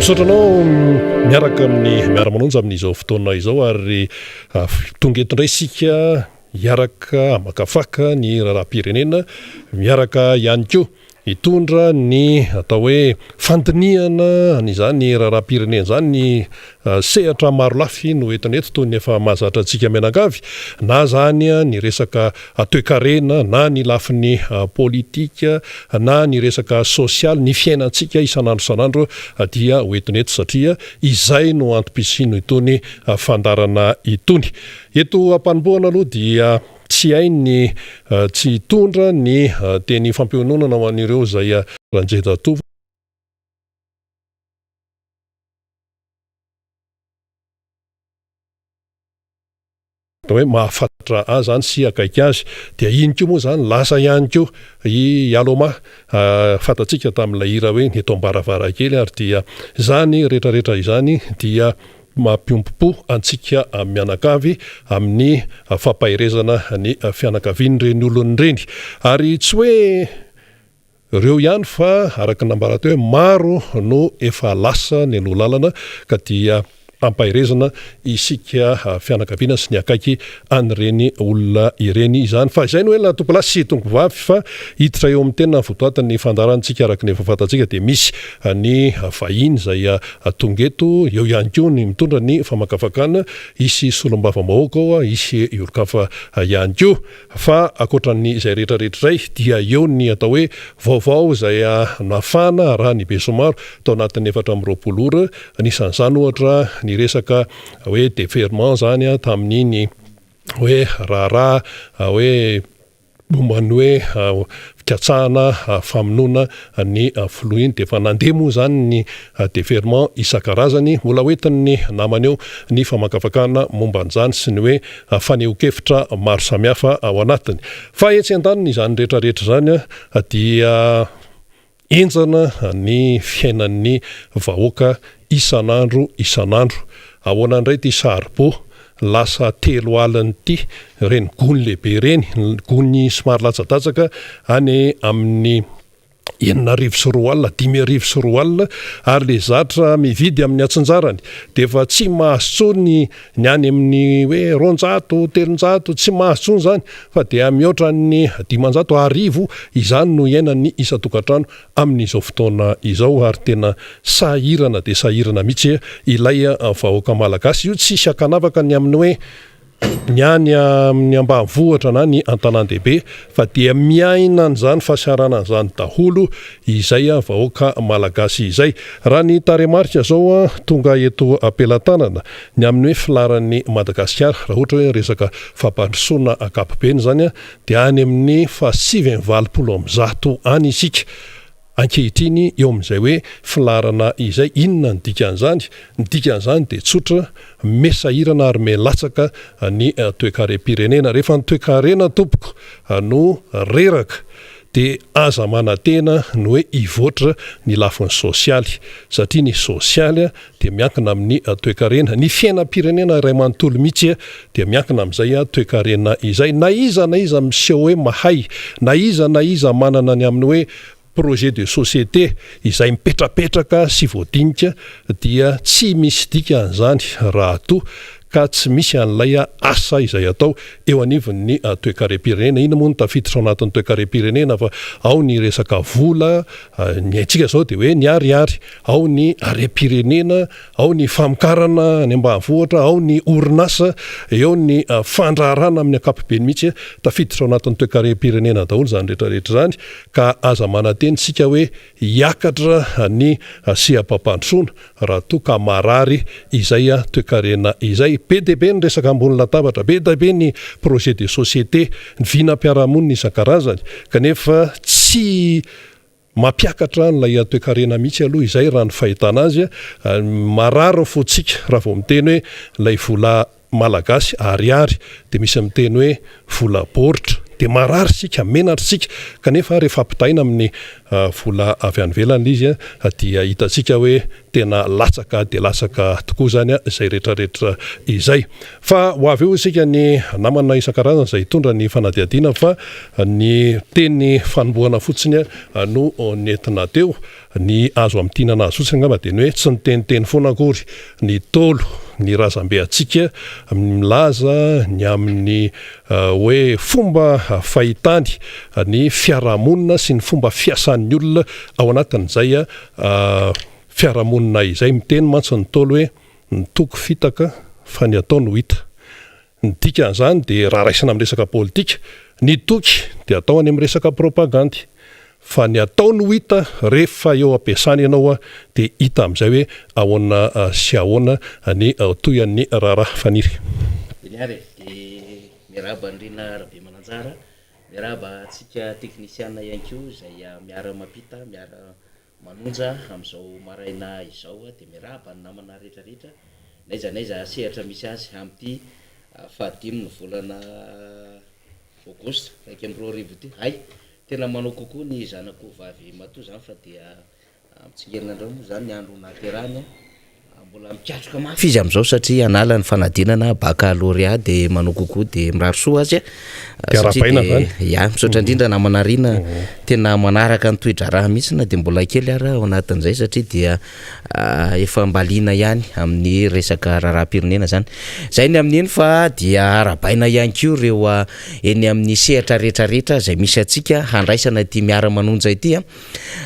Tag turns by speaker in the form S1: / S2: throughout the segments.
S1: Misaotra anao miaraka amin'ny miara-manonja amin'izao fotoana izao ary tonga eto indray isika hiaraka hamakafaka ny raharaham-pirenena miaraka ihany koa Hitondra ny atao hoe fandinihana an'izany raharaham-pirenena izany ny sehatra marolafy no entina eto toy ny efa mahazatra antsika mianakavy, na izany ny resaka toekarena na ny lafiny politika na ny resaka sosialy, ny fiainantsika isan'andro isan'andro dia ho entina eto satria izay no antom-pisian'itony fandaharana itony. Eto am-panombohana aloha dia. Tsy hay ny tsy hitondra ny teny fampiononana ho an'ireo izay Ranjendatovo. Hoe mahafantatra azy izany sy akaiky azy. Dia iny koa moa izany lasa ihany koa i Aloma fantatsika tamin'ilay hira hoe ny eto am-baravarankely ary dia izany rehetrarehetra izany dia Mampiombom-po antsika mianakavy amin'ny fampaherezana ny fianakavian'ireny olona ireny. Ary tsy hoe ireo ihany fa araka ny nambara teo hoe maro no efa lasa nialoha lalana ka dia ampaherezana isika fianakaviana sy ny akaiky an'ireny olona ireny izany. Fa izay no ela tompolahy sy tompovavy fa hiditra eo amin'ny tena votoatin'ny fandaharantsika araka ny efa fantatsika dia misy ny vahiny izay Tonga eto, eo ihany koa ny mitondra ny famakafakana, hisy solombavambahoaka ao, hisy olon-kafa ihany koa. Fa ankoatran'ny izay rehetra rehetra izay dia eo ny atao hoe vaovao izay nafana raha ny besinimaro tao anatin'ny 24 ora, anisan'izany ohatra ny resaka hoe deferment izany tamin'iny hoe raharaha hoe Momba ny hoe fikatsahana famonoana ny filoha iny dia efa nandeha moa izany ny deferment isan-karazany. Mbola ho entin'ny namana eo ny famakafakana momba an'izany sy ny hoe fanehoan-kevitra maro samihafa ao anatiny. Fa etsy andaniny izany rehetra rehetra izany dia Henjana ny fiainan'ny vahoaka isan'andro isan'andro. Ahoana indray ity saribô lasa 30 ity? Ireny gony lehibe ireny, gony somary latsadatsaka any amin'ny 2006, 2005 ary le zatra mividy amin'ny atsinjarany dia efa tsy mahazo intsony ny any amin'ny hoe 200, 300, tsy mahazo intsony izany fa dia mihoatra ny 500, arivo izany no iainan'ny isan-tokantrano amin'izao fotoana izao ary tena sahirana dia sahirana mihitsy ilay vahoaka malagasy. Io tsisy ankanavaka ny amin'ny hoe ny any amin'ny ambanivohitra na ny an-tanàn-dehibe fa dia miaina an'izany fahasahiranana izany daholo izay vahoaka malagasy izay. Raha ny tarehimarika izao tonga eto am-pelatanana ny amin'ny hoe filaharan'i Madagasikara, raha ohatra hoe resaka fampandrosoana ankapobeny izany dia any amin'ny faha 189 any isika ankehitriny eo amin'izay hoe filaharana izay. Inona ny dikan'izany? Ny dikan'izany dia tsotra, miha-sahirana ary miha-latsaka ny toekarem-pirenena. Rehefa ny toekarena tompoko no reraka dia aza manantena ny hoe hivoatra ny lafiny sosialy satria ny sosialy dia miankina amin'ny toekarena. Ny fiainam-pirenena iray manontolo mihitsy dia miankina amin'izay toekarena izay. Na iza na iza miseho hoe mahay, na iza na iza manana ny amin'ny hoe projet de société izay mipetrapetraka sy voadinika dia tsy misy dikany izany raha toa ka tsy misy an'ilay asa izay atao eo anivon'ny toekarem-pirenena. Inona moa no tafiditra ao anatin'ny toekarem-pirenena fa ao ny resaka vola, ny haintsika izao dia hoe ny ariary, ao ny harem-pirenena, ao ny famokarana any ambanivohitra, ao ny orinasa, eo ny fandraharahana amin'ny ankapobeny mihitsy, tafiditra ao anatin'ny toekarem-pirenena daholo izany rehetra rehetra izany ka aza manantena isika hoe hiakatra ny seha-pampandrosoana raha toa ka marary izay toekarena izay. Be dia be ny resaka ambony latabatra, be dia be ny projet de société, ny vinam-piarahamonina isan-karazany kanefa tsy Mampiakatra an'ilay toekarena mihitsy aloha izay raha ny fahitana azy. Marary ny fontsika raha vao miteny hoe ilay vola malagasy ariary dia misy miteny hoe vola baoritra. Dia marary isika, menatra isika. Kanefa rehefa ampitahaina amin'ny vola avy any ivelany ilay izy dia hitantsika hoe tena latsaka dia latsaka tokoa izany izay rehetrarehetra izay. Fa ho avy eo isika ny namana isan-karazany izay hitondra ny fanadihadiana fa ny teny fanombohana fotsiny no nentina teo. Ny azo amintinana azy fotsiny angamba dia ny hoe tsy niteniteny foana akory ny Ntaolo, ny razambe antsika milaza ny amin'ny hoe fomba fahitany ny fiarahamonina sy ny fomba fiasan'ny olona ao anatin'izay fiarahamonina izay. Miteny mantsy ny Ntaolo hoe ny toky fitaka fa ny atao no hita. Ny dikan'izany dia raha raisina amin'ny resaka politika, ny toky dia atao any amin'ny resaka propagandy. Fa ny atao no hita rehefa eo am-piasana ianao dia hita amin'izay hoe ahoana sy ahoana ny tohian'ny raharaha. Faniry.
S2: Eny ary e, dia miarahaba an'i Rina Rabemananjara, miarahaba antsika teknisiana ihany koa izay miara-mampita, miara Manonja amin'izao maraina izao dia miarahaba ny namana rehetra rehetra n'aiza n'aiza sehatra misy azy amin'ity fahadimin'ny volana aogositra 2021 ity. Hay, tena manao kokoa ny zanako vavy matoa izany fa dia mitsingerina indray moa izany ny andro nahaterahany. Mbola mikatroka mafy izy amin'izao satria hanala ny fanadinana baccalauréat dia manao coucou dia mirary soa azy
S1: Dia
S2: satria
S1: arahabaina
S2: dia
S1: zany.
S2: ya misaotra indrindra namana Rina tena manaraka ny toe-draharaha mihitsy na dia mbola kely ara ao anatin'izay satria dia efa mba liana ihany amin'ny resaka raharaham-pirenena zany. Zay ny amin'iny fa dia arahabaina ihany koa ireo eny amin'ny sehatra rehetrarehetra izay misy antsika handraisana ity miara-manonja ity a.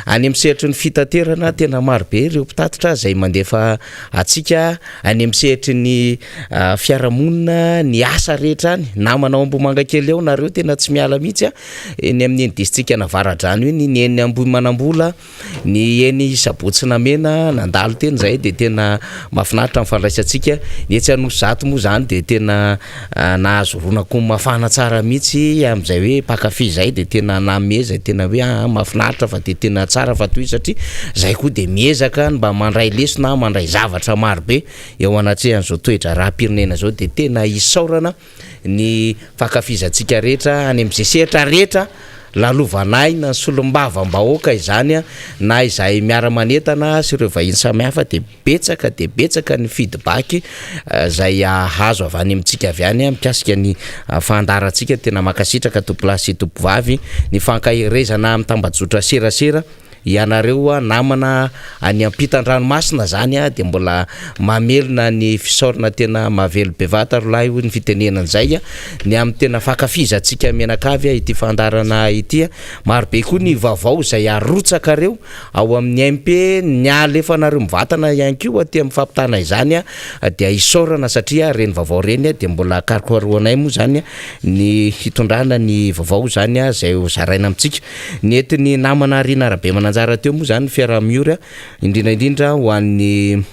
S2: Any amin'ny sehatry ny fitaterana, tena maro be ireo mpitatitra izay mandefa antsika any amin'ny sehatry ny fiarahamonina, ny asa rehetra any. Namana ao Ambohimangakely ao nareo tena tsy miala mihitsy a, eny amin'iny distrikan'Avaradrano iny, ny eny Ambohimanambola, ny eny Sabotsy Namehana, nandalo teny izahay dia tena mahafinaritra ny fandraisantsika. Ny etsy Anosizato moa izany dia tena Nahazo ron'akoho mafana tsara mihitsy amin'izay hoe mpankafy izay dia tena nanome izay tena hoe aa mahafinaritra fa dia tena tsara fa tohizo satria zay koa dia miezaka ny mba mandray lesona mandray zavatra maro be eo anatrehan'izao toe-draharaham-pirenena izao dia tena isaorana ny fankafizantsika rehetra any amin'izay sehatra rehetra lalovanay na ny solombavambahoaka izany na izahay miara-manentana sy ireo vahiny samihafa dia Betsaka dia betsaka ny feedback izay azo avy any amintsika avy any mikasika ny fandaharantsika, tena mankasitraka tompolahy sy tompovavy ny fankaherezana amin'ny tambajotra serasera, ianareo namana any ampitan-dranomasina zany dia mbola mamelona ny fisaorana tena mahavelo bevata ry lahy hoy ny fitenenana izay ny amin'ny tena fankafizantsika mianakavy ity fandaharana ity, marobe koa ny vaovao izay arotsakareo Ao amin'ny MP ny alefanareo mivantana ihany koa aty amin'ny fampitana izany dia isaorana satria ireny vaovao ireny dia mbola karokarohanay moa izany ny hitondrana ny vaovao izany izay ho zaraina amintsika. Ny entin'ny namana Rina Rabemananjara teo moa izany ny fiaraha-miory indrindra indrindra ho an'ny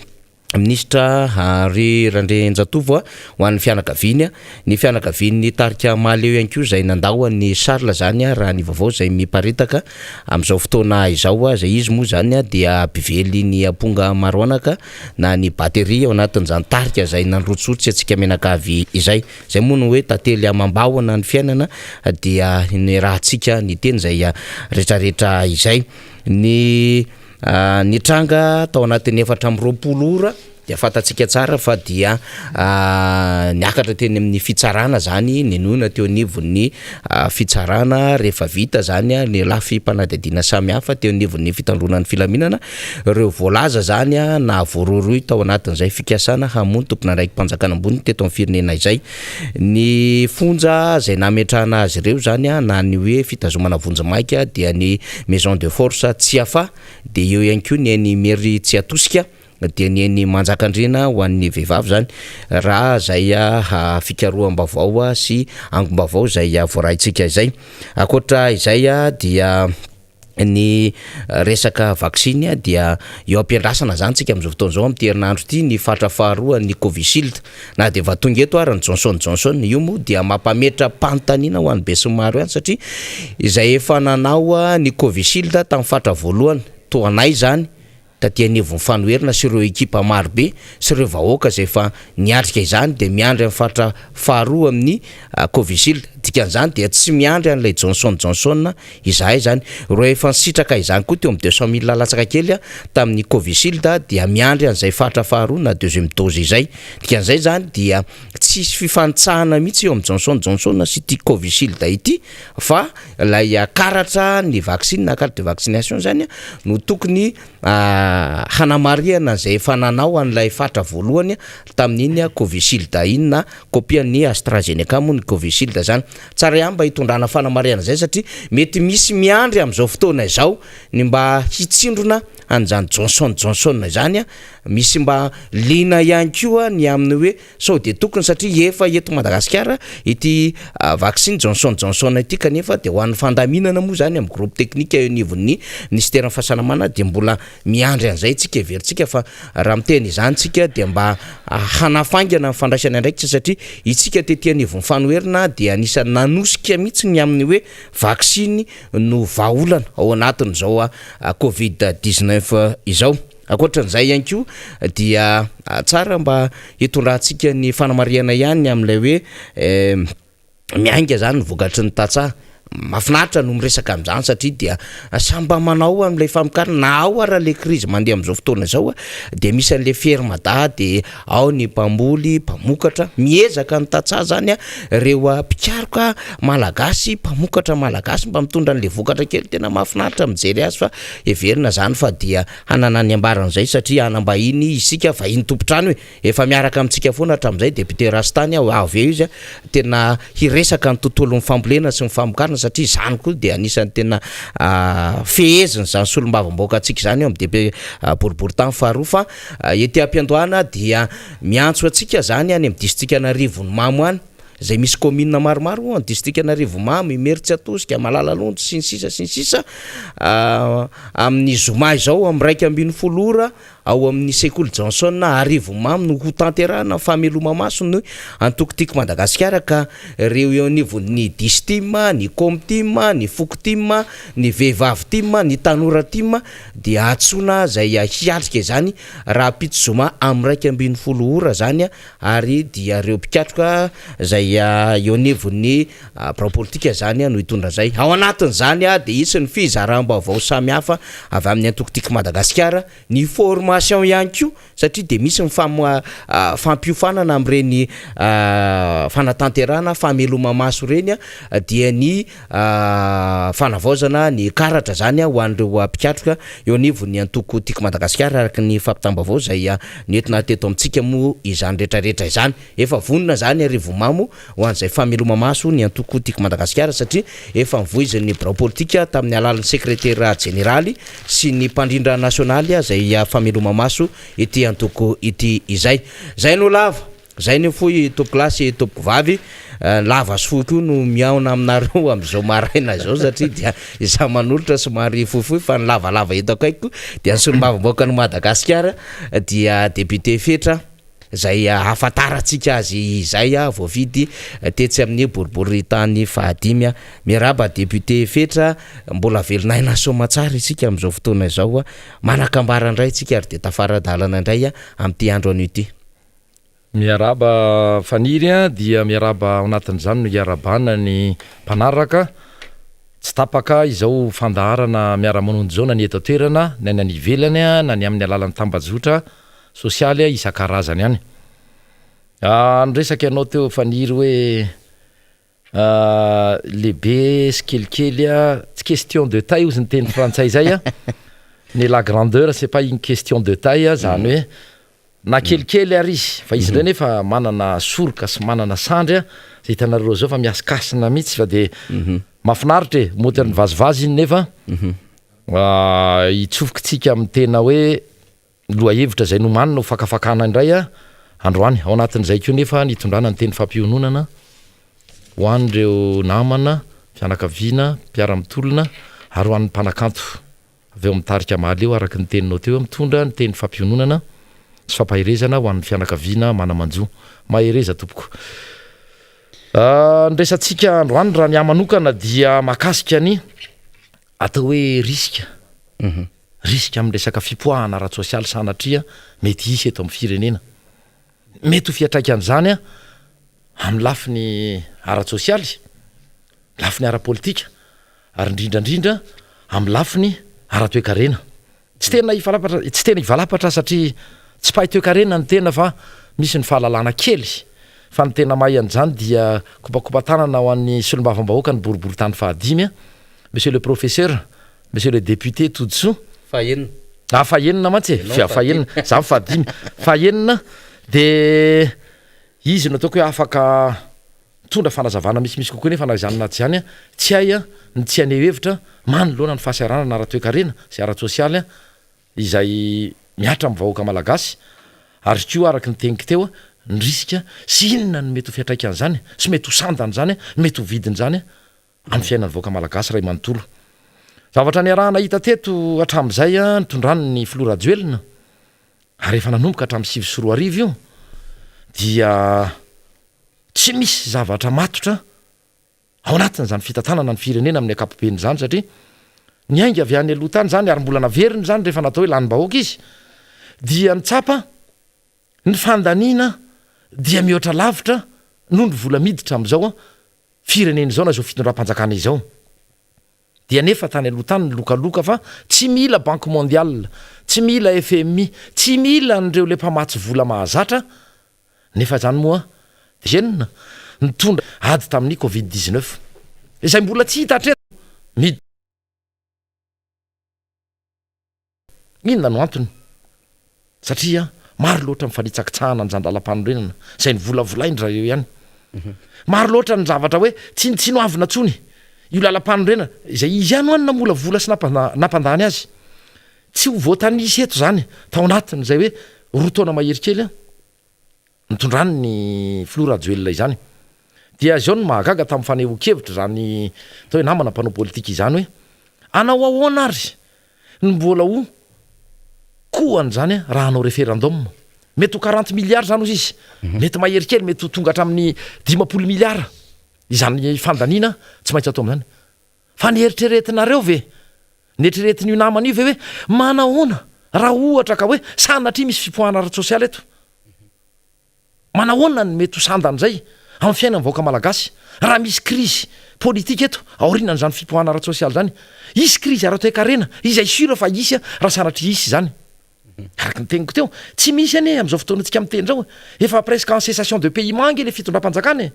S2: Minisitra Henri Randrianjatovo ho an'ny fianakaviany, ny fianakavian'ny tarika Mahaleo ihany koa izay nandao an'i Charles izany raha ny vaovao izay miparitaka amin'izao fotoana izao, izay izy moa izany dia mpively ny amponga maroanaka na ny batterie ao anatin'izany tarika izay nandrotsirotsy antsika mianakavy izay. Izay moa no hoe tantely amam-bahona ny fiainana dia niarahantsika niteny izay retraretra izay. Ny Nitranga tao anatin'ny 24 ora dia fantatsika tsara fa dia niakatra teny amin'ny fitsarana zany nenoina teo anivon'ny fitsarana rehefa vita zany ny lafim-panadihadiana samihafa teo anivon'ny fitandroana ny filaminana ireo voalaza zany nahavoarohirohy tao anatin'izay fikasana hamono tompon'andraiki-panjakana ambony teto amin'ny firenena izay. Ny fonja izay nametrahana azy ireo izany na ny hoe fitazomana vonjimaika dia ny Maison de force Tsiafahy dia eo ihany koa ny eny Imerintsiatosika dia ny eny Manjakandriana ho an'ny vehivavy izany raha izay fikaroham-baovao sy angom-baovao izay voaraintsika izay. Ankoatra izay dia ny resaka vaksiny dia eo am-piandrasana izany tsika amin'izao fotoana izao amin'ity herinandro ity ny fatra faharoa ny Covishield na dia efa tonga eto ary ny Johnson Johnson io moa dia mampametra-panontaniana ho an'ny besinimaro ihany satria izay efa nanao ny Covishield tamin'ny fatra voalohany toa anay izany. taty anivon'ny fanoherana sy ireo ekipa marobe sy ireo vahoaka izay efa niatrika izany dia miandry amin'ny faritra faharoa amin'ny Covishield. Dikan'izany dia tsy miandry an'ilay Johnson Johnson izahay izany. Ireo efa nisitraka izany koa teo amin'ny 200 000 latsaka kely tamin'ny Covishield dia miandry an'izay faritra faharoa na deuxième dose izay. Dikan'izay izany dia tsisy fifanitsahana mihitsy eo amin'ny Johnson Johnson sy ity Covishield ity fa ilay karatra ny vaksiny na carte de vaccination izany no tokony hanamarihana izay efa nanao an'ilay fatra voalohany tamin'iny Covishield iny na kopian'ny AstraZeneca moa ny Covishield izany. Tsara ihany mba hitondrana fanamarihana izay satria mety misy miandry amin'izao fotoana izao ny mba hitsindrona an'izany Johnson Johnson izany, misy mba liana ihany koa ny amin'ny hoe Sao dia tokony satria efa eto Madagasikara ity vaksiny Johnson Johnson ity kanefa dia ho an'ny fandaminana moa izany amin'ny groupe technique eo anivon'ny minisiteran'ny fahasalamana dia mbola miandry an'izay tsika, heverintsika fa raha miteny izany tsika dia mba hanafaingana ny fandraisana andraikitra satria itsika tety anivon'ny fanoherana dia anisan'ny nanosika mihitsy ny amin'ny hoe vaksiny no vahaolana ao anatin'izao covid 19 izao. Ankoatran'izay ihany koa dia tsara mba hitondrantsika ny fanamarihana ihany amin'ilay hoe miainga izany ny vokatry ny tantsaha. Mahafinaritra no miresaka amin'izany satria dia samy mba manao amin'ilay famokarana na ao ara ilay krizy mandeha amin'izao fotoana izao dia misy an'ilay ferme-da dia ao ny mpamboly, mpamokatra, miezaka ny tantsaha izany ireo mpikaroka malagasy, mpamokatra malagasy mba mitondra an'ilay vokatra kely tena mahafinaritra mijery azy fa heverina izany fa dia hanana ny ambaran'izay satria hanam-bahiny isika, vahiny tompon-trano e, efa miaraka amintsika foana hatramin'izay député Rastany aho, avy eo izy tena hiresaka ny tontolon'ny fambolena sy ny famokarana satria izany koa dia anisan'ny tena fehezin'izany solombavambahoakantsika izany eo amin'ny DP boriborintany faharoa fa ety am-piandohana dia miantso antsika izany any amin'ny distrikan'Arivonimamo any izay misy commune maromaro ao, distrikan'Arivonimamo, Imerintsiatosika, Malalalondo sy ny sisa sy ny sisa, amin'ny zoma izao amin'ny 11 ora ao amin'ny sekoly Johnson Arivonimamo no hotanterahina ny fameloma-maso ny antoko Tiako Madagasikara ka ireo eo anivon'ny Distim, ny Comtim, ny Fokotim, ny Vehivavy Tim, ny Tanora Tim dia antsoina izay hiatrika izany rahampitso zoma amin'ny 11 ora izany ary dia ireo mpikatroka izay eo anivon'ny birao politika izany no hitondra izay. Ao anatin'izany dia hisy ny fizaram-baovao samihafa avy amin'ny antoko Tiako Madagasikara, ny formation ihany koa satria dia misy ny fampiofanana amin'ireny fanatanterahana fameloma-maso ireny dia ny fanavaozana ny karatra izany ho an'ireo mpikatroka eo anivon'ny antoko Tiako Madagasikara araka ny fampitam-baovao izay nentina teto amintsika moa izany rehetrarehetra izany. Efa vonona izany Arivomamo ho an'izay fameloma-maso ny antoko Tiako Madagasikara satria efa novoizin'ny birao politika tamin'ny alalan'ny sekretera jeneraly sy ny mpandrindra nasionaly izay fameloma-maso ity antoko ity izay. Izay no lava. Zay ny fohy tompokolahy sy tompokovavy, lava sy fohy koa no mihaona aminareo amin'izao maraina izao satria dia izaho manolotra somary fohifohy fa ny lavalava eto akaikiko dia ny solombavambahoakan'i Madagasikara dia député Fetra izay ahafantarantsika azy izay voafidy tetsy amin'ny boriborintany fahadimy. Miarahaba député Fetra, mbola velon'aina soamatsara isika amin'izao fotoana izao, manan-kambara indray isika ary dia tafara-dalana indray amin'ity andro anio ity.
S3: Miarahaba Faniry a, dia miarahaba ao anatin'izany no iarahabana ny mpanaraka tsy tapaka izao fandaharana miara-manonja izao na ny eto an-toerana na ny any ivelany na ny amin'ny alalan'ny tambajotra sosialy isan-karazany any. Niresaka ianao teo Faniry hoe Lehibe sy kelikely a, tsy question de taille ozy ny teny frantsay zay a, ny la grandeur c'est pas une question de taille a, zany hoe na kelikely ary izy fa izy ndray nefa manana soroka sy manana sandry a, zay hitanareo zao fa mihasikasina mihitsy fa de mahafinaritra e, mody any vazivazy iny nefa hitsofoka tsika amin'ny tena hoe Lohahevitra izay nomanina ho fakafakana indray androany. Ao anatin'izay koa nefa ny hitondrana ny teny fampiononana ho an'ireo namana, fianakaviana, mpiara-mitolona ary ho an'ny mpanakanto avy ao amin'ny tarika Mahaleo araka ny teninao teo mitondra ny teny fampiononana sy fampaherezana ho an'ny fianakaviana mana-manjo. Mahereza tompoko. Ny resatsika androany raha ny ahy manokana dia mahakasika ny atao hoe risque. Risque amin'ny resaka fipoahana ara-tsosialy sanatria mety hisy eto amin'ny firenena. Mety ho fiantraikan'izany amin'ny lafiny ara-tsosialy, lafiny ara-politika ary indrindra indrindra amin'ny lafiny ara-toekarena. Tsy tena hivalapatra, tsy tena hivalapatra satria tsy mpahay toekarena ny tena fa misy ny fahalalana kely fa ny tena mahay an'izany dia kopakopa-tanana ho an'ny solombavambahoaka ny boriborintany fahadimy, Monsieur le professeur. Monsieur le député Todisoa.
S2: Fahenina.
S3: Ah fahenina mantsy e,
S2: Ianao
S3: fahenina, za fahadimy. Fahenina de izy no ataoko hoe afaka mitondra fanazavana misimisy kokoa nefa na izany na tsy izany tsy hay ny tsy haneho hevitra manoloana ny fahasahiranana ara-toekarena sy ara-tsosialy izay mihatra amin'ny vahoaka malagasy ary koa araka ny teniko teo ny risque sy inona no mety ho fiantraikan'izany sy mety ho sandan'izany, mety ho vidin'izany amin'ny fiainan'ny vahoaka malagasy iray manontolo. Zavatra niaraha-nahita teto hatramin'izay nitondrany ny filoha Rajoelina ary efa nanomboka hatramin'ny 2009 io dia tsy misy zavatra matotra ao anatin'izany fitantanana ny firenena amin'ny ankapobeny izany satria niainga avy any aloha tany izany ary mbola naverina izany rehefa natao hoe lanim-bahoaka izy dia nitsapa ny fandaniana dia mihoatra lavitra noho ny vola miditra amin'izao firenena izao na izao fitondram-panjakana izao. Dia nefa tany aloha tany nilokaloka fa tsy mila banque mondiale, tsy mila FMI, tsy mila an'ireo le mpamatsy vola mahazatra, nefa izany moa dia enina nitondra ady tamin'ny covid 19 izay mbola tsy hita hatreto. Inona no antony? Satria maro loatra ny fanitsakitsahana an'izany lalampanorenana izay novolavolain-dry zareo ihany. Maro loatra ny zavatra hoe tsinontsinoavina intsony io lalampanorenana izay izy ihany ho'a no namolavola sy nampandany azy. Tsy ho voatanisa eto izany tao anatin'izay hoe roa taona mahery kely nitondrany ny filoha Rajoelina izany. Dia izao no mahagaga tamin'ny fanehoan-kevitra izany atao hoe namana mpanao politika izany hoe hanao ahoana ary no mbola ho kohany izany raha hanao referendum? Mety ho quarante milliards izany hozy izy, mety mahery kely, mety ho tonga hatramin'ny 50 milliards izany fandaniana tsy maintsy atao amin'izany. Fa ny eritreretinareo ve, ny eritreretin'io namana io ve hoe manahoana raha ohatra ka hoe sanatria misy fipoahana ara-tsosialy eto? Manahoana no mety ho sandan'izay amin'ny fiainan'ny vahoaka malagasy raha misy krizy politika eto aorianan'izany fipoahana ara-tsosialy izany? Hisy krizy ara-toekarena izay sûr fa hisy raha sanatria hisy izany. Araka ny teniko teo, tsy misy anie amin'izao fotoana antsika miteny izao e! Efa presque en cessation de paiement ange ilay fitondram-panjakana e!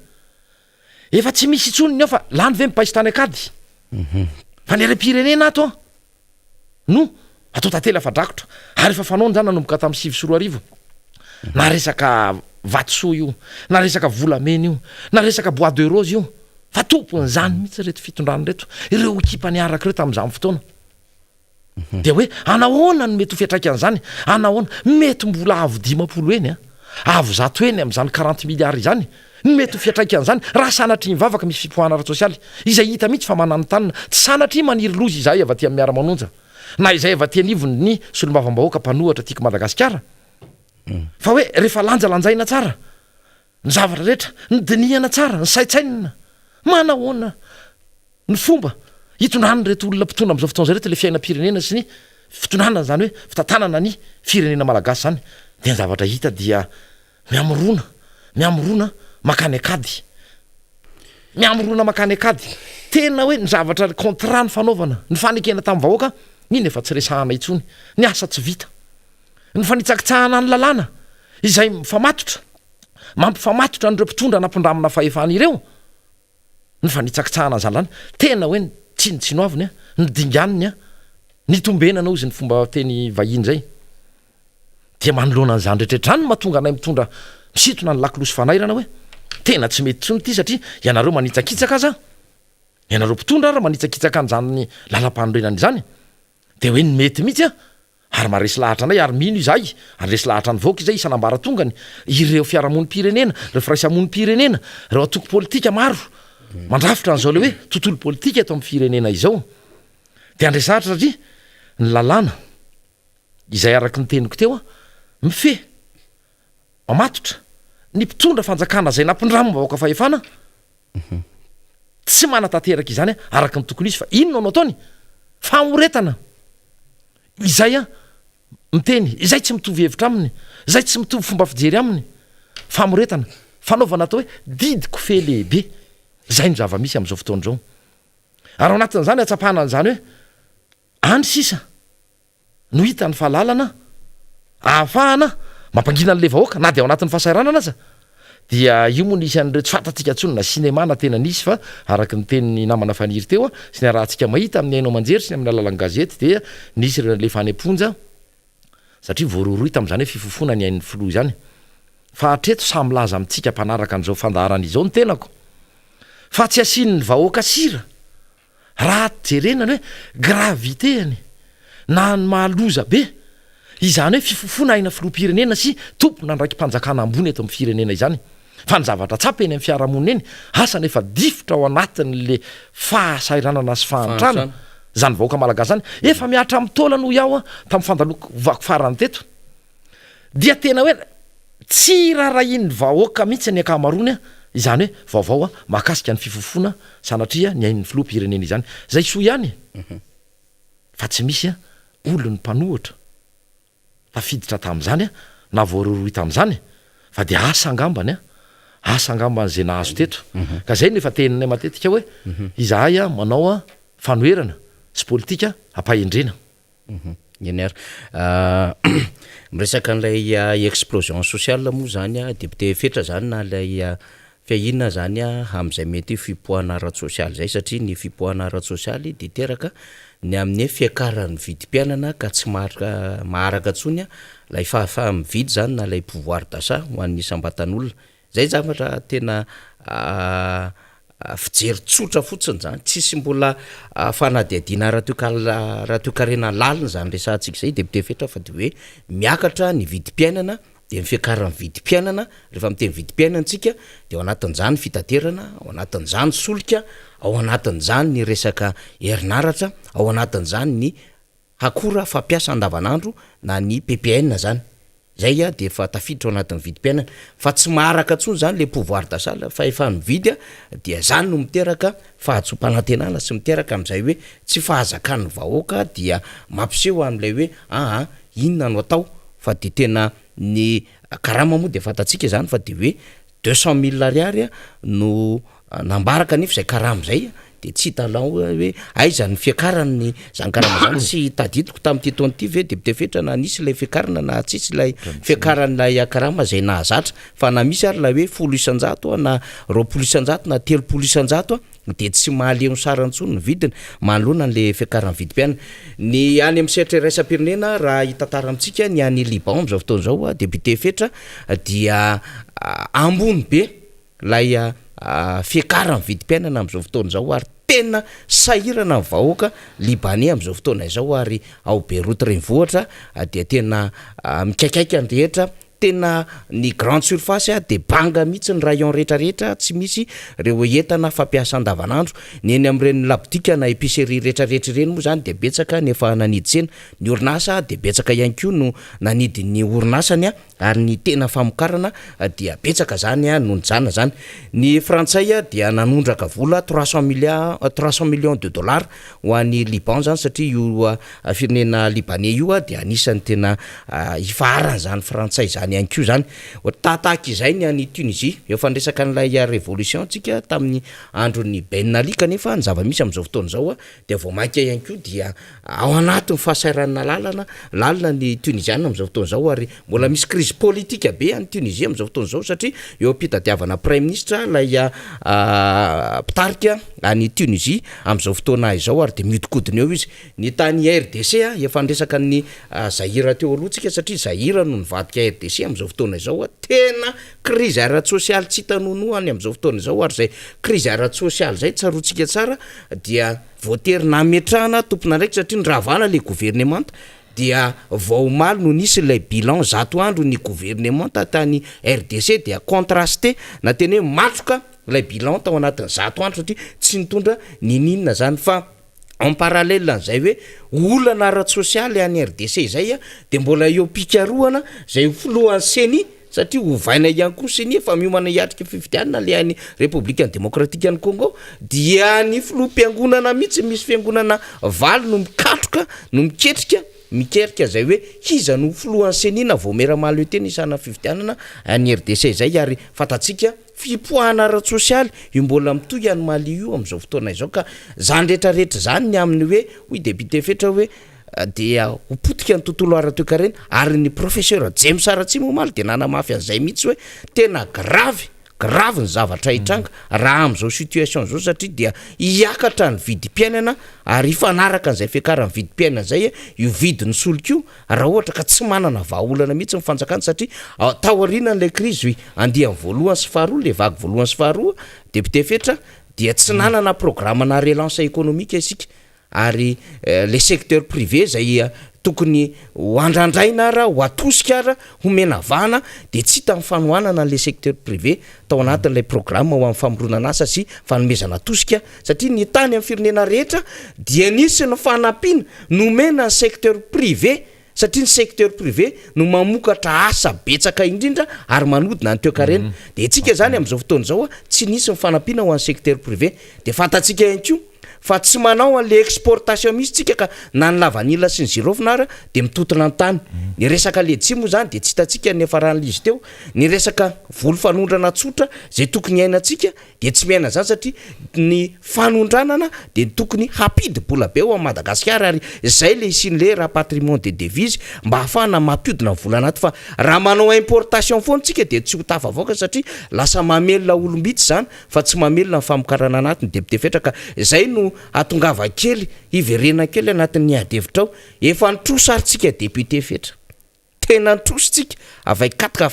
S3: Efa tsy misy intsony ny ao fa lany ve ny paiso tany an-kady? Fa ny harem-pirenena ato an! No atao tantely afa-drakotra ary efa fanaony izany nanomboka tamin'ny 2009. Na resaka vatosoa io, na resaka volamena io, na resaka bois de rose io, fa tompon'izany mihitsy ireto fitondrana ireto, ireo ekipa niaraka ireo tamin'izany fotoana. Dia hoe anahoana no mety ho fiantraikan'izany? Anahoana? Mety mbola avo 50 heny an! Avo 100 heny amin'izany quarante milliards izany no mety ho fiantraikan'izany raha sanatria mivavaka misy fipoahana ara-tsosialy izay hita mihitsy fa mananontanona. Tsy sanatria maniry loza izahay avy aty amin'ny Miara-manonja na izay avy aty anivon'ny solombavambahoaka mpanohatra Tiako Madagasikara fa hoe rehefa lanjalanjaina tsara ny zavatra rehetra, ny dinihana tsara, ny saintsainina, manahoana ny fomba hitondran'ireto olona mpitondra amin'izao fotoana izao ireto ilay fiainam-pirenena sy ny fitondrana izany hoe fitantanana ny firenena malagasy izany dia ny zavatra hita dia mihamorona, mihamorona mankany an-kady, mihamorona mankany an-kady, tena hoe ny zavatra contrat nifanaovana, ny fanekena tamin'ny vahoaka, iny efa tsy resahana intsony, ny asa tsy vita. Ny fanitsakitsahana ny lalàna izay mifamatotra, mampifamatotra an'ireo mpitondra nampindramina fahefana ireo, ny fanitsakitsahana an'izany lalàna, tena hoe tsinontsinoaviny, ny dinganiny, ny tombenana hozy ny fomba teny vahiny izay. Dia manoloana an'izany rehetra izany no mahatonga anay mitondra misintona ny lakolosy fanairana hoe tena tsy mety intsony ity satria ianareo manitsakitsaka aza, ianareo mpitondra ary manitsakitsaka an'izany lalam-panorenana izany. Dia hoe ny mety mihitsy an! Ary maharesy lahatra anay ary mino izahay, ary resy lahatra ny vahoaka izay isan'ambaratongany, ireo fiarahamonim-pirenena, ireo firaisamonim-pirenena, ireo antoko politika maro mandrafitra an'izao ilay hoe tontolo politika eto amin'ny firenena izao. Dia handresy lahatra satria ny lalàna izay araka ny teniko teo mifehy, mamatotra ny mpitondra fanjakana izay nampindramim-bahoaka fahefana, Tsy manatanteraka izany araka ny tokony izy fa inona no ataony? Famoretana! Izay an, miteny, izay tsy mitovy hevitra aminy, izay tsy mitovy fomba fijery aminy. Famoretana, fanaovana atao hoe didy kofehy lehibe. Izay no zava-misy amin'izao fotoana izao. Ary ao anatin'izany hahatsapana an'izany hoe any sisa no hita ny fahalalana ahafahana mampangina an'ilay vahoaka na dia ao anatin'ny fahasahiranana aza. Dia io moa nisy an'ireo tsy fantatsika intsony na cinéma na tena nisy fa araka ny tenin'ny namana Faniry teo sy ny arahantsika mahita amin'ny haino aman-jery sy ny amin'ny alalan'ny gazety dia nisy ireo nalefa any am-ponja satria voarohirohy tamin'izany hoe fifofoana ny ain'ny filoha izany. Fa hatreto sahy milaza amintsika mpanaraka an'izao fandaharana izao ny tenako fa tsy asian'ny vahoaka sira Raha jerena ny hoe gravité-ny na ny maha loza be izany hoe fifofoana aina filoham-pirenena sy tompon'andraiki-panjakana ambony eto amin'ny firenena izany. Fa ny zavatra tsapa eny amin'ny fiarahamonina eny, asa na efa difotra ao anatin'le fahasahiranana sy fahantrana izany vahoaka malagasy izany, efa mihatra amin'ny taolany hoy aho tamin'ny fandalovako farany teto. dia tena hoe tsy rarahian'ny vahoaka mihitsy ny ankamaroany izany hoe vaovao mahakasika ny fifofoana sanatria ny ain'ny filoham-pirenena izany. Izay soa ihany fa tsy misy olon'ny mpanohitra tafiditra tamin'izany na voarohirohy tamin'izany fa dia asa angambany asa angambany izay nahazo teto. Ka izay no efa teninay matetika hoe izahay manao fanoherana sy politika ampahendrena.
S2: Eny ary. Miresaka an'ilay explosion sociale moa zany député Fetra zany na ilay fiahiana zany amin'izay mety ho fipoahana ara-tsosialy izay satria ny fipoahana ara-tsosialy dia teraka ny amin'ny fiakaran'ny vidim-piainana ka tsy maharaka maharaka intsony ilay fahafaha-mividy zany na ilay pouvoir d'achat ho an'ny isam-batan'olona. Zay zavatra tena fijery tsotra fotsiny zany, tsisy mbola fanadihadiana ara-toekarena lalina zany resahantsika zay député Fetra fa de hoe miakatra ny vidim-piainana de ny fiakaran'ny vidim-piainana, rehefa miteny vidim-piainana tsika de ao anatin'izany ny fitaterana, ao anatin'izany solika, ao anatin'izany ny resaka herinaratra, ao anatin'izany ny Akora fampiasa andavanandro na ny ppn zany, zay dia efa tafiditra ao anatin'ny vidim-piainana, fa tsy maharaka intsony zany le pouvoir d'achat fa efa mividy dia zany no miteraka fahadisoam-panantenana sy miteraka amin'izay hoe tsy fahazakan'ny vahoaka dia mampiseho an'ilay hoe aa inona no atao fa dia tena ny karama moa dia fantatsika izany fa dia hoe 200 mille ariary no Nambara kanefa izay karama izay dia tsy hitanao hoe aiza ny fiakaran'ny izany karama izany, tsy tadidiko tamin'ity taona ity ve député Fetra na nisy ilay fiakarana na tsisy ilay fiakaran'ilay karama izay nahazatra fa na misy ary ilay hoe 10% na 20% na 30% dia tsy mahaleo ny sarany intsony ny vidiny manoloana an'ilay fiakaran'ny vidim-piainana. Ny any amin'ny sehatra iraisam-pirenena raha hitantara amintsika ny any Liban amin'izao fotoana izao député Fetra dia ambony be Ilay fiakaran'ny vidim-piainana amin'izao fotoana izao ary tena sahirana ny vahoaka libanais amin'izao fotoana izao ary ao Beyrouth renivohitra dia tena mikaikaika ny rehetra, tena ny grande surface dia banga mihitsy ny rayon rehetra rehetra tsy misy ireo entana fampiasa andavanandro, ny eny amin'ireny labotika na epicerie rehetra rehetra ireny moa izany dia betsaka ny efa nanidy tsena, ny orinasa dia betsaka ihany koa no nanidy ny orinasany. Ary ny tena famokarana dia betsaka zany no nijanona zany. Ny frantsay dia nanondraka vola 300 milliards, 300 millions de dollars ho an'i Liban zany satria io firenena libanais io dia anisan'ny tena ifaharan'izany frantsay izany ihany koa zany. Tahatahaka izay ny any Tunisie, efa niresaka an'ilay révolution tsika tamin'ny andron'i Ben Ali kanefa ny zava-misy amin'izao fotoana izao dia vao mainka ihany koa dia ao anatin'ny fahasahiranana lalana lalina ny Tuniziana amin'izao fotoana izao ary mbola misy crise politique be any Tunisie amin'izao fotoana izao satria eo am-pitadiavana praiminisitra ilay mpitarika any Tunisie amin'izao fotoana izao ary dia mihodinkodina eo izy. Ny tany RDC efa niresaka ny Zaïre teo aloha tsika satria Zaïre no nivadika RDC amin'izao fotoana izao, tena crise ara-tsosialy tsy hita nonoa any amin'izao fotoana izao ary izay crise ara-tsosialy izay tsaroantsika tsara dia voatery nametrahana tompon'andraikitra satria niravana ilay governemanta dia vao omaly no nisy ilay bilan 100 andro ny governemanta tany RDC dia contrasté na tena hoe matroka ilay bilan tao anatin'ny 100 andro satria tsy nitondra niniana zany fa en parallèle an'izay hoe olana ara-tsosialy any RDC izay dia mbola eo am-pikarohana izay ho filohan'ny ceni satria ovaina ihany koa ceni efa miomana hiatrika fifidianana le any Repoblikan'ny Demokratikan'i Congo dia ny filoham-piangonana mihitsy misy fiangonana valo no mikatroka no miketrika. mikerika izay hoe iza no filohan'ny Ceni na vaomiera mahaleo tena isana fifidianana any RDC izay ary fantatsika fipoahana ara-tsosialy io mbola mitohy any Mali io amin'izao fotoana izao ka izany rehetra rehetra izany ny amin'ny hoe hoy député Fetra hoe dia ho potika ny tontolo ara-toekarena ary ny professeur James Ratsima omaly dia nanamafy an'izay mihitsy hoe tena grave grave ny zavatra hitranga raha amin'izao situation izao satria dia hiakatra ny vidim-piainana ary hifanaraka an'izay fiakaran'ny vidim-piainana izay io vidin'ny solika io raha ohatra ka tsy manana vahaolana mihitsy ny fanjakana satria taorianan'ilay krizy andiany voalohany sy faharoa ilay vague voalohany sy faharoa député Fetra dia tsy nanana programme na relance économique isika Ary le secteur privé zay tokony ho andrandraina ara, ho atosika ara, homena vahana dia tsy hita ny fanohanana an'le secteur privé tao anatin'ilay programme ho amin'ny famoronana asa sy fanomezana tosika satria ny tany amin'ny firenena rehetra dia nisy ny fanampiana nomena ny secteur privé satria ny secteur privé no mamokatra asa betsaka indrindra ary manodina ny toekarena. Dia antsika izany amin'izao fotoana izao tsy nisy ny fanampiana ho an'ny secteur privé. Dia fantatsika ihany koa fa tsy manao an'le exportation mihitsy tsika ka na ny lavanila sy ny zirofina ara dia mitotona an-tany. Ny resaka ledsi moa zany dia tsy hitantsika ny niafaran'ilay izy teo. Ny resaka voly fanondrana tsotra izay tokony hiainantsika dia tsy miaina izany satria ny fanondranana dia tokony hampidi-bola be ho an'i Madagasikara ary izay le hisian'le rapatriement de devise mba hahafahana mampiodina ny vola anaty fa raha manao importation foana tsika dia tsy ho tafavoaka satria lasa mamelona olom-bitsy izany fa tsy mamelona ny famokarana anatiny député Fetra ka izay no hahatongava kely hiverena kely anatin'ny ady hevitra ao efa nitrosa ary tsika député Fetra tena nitrosa tsika avec quatre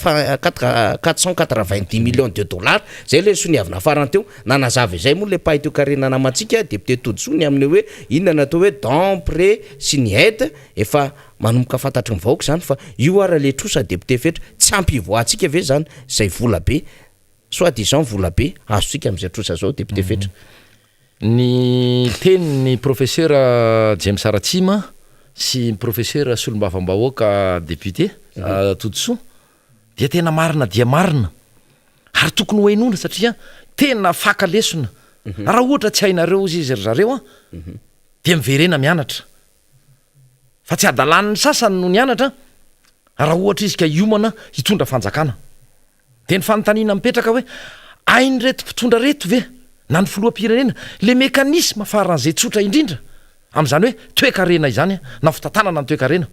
S2: quatre cent quatre-vingt-dix millions de dollars zay le soniavina farany teo nanazava izay moa le mpahay toekarena namantsika député Todisoa ny amin'ny hoe inona ny atao hoe don prêt sy ny aide efa manomboka fantatry ny vahoaka izany fa io ara le trosa député Fetra tsy ampy hivoahantsika ve zany zay vola be Soit disant vola be azontsika amin'izay trosa zao député Fetra.
S3: Ny tenin'ny profesera James Ratsima sy ny profesera solombavambahoaka député Todisoa dia tena marina dia marina ary tokony ho henoina satria tena faka lesona. Raha ohatra tsy hainareo ozy izy ry zareo an dia miverena mianatra fa tsy adalan'ny sasany no nianatra raha ohatra izy ka hiomana hitondra fanjakana. Dia ny fanontaniana mipetraka hoe, hain'ireto mpitondra ireto ve, na ny filoham-pirenena, ilay mécanisme faran'izay tsotra indrindra amin'izany hoe toekarena izany na fitantanana ny toekarena?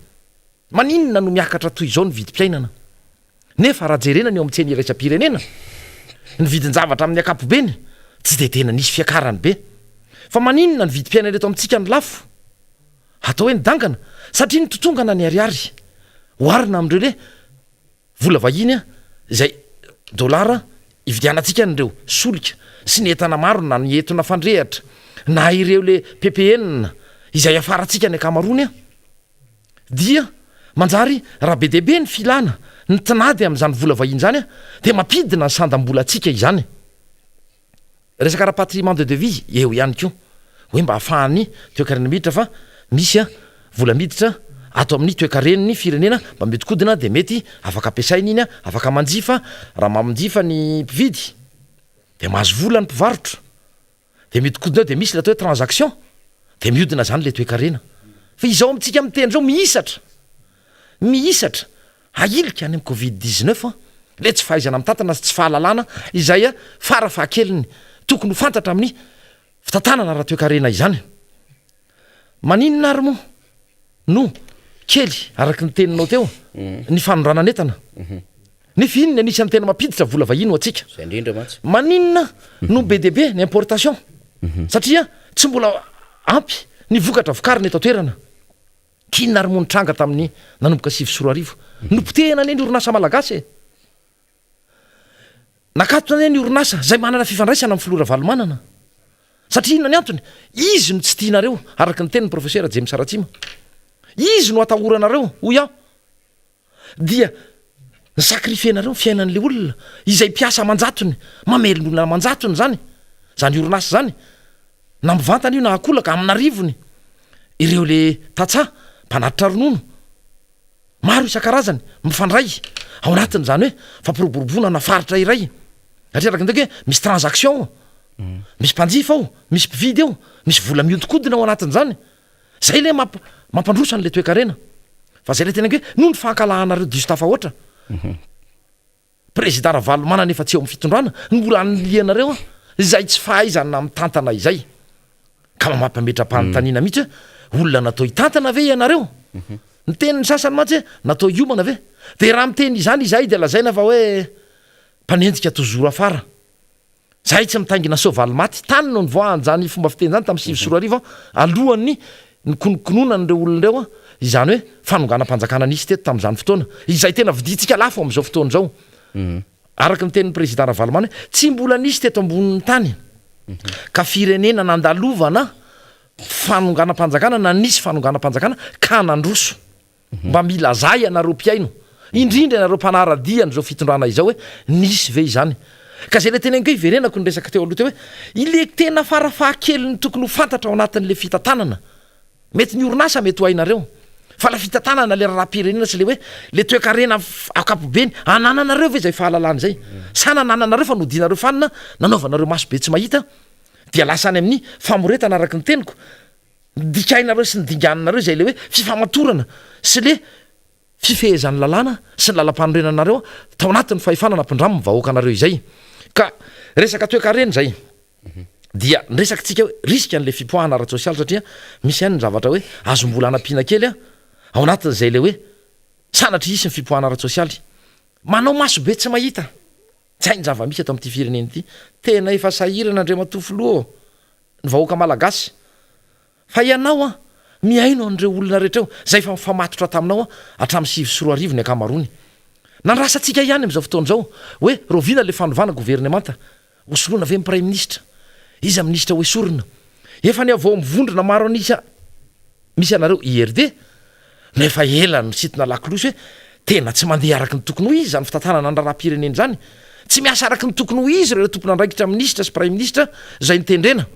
S3: Maninona no miakatra toy izao ny vidim-piainana? Nefa raha jerena ny eo amin'ny tsena iraisam-pirenena, ny vidin-javatra amin'ny ankapobeny tsy dia tena nisy fiakarany be. Fa maninona ny vidim-piainana eto amintsika no lafo? Atao hoe nidangana satria nitotongana ny ariary oharina amin'ireo le Vola vahiny izay dolara ividianantsika an'ireo solika sy ny entana maro na ny etona fandrehatra na ireo le ppn izay afarantsika ny ankamaroany dia manjary raha be dia be ny filana ny tinady amin'izany vola vahiny izany dia mampidina ny sandam-bolantsika izany. Resaka rapatriement de devise eo ihany koa hoe mba ahafahan'ny toekarena miditra fa misy vola miditra ato amin'ny toekaren'ny firenena mba mihodinkodina dia mety afaka ampiasaina iny afaka manjifa, raha manjifa ny mpividy dia mahazo vola ny mpivarotra dia mihodinkodina eo dia misy ilay atao hoe transaction dia mihodina izany ilay toekarena fa izao amintsika miteny izao mihisatra mihisatra Ahilika any amin'ny covid 19 an, ilay tsy fahaizana mitantana sy tsy fahalalana izay fara fahakeliny tokony ho fantatra amin'ny fitantanana ara-toekarena izany. Maninona ary moa no kely araka ny teninao teo ny fanondranan'entana? Nefa iny ny anisan'ny tena mampiditra vola vahiny ho antsika.
S2: Izay indrindra mantsy.
S3: Maninona no be dia be ny importation? Satria tsy mbola ampy ny vokatra vokarina eto an-toerana. K'inona ary moa nitranga tamin'ny nanomboka 2009? Nopotehina anie ny orinasa malagasy e! Nakatona anie ny orinasa izay manana fifandraisana amin'ny filoha Ravalomanana. Satria inona ny antony? Izy no tsy tianareo, araka ny tenin'ny Profesera James Ratsima. Izy no atahoranareo, hoy aho. Dia ni-sacrifier-nareo ny fiainan'ilay olona, izay mpiasa aman-jatony, mamelona olona aman-jatony izany, izany orinasa izany, na mivantana io na ankolaka, amin'arivony ireo le tantsaha mpanatitra ronono, maro isan-karazany, mifandray ao anatin'izany hoe fampiroboroboana ana faritra iray, satria araka ny teniko hoe misy transaction ao, misy mpanjifa ao, misy mpividy ao, misy vola mihodinkodina ao anatin'izany, izay ilay mampandroso an'ilay toekarena. Fa zay le teneniko hoe noho ny fankalahanareo diso tafahoatra. Président Ravalomanana efa tsy eo amin'ny fitondrana no mbola anilianareo izay tsy fahaizana mitantana izay. Ka mampametra-panontaniana mihitsy hoe olona natao hitantana ve ianareo? Ny tenin'ny sasany mantsy hoe natao hiomana ve? Dia raha miteny izany izahay dia lazaina fa hoe mpanenjika toujours afara. Zahay tsy mitaingina soavaly maty. Tany no nivoahan'izany fomba fiteny izany tamin'ny 2009 alohan'ny nikonokononan'ireo olona ireo izany hoe fanonganam-panjakana nisy teto tamin'izany fotoana, izay tena vidintsika lafo amin'izao fotoana izao. Araka ny tenin'ny Président Ravalomanana hoe tsy mbola nisy teto ambonin'ny tany ka firenena nandalovana fanonganam-panjakana na nisy fanonganam-panjakana ka nandroso. Mba milazà ianareo mpihaino, indrindra ianareo mpanara-dia an'izao fitondrana izao hoe nisy ve izany? Ka izay ilay teneniko hoe iverenako ny resaka teo aloha teo hoe ilay tena farafahakeliny tokony ho fantatra ao anatin'ilay fitantanana, mety ny orinasa mety ho hainareo, fa ilay fitantanana ilay raharaham-pirenena sy ilay hoe ilay toekarena ankapobeny, anananareo ve izay fahalalana izay? Sa nanananareo fa nodianareo fanina, nanaovanareo maso be tsy mahita dia lasa any amin'ny famoretana araka ny teniko? Dikainareo sy ny dinganinareo izay ilay hoe fifamatorana sy le fifehezan'ny lalàna sy ny lalampanorenanareo tao anatin'ny fahefana nampindramin'ny vahoakanareo izay. Ka resaka toekarena izay dia ny resakitsika hoe risque an'ilay fipoahana ara-tsosialy satria misy ihany ny zavatra hoe azo mbola anampiana kely ao anatin'izay ilay hoe sanatria hisy ny fipoahana ara-tsosialy. Manao maso be tsy mahita. Tsy hay ny zava-misy eto amin'ity firenena ity. Tena efa sahirana Andriamatoa Filoha ô! Ny vahoaka Malagasy. Fa ianao an, mihaino an'ireo olona rehetra eo, izay efa mifamatotra taminao an, hatramin'ny 2009 ny ankamaroany. Nandrasantsika ihany amin'izao fotoana izao, hoe rahoviana ilay fanovana governemanta? Hosoloina ve ny Praiminisitra? Iza minisitra hoesorina? Efa ny avy ao amin'ny vondrona maro an'isa misy anareo, IRD, no efa ela nisintona lakolosy hoe tena tsy mandeha araka ny tokony ho izy izany fitantanana ny raharaham-pirenena izany. Tsy miasa araka ny tokony ho izy ireo tompon'andraikitra minisitra sy praiminisitra izay notendrena.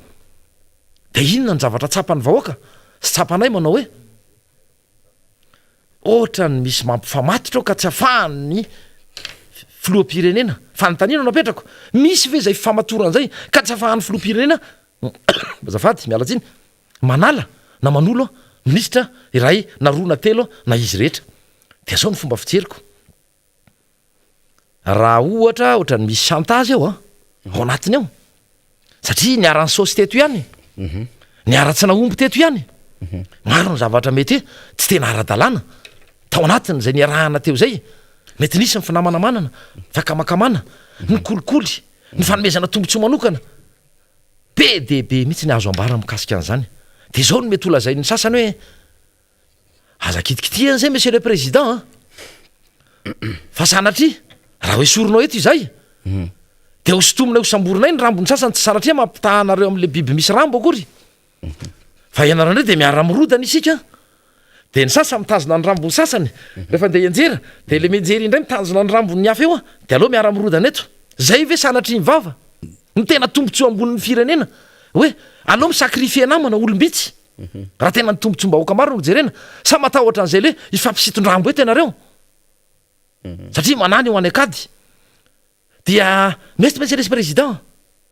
S3: Dia inona ny zavatra tsapan'ny vahoaka sy tsapanay manao hoe ohatran'ny misy mampifamatotra ao ka tsy afahan'ny filoham-pirenena. Fanontaniana no apetrako, misy ve izay fifamatorana izay ka tsy afahan'ny filoham-pirenena, azafady, miala tsiny, manala na manolo minisitra iray na roa na telo na izy rehetra. Dia zao ny fomba fijeriko, raha ohatra ohatran'ny misy chantage ao an, ao anatiny ao, satria niara-nisaosy teto ihany, niara-tsy nahomby teto ihany, maro ny zavatra mety hoe tsy tena ara-dalàna tao anatin'izay niarahana teo izay, mety nisy ny finamanamanana, fakamakamana, ny kolikoly, ny fanomezana tombontsoa manokana. Be dia be mihitsy ny azo ambara mikasika an'izany. Dia izao no mety ho lazain'ny sasany hoe, aza kitikitihana izay Monsieur le Président a! Fa sanatria, raha hoesorinao eto izay, dia hosintominay hosamborinay ny rambon'ny sasany, tsy sanatria mampitaha anareo amin'ilay biby misy rambo akory. Fa ianareo indray dia miara-mirodana isika. Dia ny sasany mitazona ny rambon'ny sasany rehefa andeha hianjera, dia ilay mianjera indray mitazona ny rambon'ny hafa eo, dia aleo miara-mirodana eto. Izay ve sanatria ny vava? Ny tena tombontsoa ambonin'ny firenena hoe aleo mi-sacrifier namana olom-bitsy raha tena ny tombontsoam-bahoaka maro no jerena, sa matahotra an'izay le hifampisitondrambo eto ianareo satria manany ho any an-kady. Dia mety monsieur le président,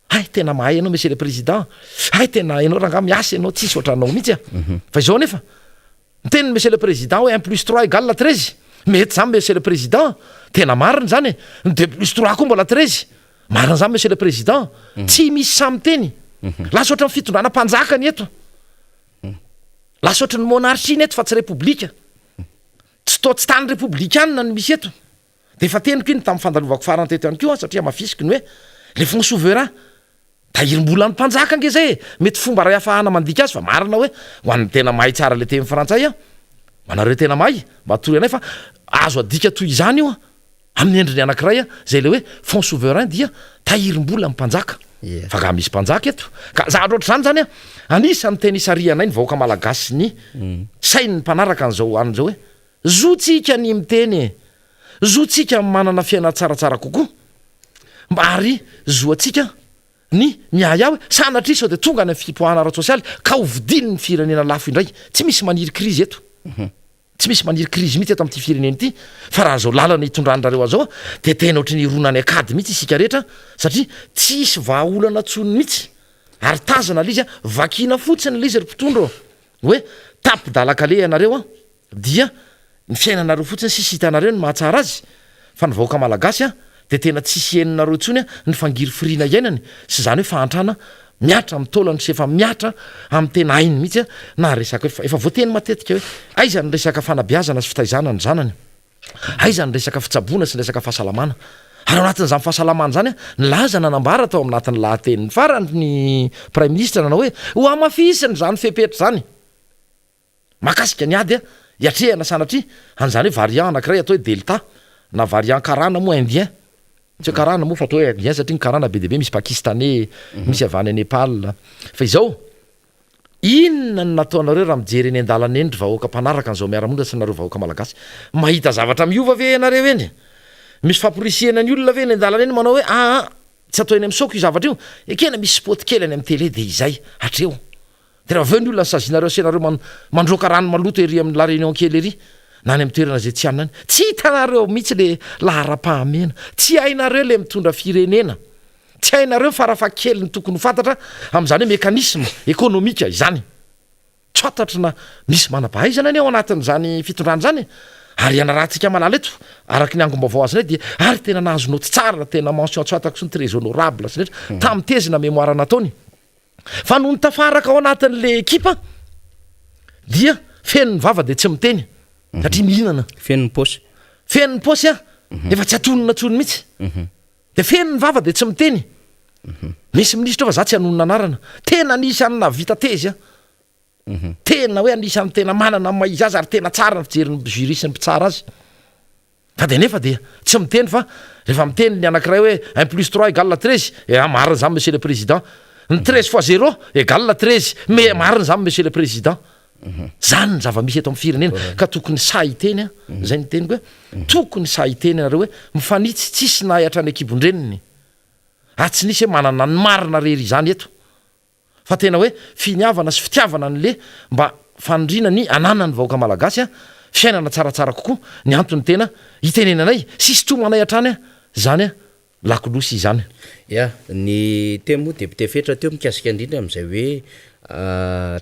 S3: hay tena mahay ianao monsieur le président, hay tena ianao rangaha miasa ianao tsisy ohatranao mihitsy a. Fa izao anefa, miteny monsieur le président hoe un plus trois égale treize, mety zany monsieur le président, tena marina zany e, ny deux plus trois koa mbola treize, marina zany monsieur le président, tsy misy sahy miteny, lasa ohatran'ny fitondrana mpanjaka ny eto, lasa ohatran'ny monarchie ny eto fa tsy repoblika, tsy toa tsy tany repoblikanina no misy eto. Dia efa teniko iny tamin'ny fandalovako farany teto ihany koa satria hamafisiko ny hoe le fonds souverain tahirim-bolan'ny mpanjaka ange zay e! Mety fomba iray ahafahana mandika azy fa marina hoe ho an'ny tena mahay tsara le teny frantsay an! Ho anareo tena mahay mba atoroy anay fa azo adika toy izany io an! Amin'ny endriny anankiray an! Zay le hoe fonds souverain dia tahirim-bolan'ny mpanjaka. Fa angaha misy mpanjaka eto? Ka zavatra ohatr'izany zany an! Anisan'ny tena isarihanay ny vahoaka malagasy ny sain'ny mpanaraka an'izao an'izao hoe Zontsika ny miteny e! Zontsika ny manana fiainana tsaratsara kokoa. Mba ary zoantsika ny miahiahy hoe sanatria sao dia tonga any amin'ny fipoahana ara-tsosialy ka ho vidian'ny firenena lafo indray. Tsy misy maniry krizy eto. Tsy misy maniry krizy mihitsy eto amin'ity firenena ity fa raha izao lalana itondran-drareo azy izao dia tena ohatry ny hirona any an-kady mihitsy isika rehetra satria tsy hisy vahaolana intsony mihitsy. Ary tazana ilay izy, vakiana fotsiny ilay izy ry mpitondra ô! Hoe tapi-dalan-kaleha ianareo an! Dia Ny fiainanareo fotsiny sisa hitanareo ny mahatsara azy fa ny vahoaka malagasy an dia tena tsisy henonareo intsony an ny fangirifiriana iainany sy izany hoe fahantrana mihatra amin'ny taolany sy efa mihatra amin'ny tena ainy mihitsy an na resaka hoe efa voateny matetika hoe aiza ny resaka fanabeazana sy fitaizana ny zanany aiza ny resaka fitsaboana sy ny resaka fahasalamana ary ao anatin'izany fahasalamana izany an nilaza nanambara tao aminatin'ny lahateniny farany ny praiminisitra nanao hoe ho hamafisina izany fepetra izany Mahakasika ny ady hiatrehana sanatria an'izany hoe variant anankiray atao hoe delta na variant karana moa indien, tsy hoe karana moa fa atao hoe indien satria ny karana be dia be misy pakistanais, misy avy any Nepal. Fa izao, inona no nataonareo raha mijery eny an-dalana eny ry vahoaka mpanaraka an'izao miara-monina sy nareo vahoaka malagasy? Mahita zavatra miova ve ianareo eny? Misy famporisihana ny olona ve eny an-dalana eny manao hoe aa tsy atao eny amin'ny saoko io zavatra io? Ekena misy spot kely any amin'ny télé dia izay, hatreo. Dia raha avy eo ny olona sazianareo asianareo mandroaka rano maloto ery amin'ny La Réunion kely ery na any amin'ny toerana izay tsy anona any. Tsy hitanareo mihitsy le laharam-pahamehana. Tsy hainareo le mitondra firenena. Tsy hainareo farafahakeliny tokony ho fantatra amin'izany hoe mécanisme économique izany. Tsy fantatro na misy manam-pahaizana anie ao anatin'izany fitondrana izany e. Ary ianarahantsika malala eto, araka ny angom-baovao azonay dia ary tena nahazo naoty tsara, tena mention tsy fantako intsony, très honorable sy ny rehetra, tamin'ny thèse na mémoire nataony. Fa nony tafaraka ao anatin'le ekipa dia feno ny vava dia tsy miteny satria mihinana.
S2: Feno ny paosy.
S3: Feno ny paosy an, efa tsy atonina intsony mihitsy. Dia feno ny vava dia tsy miteny. Misy minisitra eo fa za tsy hanonona anarana. Tena anisan'ny nahavita tezy an. Tena hoe anisan'ny tena manana ny maha izy azy ary tena tsara ny fijerin'ny jury sy ny mpitsara azy. Fa dia nefa dia tsy miteny fa rehefa miteny ny anankiray hoe un plus trois égale 13, eh marina izany monsieur le président. Ny 13 fois zéro égale 13, mais marina izany monsieur le président. Zany ny zava-misy eto amin'ny firenena ka tokony sahy hiteny an, zay ny teniko hoe tokony sahy hiteny ianareo hoe mifanitsy tsisy nahay hatrany an-kibon-dreniny ary tsy nisy hoe manana ny marina rery izany eto. Fa tena hoe finiavana sy fitiavana an'le mba faniriana ny ananan'ny vahoaka malagasy a, fiainana tsaratsara kokoa ny antony tena itenenanay sy isintomanay hatrany a zany a lakolosy izany.
S2: Ya, ny teny moa député Fetra teo mikasika indrindra amin'izay hoe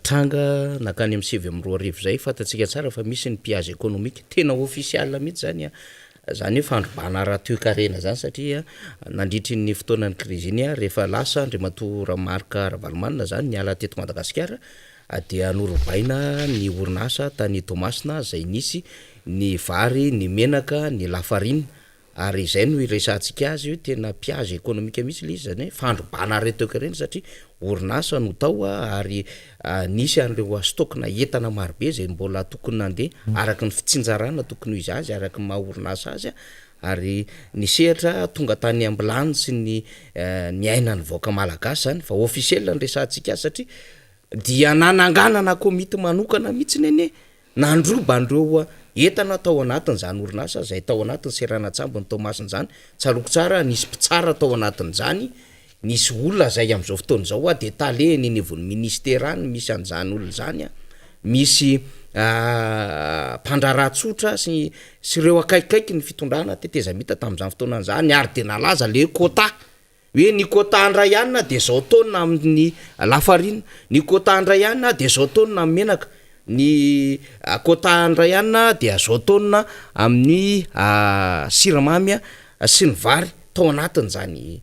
S2: tranga nankany amin'ny 2009 izay, fantatsika tsara fa misy ny pillage économique, tena officiel mihitsy izany an, Izany hoe fandrobana ara-toekarena izany satria nandritry ny fotoanan'ny krizy iny rehefa lasa Andriamatoa Ra-Marc Ravalomanana izany niala teto Madagasikara dia norobaina ny orinasa tany Toamasina izay nisy ny vary, ny menaka, ny lafarina ary izay no iresahantsika azy hoe tena piage économique mihitsy ilay izy izany hoe fandrobana ara-toekarena satria orinasa no tao ary nisy an'ireo stock-na entana marobe izay mbola tokony nandeha araka ny fitsinjarana tokony ho izy azy araka ny maha orinasa azy ary ny sehatra tonga tany am-bilany sy ny niainan'ny vahoaka malagasy izany fa officiel no resahantsika azy satria dia nananganana komity manokana mihitsiny anie Nandroba an'ireo entana tao anatin'izany orinasa izay tao anatin'ny seranan-tsambon'i Toamasina izany. Tsaroako tsara, nisy mpitsara tao anatin'izany, nisy olona izay amin'izao fotoana izao dia tale eny anivon'ny minisitera any misy an'izany olona izany, misy mpandraharaha tsotra sy sy ireo akaikikaiky ny fitondrana tetezamita tamin'izany fotoana izany ary dia nalaza ilay hoe quota. Hoe ny quota ndray anona dia zao taonina amin'ny lafarina, ny quota ndray anona dia zao taonina amin'ny menaka, ny quota ndray anona dia zao taonina amin'ny siramamy sy ny vary tao anatin'izany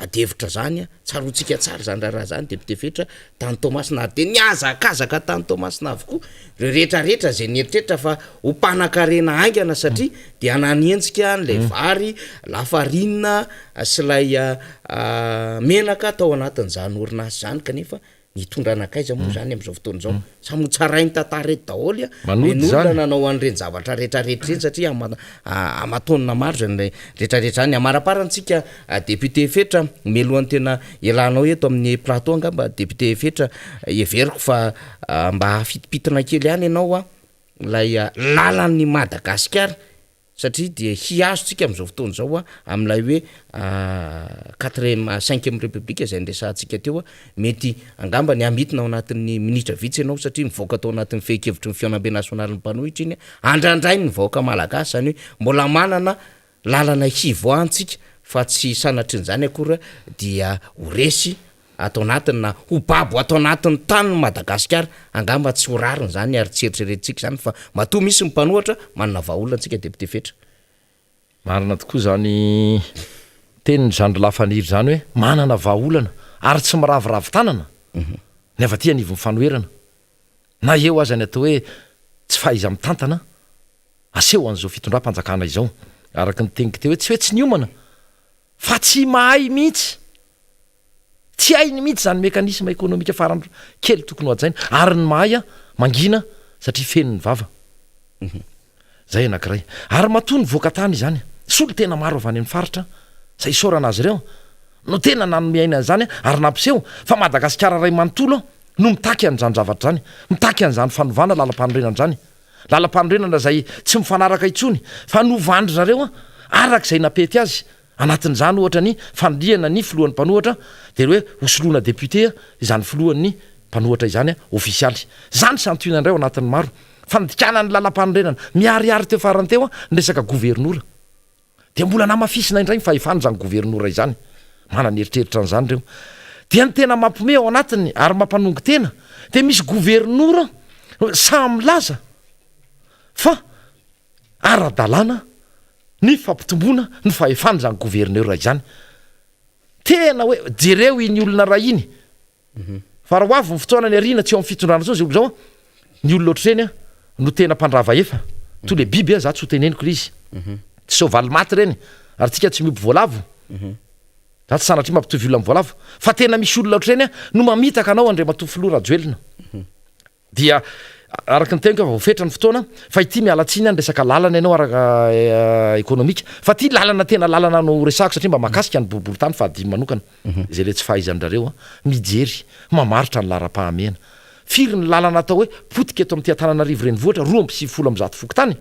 S2: adihevitra zany. Tsaroantsika tsara izany raharaha izany député Fetra tany Toamasina ary dia nihazakazaka tany Toamasina avokoa ireo rehetra rehetra izay nieritreritra fa ho mpanankarena haingana satria dia nanenjika an'ilay vary, lafarinina sy ilay menaka tao anatin'izany orinasa izany kanefa nitondra nankaiza moa izany amin'izao fotoana izao? Samy ho tsarain'ny tantara eto daholo
S3: Manody
S2: ireny olona
S3: izany.
S2: nanao an'ireny zavatra rehetra rehetra ireny satria ama- aman-taonina maro izany rehetra rehetra izany. Amaraparany tsika député Fetra, mialohan'ny tena hialanao eto amin'ny plateau angamba député Fetra, heveriko fa mba hahafitipitina kely ihany ianao ilay lalan'i Madagasikara Satria dia hihazo tsika amin'izao fotoana izao amin'ilay hoe quatrième, cinquième république izay niresahantsika teo, mety angamba ny hamintina ao anatin'ny minitra vitsy ianao satria mivoaka tao anatin'ny fehin-kevitry ny fihaonambe nasionalin'ny mpanohitra iny, andrandrain'ny vahoaka malagasy izany hoe mbola manana lalana hivoahantsika fa tsy sanatrian'izany akory dia ho resy. ato anatiny na ho babo ato anatin'ny tanin'i Madagasikara, angamba tsy ho rariny izany ary tsy eritreretintsika izany fa matoa misy ny mpanohatra, manana vahaolana tsika Député Fetra.
S3: Marina tokoa izany tenin'i Zandrilahy Faniry izany hoe manana vahaolana ary tsy miraviravy tanana ny avy aty anivon'ny fanoherana na eo aza ny atao hoe tsy fahaiza-mitantana aseho an'izao fitondram-panjakana izao. Araka ny teniko teo hoe tsy hoe tsy niomana fa tsy mahay mihitsy, tsy hainy mihitsy izany mécanisme économique farany kely tokony ho hajaina ary ny mahay mangina satria feno ny vava. Izay anankiray. Ary matoa nivoaka tany izany, solontena maro avy any amin'ny faritra, izay isaorana azy ireo, no tena nanome aina an'izany ary nampiseho fa Madagasikara iray manontolo no mitaky an'izany zavatra izany, mitaky an'izany fanovana lalampanorenana izany. Lalampanorenana izay tsy mifanaraka intsony fa novandry zareo araka izay nampety azy. Anatin'izany ohatra ny fanilihana ny filohan'ny mpanohatra dia ny hoe hosoloana député izany filohan'ny mpanohatra izany ofisialy. Izany santionany indray ao anatin'ny maro. Fandikana ny lalampanorenana miharihary teo farany teo ny resaka governora. Dia mbola namafisina indray ny fahefana izany governora izany. Manana eritreritra an'izany ireo. Dia ny tena mampiomehy ao anatiny ary mampanongo tena dia misy governora sahy milaza fa ara-dalàna ny fampitomboana ny fahefan'izany gouverneur izany. Tena hoe jereo iny olona iray iny fa raha ho avy ny fotoana ny aoriana tsy eo amin'ny fitondrana intsony izay olona izao an, ny olona ohatr'ireny an no tena mpandrava efa, toa le biby an, za tsy ho teneniko le izy, tsy soavaly maty ireny ary tsika tsy miompy voalavo, za tsy sanatria mampitovy olona amin'ny voalavo, fa tena misy olona ohatr'ireny an no mamitaka anao Andriamatoa Filoha Rajoelina. Dia araka ny teniko efa voafetra ny fotoana fa ity miala tsiny an resaka lalana ianao araka ekonomika fa ity lalana tena lalana no resahako satria mba mahakasika ny boriborintany fahadimy manokana izay le tsy fahaizan-drareo an mijery mamaritra ny laharam-pahamehana firy ny lalana atao hoe potika eto amin'ity Antananarivo renivohitra 192 fokontany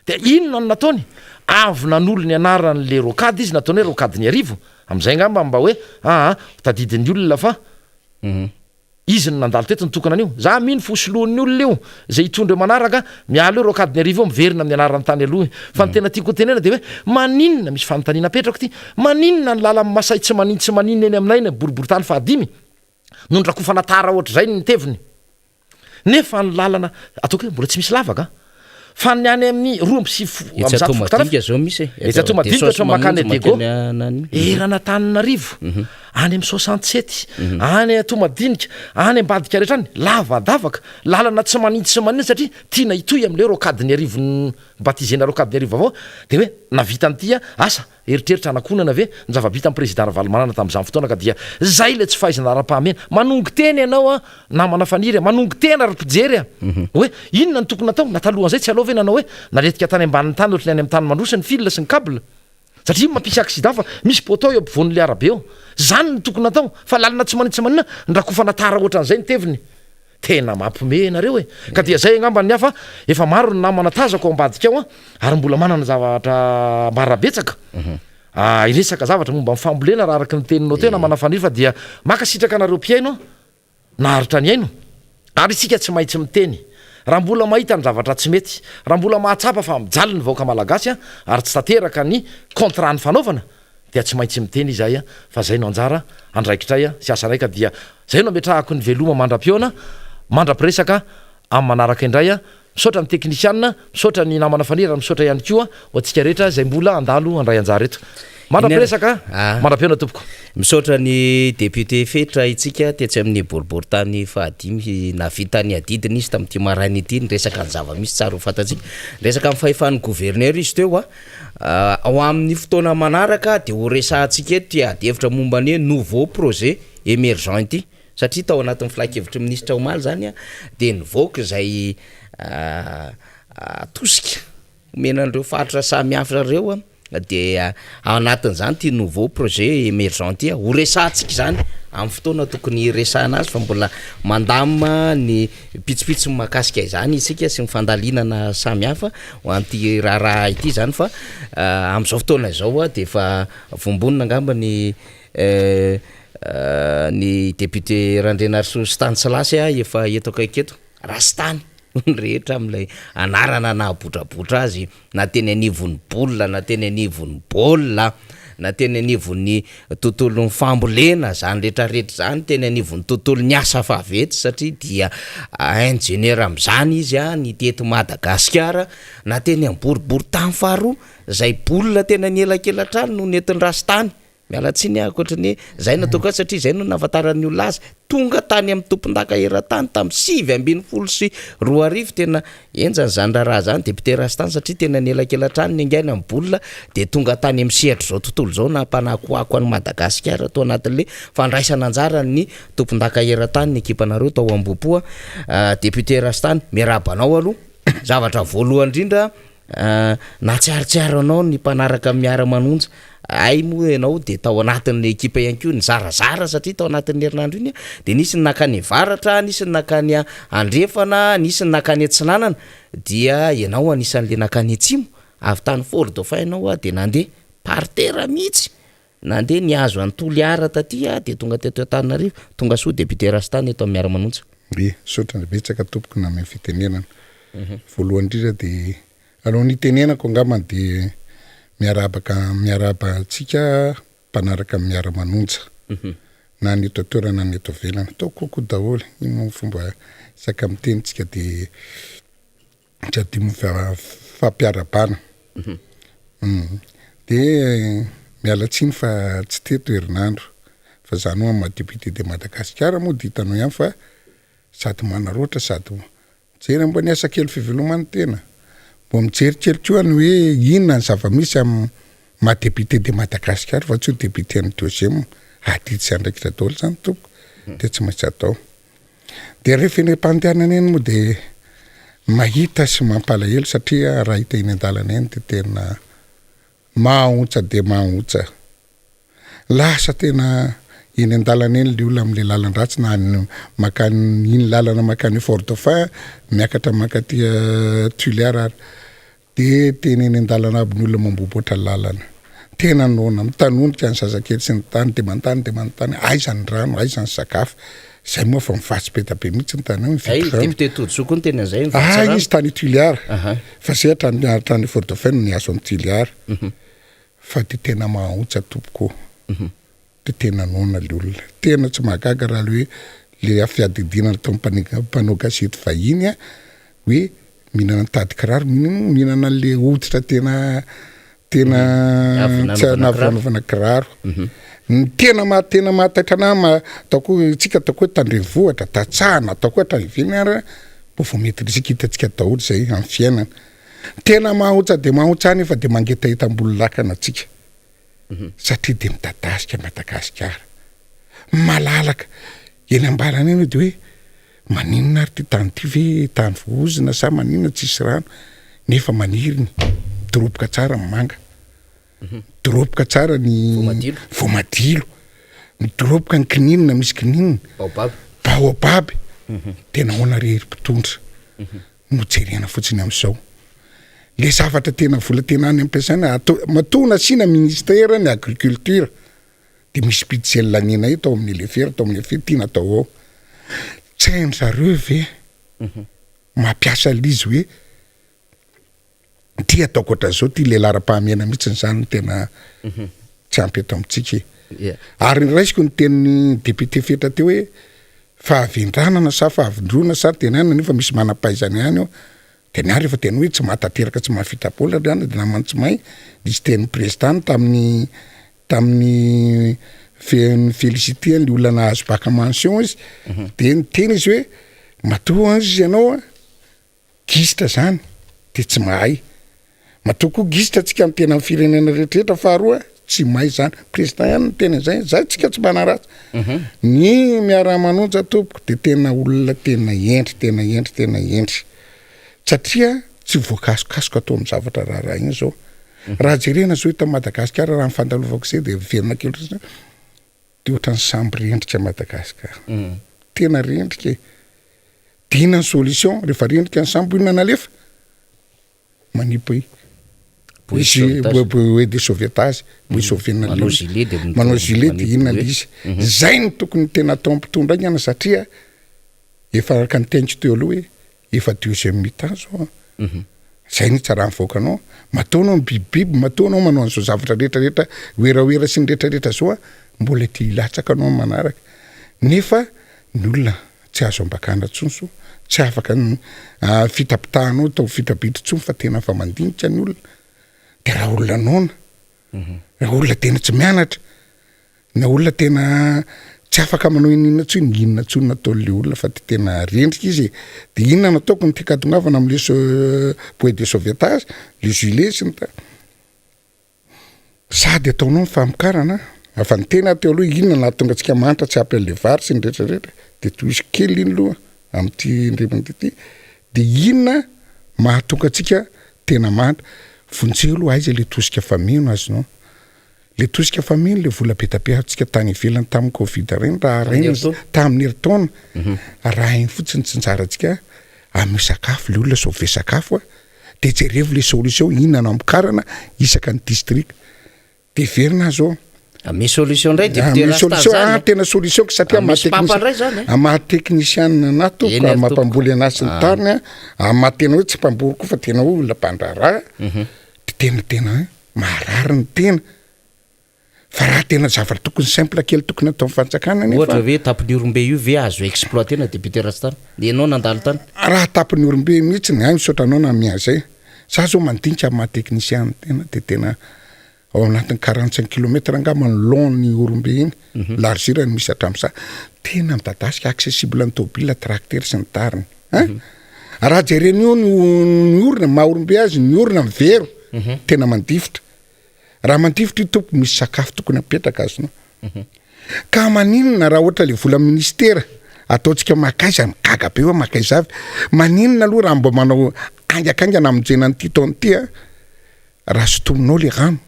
S3: dia inona no nataony avy nanolo ny anaran'le rocade izy nataony hoe rocade Niarivo amin'izay angamba mba hoe aa tadidin'ny olona fa Izy no nandalo teto nitokana an'io. Za mino fa ho soloan'ny olona io, izay hitondra eo manaraka, miala eo Rocadin'Iarivo eo miverina amin'ny anarany tany aloha io. Fa ny tena tiako hotenena dia hoe maninona, misy fanontaniana apetrako ity, maninona ny lalan'ny Masay tsy manin tsy maninona eny aminay eny amin'ny boriborintany fahadimy no nrakofana tara ohatr'izay ny teviny? Nefa ny lalana, ataoko hoe mbola tsy misy lavaka an! Fa ny any amin'ny 192
S2: Etsy
S3: fokontany
S2: Antohomadinika zao misy e.
S3: Etsy Antohomadinika ohatra mankany
S2: Mamonjy
S3: Diego,
S2: mankany anany.
S3: eran'Antananarivo, any amin'ny 67, any Antohomadinika, any ambadika rehetra any, lavadavaka, lalana tsy manintsy sy maninona satria tiana hitohy amin'ilay rocade-n'iarivo ni-baptiser-na rocade-n'iarivo vaovao, dia hoe nahavita an'ity asa Eritreritra hanakonana ve ny zava-bitan'ny Président Ravalomanana tamin'izany fotoana ka dia zay ilay tsy fahaizana ara-pahamehana. Manongo tena ianao an, namana Faniry a, manongo tena ry mpijery a, hoe inona no tokony natao? Na talohan'izay tsy aleo ve nanao hoe naletika tany ambanin'ny tany ohatry ny any amin'ny tany mandroso ny fil sy ny cable? Satria io mampisy accident fa misy poteau eo ampovoan'ilay arabe eo. Zany no tokony natao fa lalana tsy maninona tsy maninona nrakofana tara ohatran'izay ny teviny. Tena mampiomehy nareo e! Ka dia zay angamba ny ahy fa efa maro ny namana tazako ao ambadika ao an, ary mbola manana zavatra ambara betsaka. Ah, hiresaka zavatra momba ny fambolena raha araka ny teninao teo namana Faniry fa dia mankasitraka anareo mpihaino an, naharitra nihaino. Ary isika tsy maintsy miteny raha mbola mahita ny zavatra tsy mety, raha mbola mahatsapa fa mijaly ny vahoaka malagasy an, ary tsy tanteraka ny contrat nifanaovana, dia tsy maintsy miteny izahay fa zay no anjara andraikitray sy asanay ka dia zay no ametrahako ny veloma mandra-pihaona, mandra-piresaka amin'ny manaraka indray, misaotra ny teknisianina, misaotra ny namana Faniry ary misaotra ihany koa ho antsika rehetra izay mbola handalo handray anjara eto. Mandra-piresaka, mandra-pihaona tompoko.
S2: Misaotra ny député Fetra itsika tetsy amin'ny boriborintany fahadimy nahavita ny adidiny izy tamin'ity maraina ity niresaka ny zava-misy tsara ho fantatsika. Niresaka amin'ny fahefan'ny gouverneur izy teo a. Ao amin'ny fotoana manaraka dia ho resahantsika eto ity adihevitra momba ny hoe nouveau projet emergent ity satria tao anatin'ny filankevitry ny minisitra omaly izany dia nivoaka izay tosika omena an'ireo faritra samihafa ireo dia ao anatin'izany ity nouveau projet emergent ity, ho resahantsika izany amin'ny fotoana tokony hiresahana azy fa mbola mandamina ny pitsopitsony mahakasika izany isika sy ny fandalinana samihafa ho an'ity raharaha ity izany fa amin'izao fotoana izao dia efa vombonina angamba ny ny député Randrianarisoa Stanislas efa eto akaiky eto, Rastany hoy ny rehetra amin'ilay anarana nahabotrabotra azy na teny anivon'ny boule na teny anivon'ny baolina. na teny anivon'ny tontolon'ny fambolena izany rehetrarehetra izany, teny anivon'ny tontolon'ny asa vaventy satria dia injeniera amin'izany izy ny teto Madagasikara, na teny amin'ny boriborintany faharoa izay boule tena nielakelantrany no nentin-dRasitany. Miala tsiny aho ankoatry ny hoe zay no ataoko azy satria zay no nahafantaran'ny olona azy. Tonga tany amin'ny tompondaka eran-tany tamin'ny 2019, tena henjana izany raharaha izany député Rastany satria tena nielakelantrany niaingaina ny baolina dia tonga tany amin'ny sehatr'izao tontolo izao nampanakoako an'i Madagasikara tao anatin'ilay fandraisana anjara ny tompondaka eran-tany ny ekipanareo tao Ambohipo. Député Rastany, miarahaba anao aloha. Zavatra voalohany indrindra Nahatsiarotsiaro anao ny mpanaraka miara-manonja. Hay moa ianao dia tao anatin'ny ekipa ihany koa nizarazara satria tao anatin'ny herinandro iny dia nisy ny nankany avaratra, nisy ny nankany andrefana, nisy ny nankany atsinanana. Dia ianao anisan'ilay nankany atsimo, avy tany Fort Dauphin ianao dia nandeha par terre mihitsy, nandeha nihazo an'i Toliara taty dia tonga teto Antananarivo. Tonga soa député Rastany eto amin'ny miara-manonja.
S4: Ie, misaotra betsaka tompoko namehy fitenenana. Voalohany indrindra dia alohan'ny hitenenako angambany dia miarahaba ka miarahaba antsika mpanaraka ny miara-manonja na ny eto an-toerana na ny eto ivelany. Atao coucou daholo, iny moa ny fomba isaka miteny tsika dia tsy adino ny fampiarahabana. Dia miala tsiny fa tsy teto herinandro fa zany hoa maha député de Madagasikara moa dia hitanao ihany fa sady manaraotra sady Mijery mba ny asa kely fiveloman'ny tena. Mbo mijery kely koa ny hoe inona ny zava-misy amin'ny maha député de Madagascar fa tsy hoe député an'ny deuxième. Adidy sy andraikitra daholo izany tompoko dia tsy maintsy atao. Dia rehefa eny am-pandehanana eny moa dia mahita sy mampalahelo satria raha hita eny an-dalana eny dia tena mahaontsa dia mahaontsa. Lasa tena eny an-dalana eny le olona amin'le lalan-dratsy na any mankany iny lalana mankany Fort Dauphin miakatra mankaty Tuléar ary de tena eny an-dalana aby ny olona mamboaboatra lalana. Tena noana, mitanondrika ny zazakely sy ny tany de manontany de manontany aiza ny rano, aiza ny sakafo. Zay moa fa mivatsy be da be mihitsy ny tany ao,
S2: mividy rano. Député Todisoa koa niteny an'izay, mivatsy
S4: rano. Ah izy tany Tuléar, fa zay hatrany hatrany Fort Dauphin no nihazo an'i Tuléar. Fa de tena mahaontsa tompoko ô! De tena noana le olona. Tena tsy mahagaga raha le hoe le fiadidiana nataon'ny mpanao gazety vahiny a, hoe mihinana ny tady kiraro, mihinana an'le hoditra tena tena tsy nanaovana kiraro. Ny tena maha tena mahataitra anah ma ataoko hoe tsika ataoko hoe tandrenivohitra, tantsaha na ataoko hoe hatrany ivelany ary mbo vao mety risika hitantsika daholo zay amin'ny fiainana. Tena mahaontsa dia mahaontsa anefa dia mangetaheta ambony lakana tsika satria dia midadasika Madagasikara. Malalaka eny ambalana eny dia hoe maninona ary ty tany ty ve tany voahozona sa maninona tsisy rano nefa maniry ny midoroboka tsara ny manga, midoroboka tsara ny voamadilo, midoroboka ny kininina misy kininina, baobab, tena ahoana re ry mpitondra. no jerena fotsiny amin'izao. Le zavatra tena vola tena any ampiasaina atao matoa nasiana ministère ny agriculture de misy budget laniana eto ao amin'ny LFR atao amin'ny FE tiana atao ao. Tsy hain-dry zareo ve mampiasa le izy hoe Ty ataoko ohatran'izao ty le laharam-pahamehana mihitsy zany no tena tsy ampy eto amintsika e. Ary raisiko ny tenin'ny député Fetra teo hoe fahavendranana sa fahavondrona sa tena ihany nefa misy manam-pahaizana ihany eo. De ny ahy rehefa tena hoe tsy mahatanteraka tsy mahavita baolina ry anona de namany tsy mahay nisy tenin'ny président tamin'ny tamin'ny fe- félicité an'le olona nahazo bac mention izy de niteny izy hoe matoa izy ianao a Gisitra zany de tsy mahay. Matoa koa gisitra tsika miteny amin'ny firenena rehetrarehetra faharoa tsy mahay zany. Président ihany no miteny an'izay, zay tsika tsy manaratsy. Ny miara-manonja tompoko de tena olona tena hendry, tena hendry, tena hendry. Satria tsy voakasokasoka atao amin'ny zavatra raharaha iny zao. Raha jerena zao eto Madagasikara raha ny fandalovako zay de miverina kely fotsiny de ohatran'ny sambo rendrika Madagasikara. Tena rendrika e. De inona ny solution rehefa rendrika ny sambo inona nalefa? Manipy bouée de sauvetage, bouée sauvena
S2: Manao gilet de
S4: manao gilet de inona le izy. Zay no tokony tena atao mpitondra aingana satria efa araka ny teniko teo aloha hoe efa deuxième mi-temps zao an. Zay ny tsara mivoaka anao. Matoa anao mibibibiby, matoa anao manao an'izao zavatra rehetra rehetra werawera sy ny rehetra rehetra zao a, mbola te hilatsaka anao amin'ny manaraka. Nefa ny olona tsy azo ambakana intsony so, tsy afaka ny fitapitahanao atao fitabitry intsony fa tena efa mandinika ny olona. De raha olona noana, raha olona tena tsy mianatra, Na olona tena tsy afaka manao inona intsony, inona intsony no ataon'le olona fa de tena rendrika izy e! De inona no ataoko, ny tian-katongavana am'le bouée de sauvetage, le gilet sy ny tariny, sady ataonao ny famokarana, fa ny tena teo aloha inona no nahatonga antsika mahantra tsy ampy an'le vary sy ny retraretra, de tohizo kely iny aloha am'ty indray mandeha ty, de inona mahatonga antsika tena mahantra, vonjeo aloha aiza le tosika fameno azonao. Le tosika fameno le vola be da be azontsika tany ivelany tamin'ny covid reny raha rainy tamin'ny herintaona raha iny fotsiny tsinjarantsika ameo sakafo le olona sauver sakafo a de jerevo le solution inona no amokarana isaka ny district de verina azo
S2: Ame solution ndray député
S4: Ame
S2: Rasta
S4: solution
S2: zany
S4: ah
S2: eh.
S4: tena solution satria
S2: Ame
S4: maha
S2: sopapa
S4: technicien
S2: ndray zany eh.
S4: maha technicien anahy tompoko
S2: Eny ary
S4: maha
S2: tompoko.
S4: mpamboly anahy sy ny
S2: Ah.
S4: tariny a maha tena hoe tsy mpamboly koa fa tena hoe olona mpandraharaha de tena tena Marary ny tena fa raha tena zavatra tokony simple kely tokony ataon'ny fanjakana nefa.
S2: Ohatra ve tapon'ny Ihorombe io ve azo exploiter-na député Rastany? Ianao nandalo tany.
S4: Raha tapon'ny Ihorombe mihitsy ny ahy misaotra anao namia zay. Za zao mandinika amin'ny maha technicien ny tena de tena ao anatin'ny 45 kilomètre angamba ny long ny Ihorombe iny, largeur ny misy hatramin'iza. Tena midadasika, accessible ny tôbila, tracteur sy ny tariny. Hein? Raha jerena eo ny ny orona, maha olombe azy, ny orona mivero, tena mandifotra. Raha mandifotra io tompoko, misy sakafo tokony apetraka azonao. Ka maninona raha ohatra le vola ministera ataontsika makaiza, gaga be hoe makaiza avy, maninona aloha raha mba manao haingakaingana hamonjena an'ity taona ity an, raha sintominao le rano,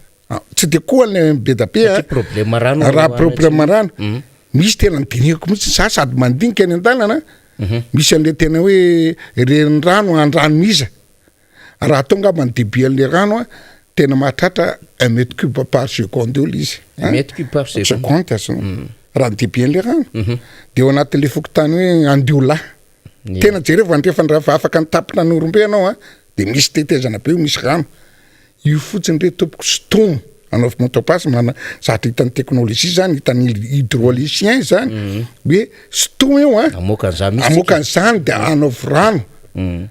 S4: tsy de koa le be da be
S2: Satria problème rano
S4: raha problème rano,
S2: Mhm.
S4: misy tena nodinihako mihitsy, za sady mandinika any an-dalana, Misy an'le tena hoe renirano andranomiza, raha atao angamba ny débit an'le rano a, tena mahatratra un mètre cube par seconde eo le izy.
S2: Un mètre cube par seconde.
S4: Seconde azonao. Raha ny débit an'le rano. De ao anatin'le fokontany hoe Andiolahy. Tena jereo andrefana raha afaka nitapina an'Ihorombe ianao a, de misy tetezana be eo misy rano. Io fotsiny re tompoko sintomo anaovy mot de passe mana zatra hitan'ny teknolojia zany hitan'ny hydraulicien zany mhm. hoe sintomo io a
S2: amoaka an'izany mihitsy
S4: amoaka an'izany de anaovy rano mhm.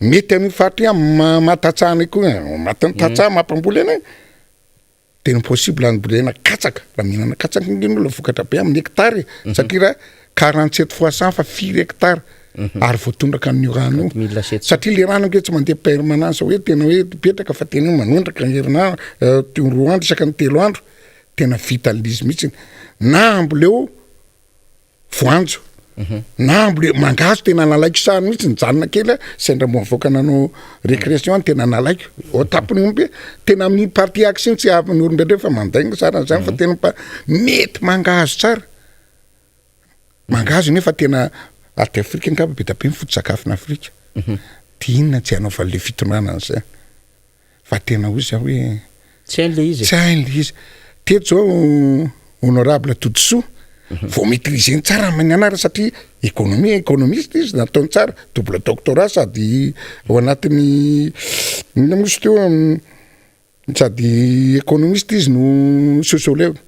S4: mety amin'io faritra io mahatatsaha koa matin'ny tantsaha mhm. mampamboly anay Tena possible ambolena katsaka, raha mihinana katsaka ange ny olona vokatra be amin'ny hectare e, satria raha 47 fois 100 fa firy hectare ary voatondraka amin'io rano io, satria le rano ange tsy mandeha permanence hoe tena hoe mipetraka fa tena hoe manondraka herinandro, roa andro isaka ny telo andro, tena vitan'izy mihitsy, na amboleo voanjo na amboly mangahazo tena nalaiko sary mihitsy nijanona kely aho sendra mbo nivoaka nanao récréation any tena nalaiko ao tampony omby tena amin'ny partie axe iny tsy avy ny olombe ndray fa mandainga zara zany fa tena mpa mety mangahazo tsara mangahazo nefa tena aty Afrika angamba be da be ny foto-tsakafon'Afrika de inona tsy hanaovan'le fitondrana an'izay Fa tena hoy za hoe.
S2: Tsy hainy le izy e.
S4: Tsy hainy le izy. Teto zao honorable Todisoa vao maitriser-ny tsara ny anarany satria économie, économiste izy nataony tsara, double doctorat sady ao anatin'ny inona moa izy teo sady économiste izy no sociologue.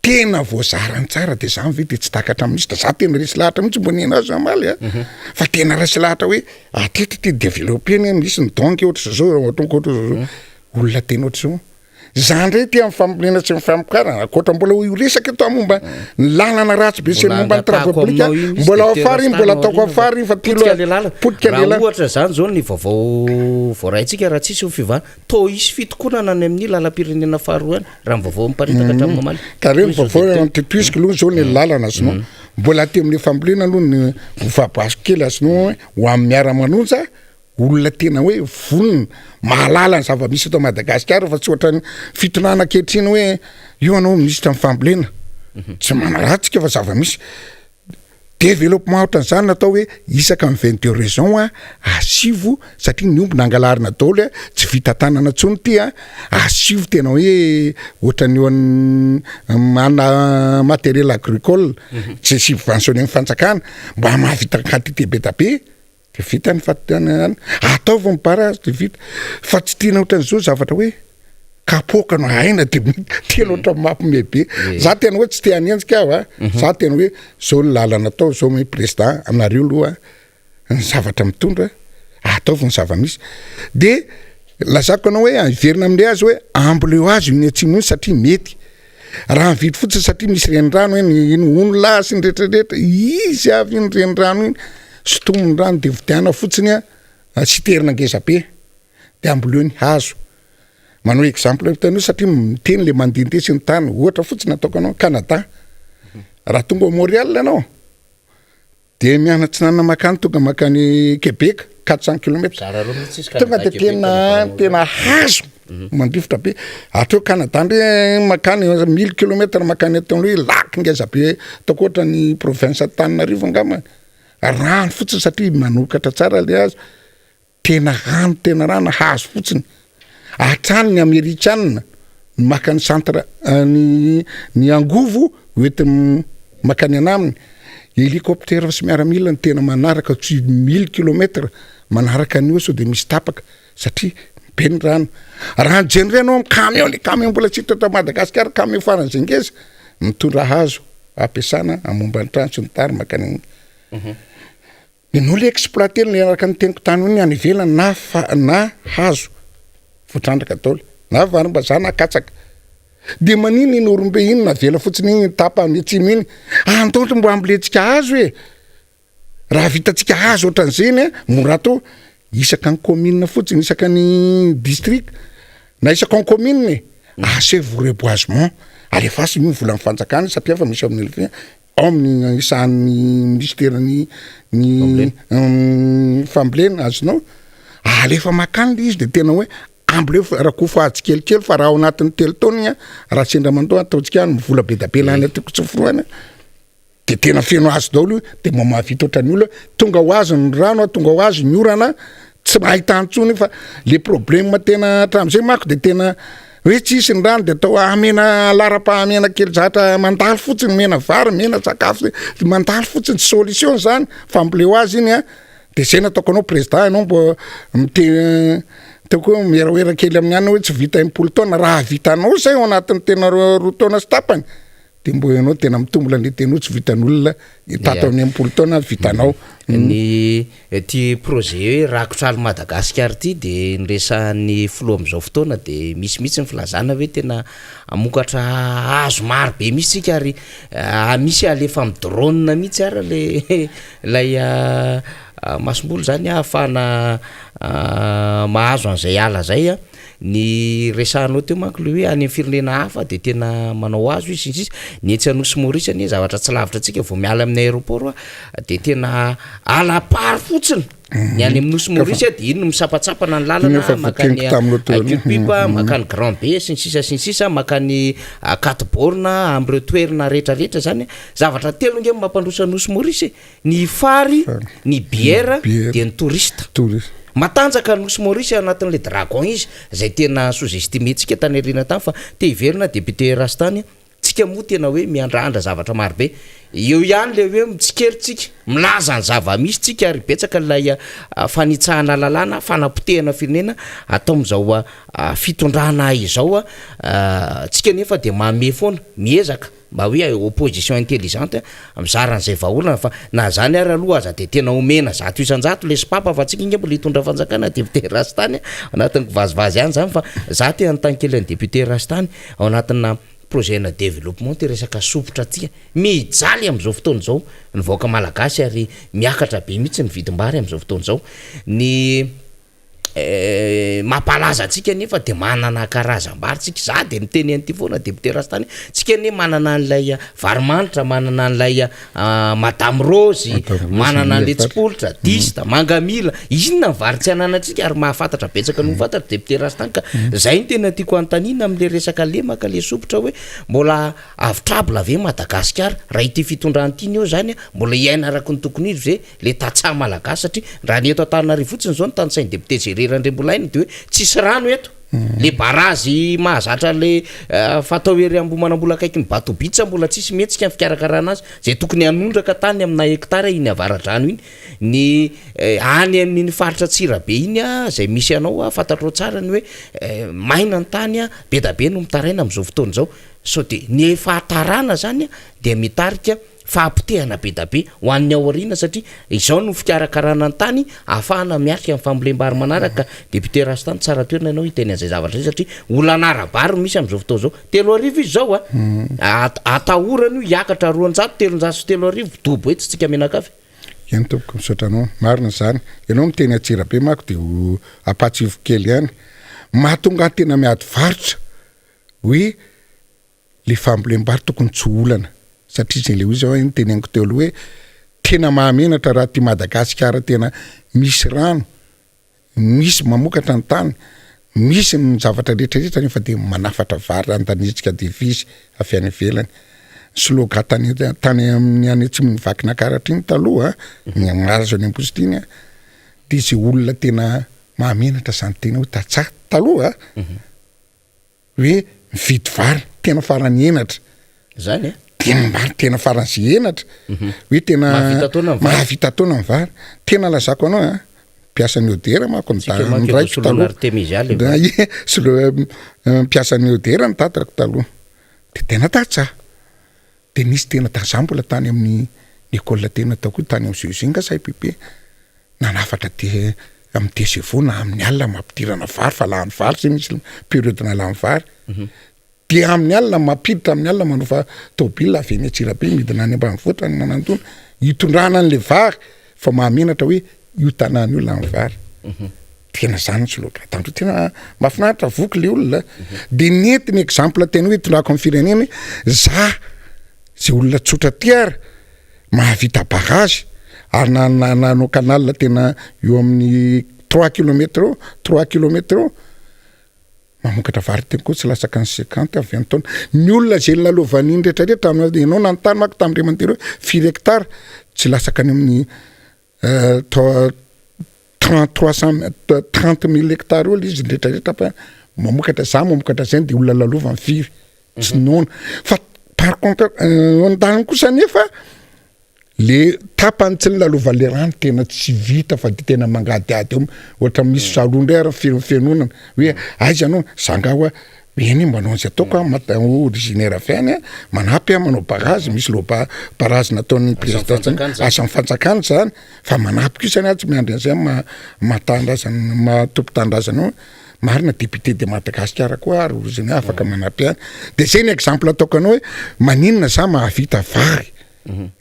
S4: Tena voazarany tsara de zany ve de tsy takatra mihitsy da za tena resy lahatra mihitsy mbo nihaino azy omaly a mhm. fa tena resy lahatra hoe atreto ty developpé-ny misy ny donky ohatra zao zao ohatra ohatra zao zao mhm. olona tena ohatra zao za ndray ty amin'ny fambolena sy ny famokarana ankoatra mbola ho resaka eto momba ny lalana ratsy be sy ny momba ny travaux public mbola ao afara iny mbola ataoko afara iny fa ty
S2: potika le lalana
S4: potika le lalana
S2: ohatra zany zao ny vaovao voaraintsika raha tsisy ho fivana Toa hisy fitokonana any amin'ny lalam-pirenena faharoa any, raha ny vaovao miparitaka hatramin'ny omaly.
S4: Ka reo ny vaovao anti-puisque aloha zao ny lalana sinon mbola aty amin'ny fambolena aloha ny voabaso kely sinon hoe ho amin'ny miara-manonja olona tena hoe vonona mahalala ny zava-misy eto Madagasikara fa tsy ohatran'ny fitondrana ankehitriny hoe io anao minisitra ny fambolena tsy manaratsy tsika fa zava-misy Développement ohatran'izany natao hoe isaka ny 22 régions a, asivo satria ny omby nangalarina daholo a, tsy vita tanana intsony ity a, asivo tena hoe ohatran'ny eo an mana matériel agricole, tsy subventionné-n'ny fanjakana mba mahavita quantité be da be. De vita ny fatihana any, ataovy ny barrage de vita, fa tsy tiana ohatran'izao zavatra hoe kapoaka no aina de tena ohatran'ny mampime be. Za tena hoe tsy te hanenjika aho a, za tena hoe zao ny lalana atao, zao ny président aminareo aloha ny zavatra mitondra, ataovy ny zava-misy. De lazako anao hoe hiverina amle azy hoe amboleo azy iny atsimo iny satria mety. Raha mividy fotsiny satria misy renirano eny, iny ony lahy sy ny rehetra rehetra, izy avy iny renirano iny, sintominy ny rano de vidiana fotsiny a, citerne ngeza be, de amboleo ny hazo. Manao exemple hitanao satria miteny le mandehandeha sy ny tany, ohatra fotsiny ataoko anao, Canada, raha tonga ao Montréal ianao, De mianatsinanana makany tonga makany Québec, 400 kilomètres.
S2: Zara roa mihitsy izy
S4: Tonga de tena tena hazo mandrifotra be. Hatreo Canada ndray makany mille kilomètres makany ataony hoe lac ngeza be ataoko ohatra ny province Antananarivo angamba. Rano fotsiny satria manokatra tsara le hazo. Tena rano tena rano hazo fotsiny. Hatrany ny amerikana no maka ny centre ny ny angovo hoentiny makany anaminy. Hélicoptère sy miaramila no tena manaraka tsy mille kilomètre manaraka an'io sao de misy tapaka satria be ny rano. Raha ny jery anao amin'ny camion le camion mbola tsy hita eto Madagasikara camion faran'izay ngeza mitondra hazo ampiasana hamomba ny trano sy ny tariny makany. Ianao le exploiter le araka ny teniko tany ny any ivelany na fa na hazo voatrandraka daholo na varimbazaha na katsaka de manina iny orombe iny navela fotsiny iny tapany atsimo iny andao mbo ambolentsika hazo e raha vitantsika hazo ohatran'izeny a mora atao isaka ny commune fotsiny isaka ny district na isaka ny commune e asevo reboisement alefaso io volan'ny fanjakana satria efa misy amin'ny ao amin'ny sahan'ny minisiteran'ny ny fambolena azonao alefa makany le izy de tena hoe amboleo fa rakofa tsikelikely fa raha ao anatin'ny telo taona igny a raha sendra mandoa ataontsika any vola be da be lany atoko tsy forohana de tena feno azy daholo io de mba mahavita ohatran'ny olona tonga ho azy ny rano a tonga ho azy ny orana tsy ahitana intsony fa le problème tena hatramin'izay manko de tena hoe tsisy ny rano de atao amena laharam-pahamehana kely zatra mandalo fotsiny mena vary mena sakafo mandalo fotsiny tsy solution zany fa amboleo azy iny a de zay nataoko anao président ianao mbo mite ataoko hoe mieraoera kely amin'ny anina hoe tsy vita 60 taona raha vitanao zay ao anatin'ny tena roa taona sy tapany de mbo ianao tena mitombona le teny hoe tsy vitan'olona tato amin'ny 60 taona vitanao.
S2: Ny ity projet hoe rakotra aly Madagasikara ity de niresahan'ny filoha amin'izao fotoana de misy mihitsy ny filazana hoe tena hamokatra hazo maro be mihitsy isika ary misy alefa amin'ny drone mihitsy ary le ilay masomboly zany ahafahana mahazo an'izay ala zay. Ny resahanao teo manko le hoe any amin'ny firenena hafa de tena manao hazo izy sy ny sisa, ny etsy Anosy Maurice anie zavatra tsy lavitra antsika vao miala amin'ny aéroport a de tena ala-pary fotsiny ny any amin'ny Nosy Maurice de iny no misampatsampana ny lalana makany Curepipe, makany Grand Baie sy ny sisa sy ny sisa, makany Quatre Bornes amin'ireo toerana rehetrarehetra zany, zavatra telo ange no mampandroso an'i Nosy Maurice e. Ny fary, ny bière dia ny touriste. Matanjaka ny Nosy Maurice anatin'ilay dragon izy izay tena sous estimé-ntsika tany aoriana tany fa te hiverina député Rastany a. Tsika moa tena hoe miandrandra zavatra maro be. Eo ihany ilay hoe mitsikera tsika, milaza ny zava-misy tsika ary betsaka ilay fanitsahana lalàna, fanapotehana firenena atao amin'izao fitondrana izao. Tsika nefa dia mamehy foana, miezaka. Mba hoe opposition intelligente mizara an'izay vahaolana fa na zany ary aloha aza de tena omena 100% le sopapa fa tsika nge mbola hitondra fanjakana député Rastany anatin'ny kivazivazy ihany zany fa za te hanontany kely an'i député Rastany ao anatina projet na développement ty resaka sopotra ty mijaly amin'izao fotoana izao ny vahoaka malagasy ary miakatra be mihitsy ny vidim-bary amin'izao fotoana izao ny Mampalaza antsika anefa dia manana karazam-bary tsika, za dia miteny an'ity foana député Rastany, tsika anie manana an'ilay vary manitra, manana an'ilay madame rose, manana an'ilay tsipolitra, dista, mangamila, inona ny vary tsy ananantsika ary mahafantatra betsaka noho ny fantatro député Rastany ka zay no tena tiako anontaniana amin'ilay resaka lemaka le sopotra hoe mbola avotrable ve Madagasikara raha ity fitondrana ity ny eo zany mbola hiaina araka ny tokony izy ve le tantsaha malagasy satria raha ny eto Antananarivo fotsiny izao no tanisain'ny député Jerry. André Randriambolaina de hoe tsisy rano eto. Le barazy mahazatra le fatao ery Ambohimanambola akaikin'ny Bateau Beach mbola tsisy mihetsika ny fikarakarana azy, zay tokony hanondraka tany amina hectare iny avaradrano iny. Ny any amin'iny faritra Antsirabe iny zay misy anao fantatrao tsara ny hoe maina ny tany, be da be no mitaraina amin'izao fotoana izao. Sao dia ny fahatarana zany dia mitarika fahapotehana be da be ho an'ny ao aoriana satria izao no fikarakarana ny tany ahafahana miatrika ny fambolem-bary manaraka. Député Rastany, tsara toerana ianao hiteny an'izay zavatra izay satria olana ara-bary no misy amin'izao fotoana izao. 3000 izy izao a, atahorana io hiakatra 200, 3300, dobo etsy tsika mianakavy.
S4: Eny tompoko, misaotra anao. Marina izany. Ianao miteny Antsirabe manko dia ho ampahatsiahiviko kely ihany. Mahatonga ahy tena miady varotra hoe le fambolem-bary tokony tsy ho olana satria zay le izy hoe niteneniko teo aloha hoe tena mahamenatra raha ty Madagasikara tena misy rano, misy mamokatra ny tany, misy ny zavatra rehetra rehetra nefa de manafatra vary andanitsika devise avy any ivelany. Ny slogan tany tany amin'ny any atsimon'ny Vakinankaratra iny taloha ny mahazo any Ambositra iny de zay olona tena mahamenatra zany tena hoe tantsaha taloha hoe mividy vary tena farany henatra.
S2: Zany e?
S4: Tena vary tena farany sy henatra. Mhm. Hoe tena
S2: mahavita taona ny vary.
S4: Mahavita taona ny vary. Tena lazako anao a, mpiasan'ny ODR manko ny
S2: ny raiko taloha. Artemisia le
S4: vary. Solo euh, mpiasan'ny ODR ny tatrako taloha. De tena tantsaha. De nisy tena ta za mbola tany amin'ny école tena ataoko hoe tany amin'ny GEG nga sa EPP. Nanafatra de amin'ny DCVO na amin'ny alina mampidirana vary fa lany vary zay misy période na lany vary. Mhm. De amin'ny alina mampiditra amin'ny alina manofa tôbila avy eny Antsirabe midina any ambanivohitra any Manandona hitondrana an'le vary fa mahamenatra hoe io tanàna io lany vary. Mhm. Tena zany ny slogan tandroy tena mahafinaritra voky le olona. Mhm. De nentiny exemple tena hoe hitondrako amin'ny firenena hoe za zay olona tsotra ty ary mahavita barrage ary na nanao canal tena eo amin'ny trois kilomètres eo, trois kilomètres eo, mamokatra vary teny koa tsy latsaka ny cinquante à vingt tonnes. Ny olona izay nilalaovan'iny rehetra rehetra, ianao nanontany manko tamin'ny ray aman-dreny hoe firy hectares, tsy latsaka any amin'ny 30 300 30 mille hectares eo le izy ny rehetra rehetra fa mamokatra za mamokatra zay de olona lalovany firy tsy mhm. noana fa par contre euh, andaniny kosa nefa le tapany tsy nilalovan'le rano tena tsy vita fa de tena mangadihady eo ohatra misy mm. saloa ndray ary fenonana hoe aiza anao zanga hoa Eny manao an'izay ataoko aho, mat- originaire avy any, manampy aho manao barazy, misy loa barazy nataon'ny président zany, asan'ny fanjakana zany, fa manampy kosa aho tsy miandry an'izay maha maha tanindrazana maha tompon-tanindrazana eo, marina député de Madagasikara koa ary originaire afaka manampy ihany, de zay ny exemple ataoko anao hoe maninona za mahavita vary,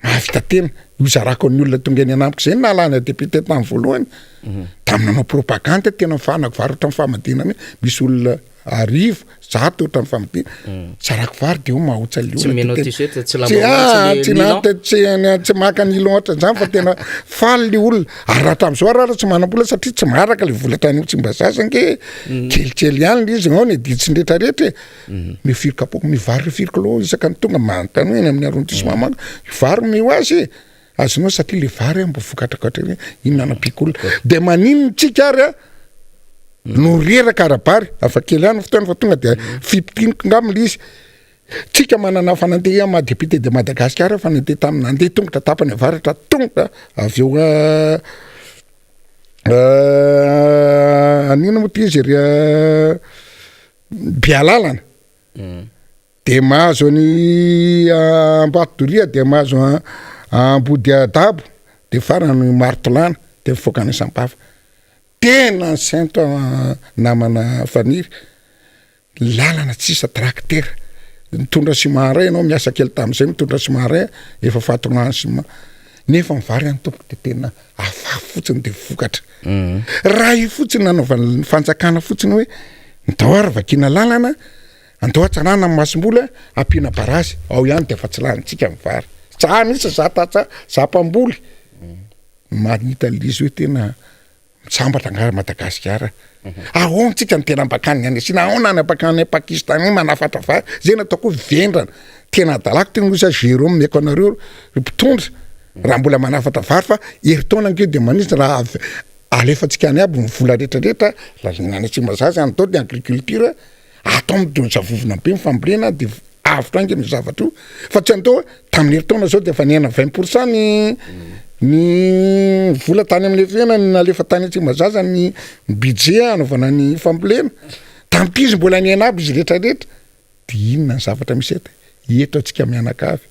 S4: mahavita tena, io zarako ny olona tonga eny anamiko zay no nahalany ahy député tamin'ny voalohany, tamin'ny nanao propagande tena nifahanako vary ohatran'ny famadihana mihitsy, misy olona 1000, 100 ohatran'ny famadihana, zarako vary de eo mahaotsa le
S2: Tsy
S4: olona
S2: omenao
S4: de tena
S2: t-shirt, tsy
S4: tsy
S2: lamba
S4: ah,
S2: tsy
S4: tsy
S2: nylon.
S4: na- tsy tsy maka nylon ohatran'izany fa tena faly le olona, ary raha hatramin'izao ary aho tsy manam-bola satria tsy maharaka le vola tany Tsimbazaza ange, kelikely ihany le izy, ao ny adiditsy ny rehetrarehetra e. Ny firy kapoaka, ny vary firy kilao isaka ny tonga manontany hoe eny amin'ny arrondissement manko, vary omeo azy e, azonao satria le vary a mbo vokatrakatra iny, iny nanampiako olona, de maninona tsika ary a no reraka ara-bary, afa kely ihany ny fotoana fa tonga de fipitiniko ngamba le izy, tsika manana fanantenana maha député de Madagasikara fa nandeha tamin'ny nandeha tongotra tapany avaratra tongotra avy eo an'inona moa ty izy ry Bealalana de mahazo an'i Ambatodoria de mahazo Ambodiadabo de farany Martolana de mivoaka any Sambava. Tena nisento namana Faniry, lalana tsisy tracteur, nitondra ciment ray ianao miasa kely tam'zay mitondra ciment ray efa fatorana ciment, nefa ny vary any tompoko de tena afafy fotsiny de vokatra. Raha io fotsiny nanaovan'ny fanjakana fotsiny hoe ndao ary vakiana lalana, andao hatsarana ny masomboly, ampiana barazy, ao ihany de efa tsy lanintsika ny vary. Za mihitsy za tantsaha, za mpamboly, mahita an'le izy hoe tena sambatra angaha Madagasikara. Ahoana tsika no tena ambakany any Sina, ahoana any ambakany any Pakistan any manafatra vary, zay no ataoko hoe vendrana. Tena adalako tena hoy za Jérôme meko anareo ry mpitondra raha mbola manafatra vary fa herintaona ange de manintsy raha avy. Alefantsika any aby ny vola rehetra rehetra, lazaina any Tsimbazaza any daholo ny agriculture, atao amin'ny zavovona be ny fambolena de avotra haingana io zavatra io, fa tsy andao hoe tamin'ny herintaona zao de efa nihena 20 pour cent ny ny vola tany amin'ny herintaona nalefa tany Tsimbazaza ny budget hanaovana ny fambolena, tamin'ity izy mbola nihena aby izy rehetra rehetra. De inona ny zavatra misy eto? Eto antsika mianakavy.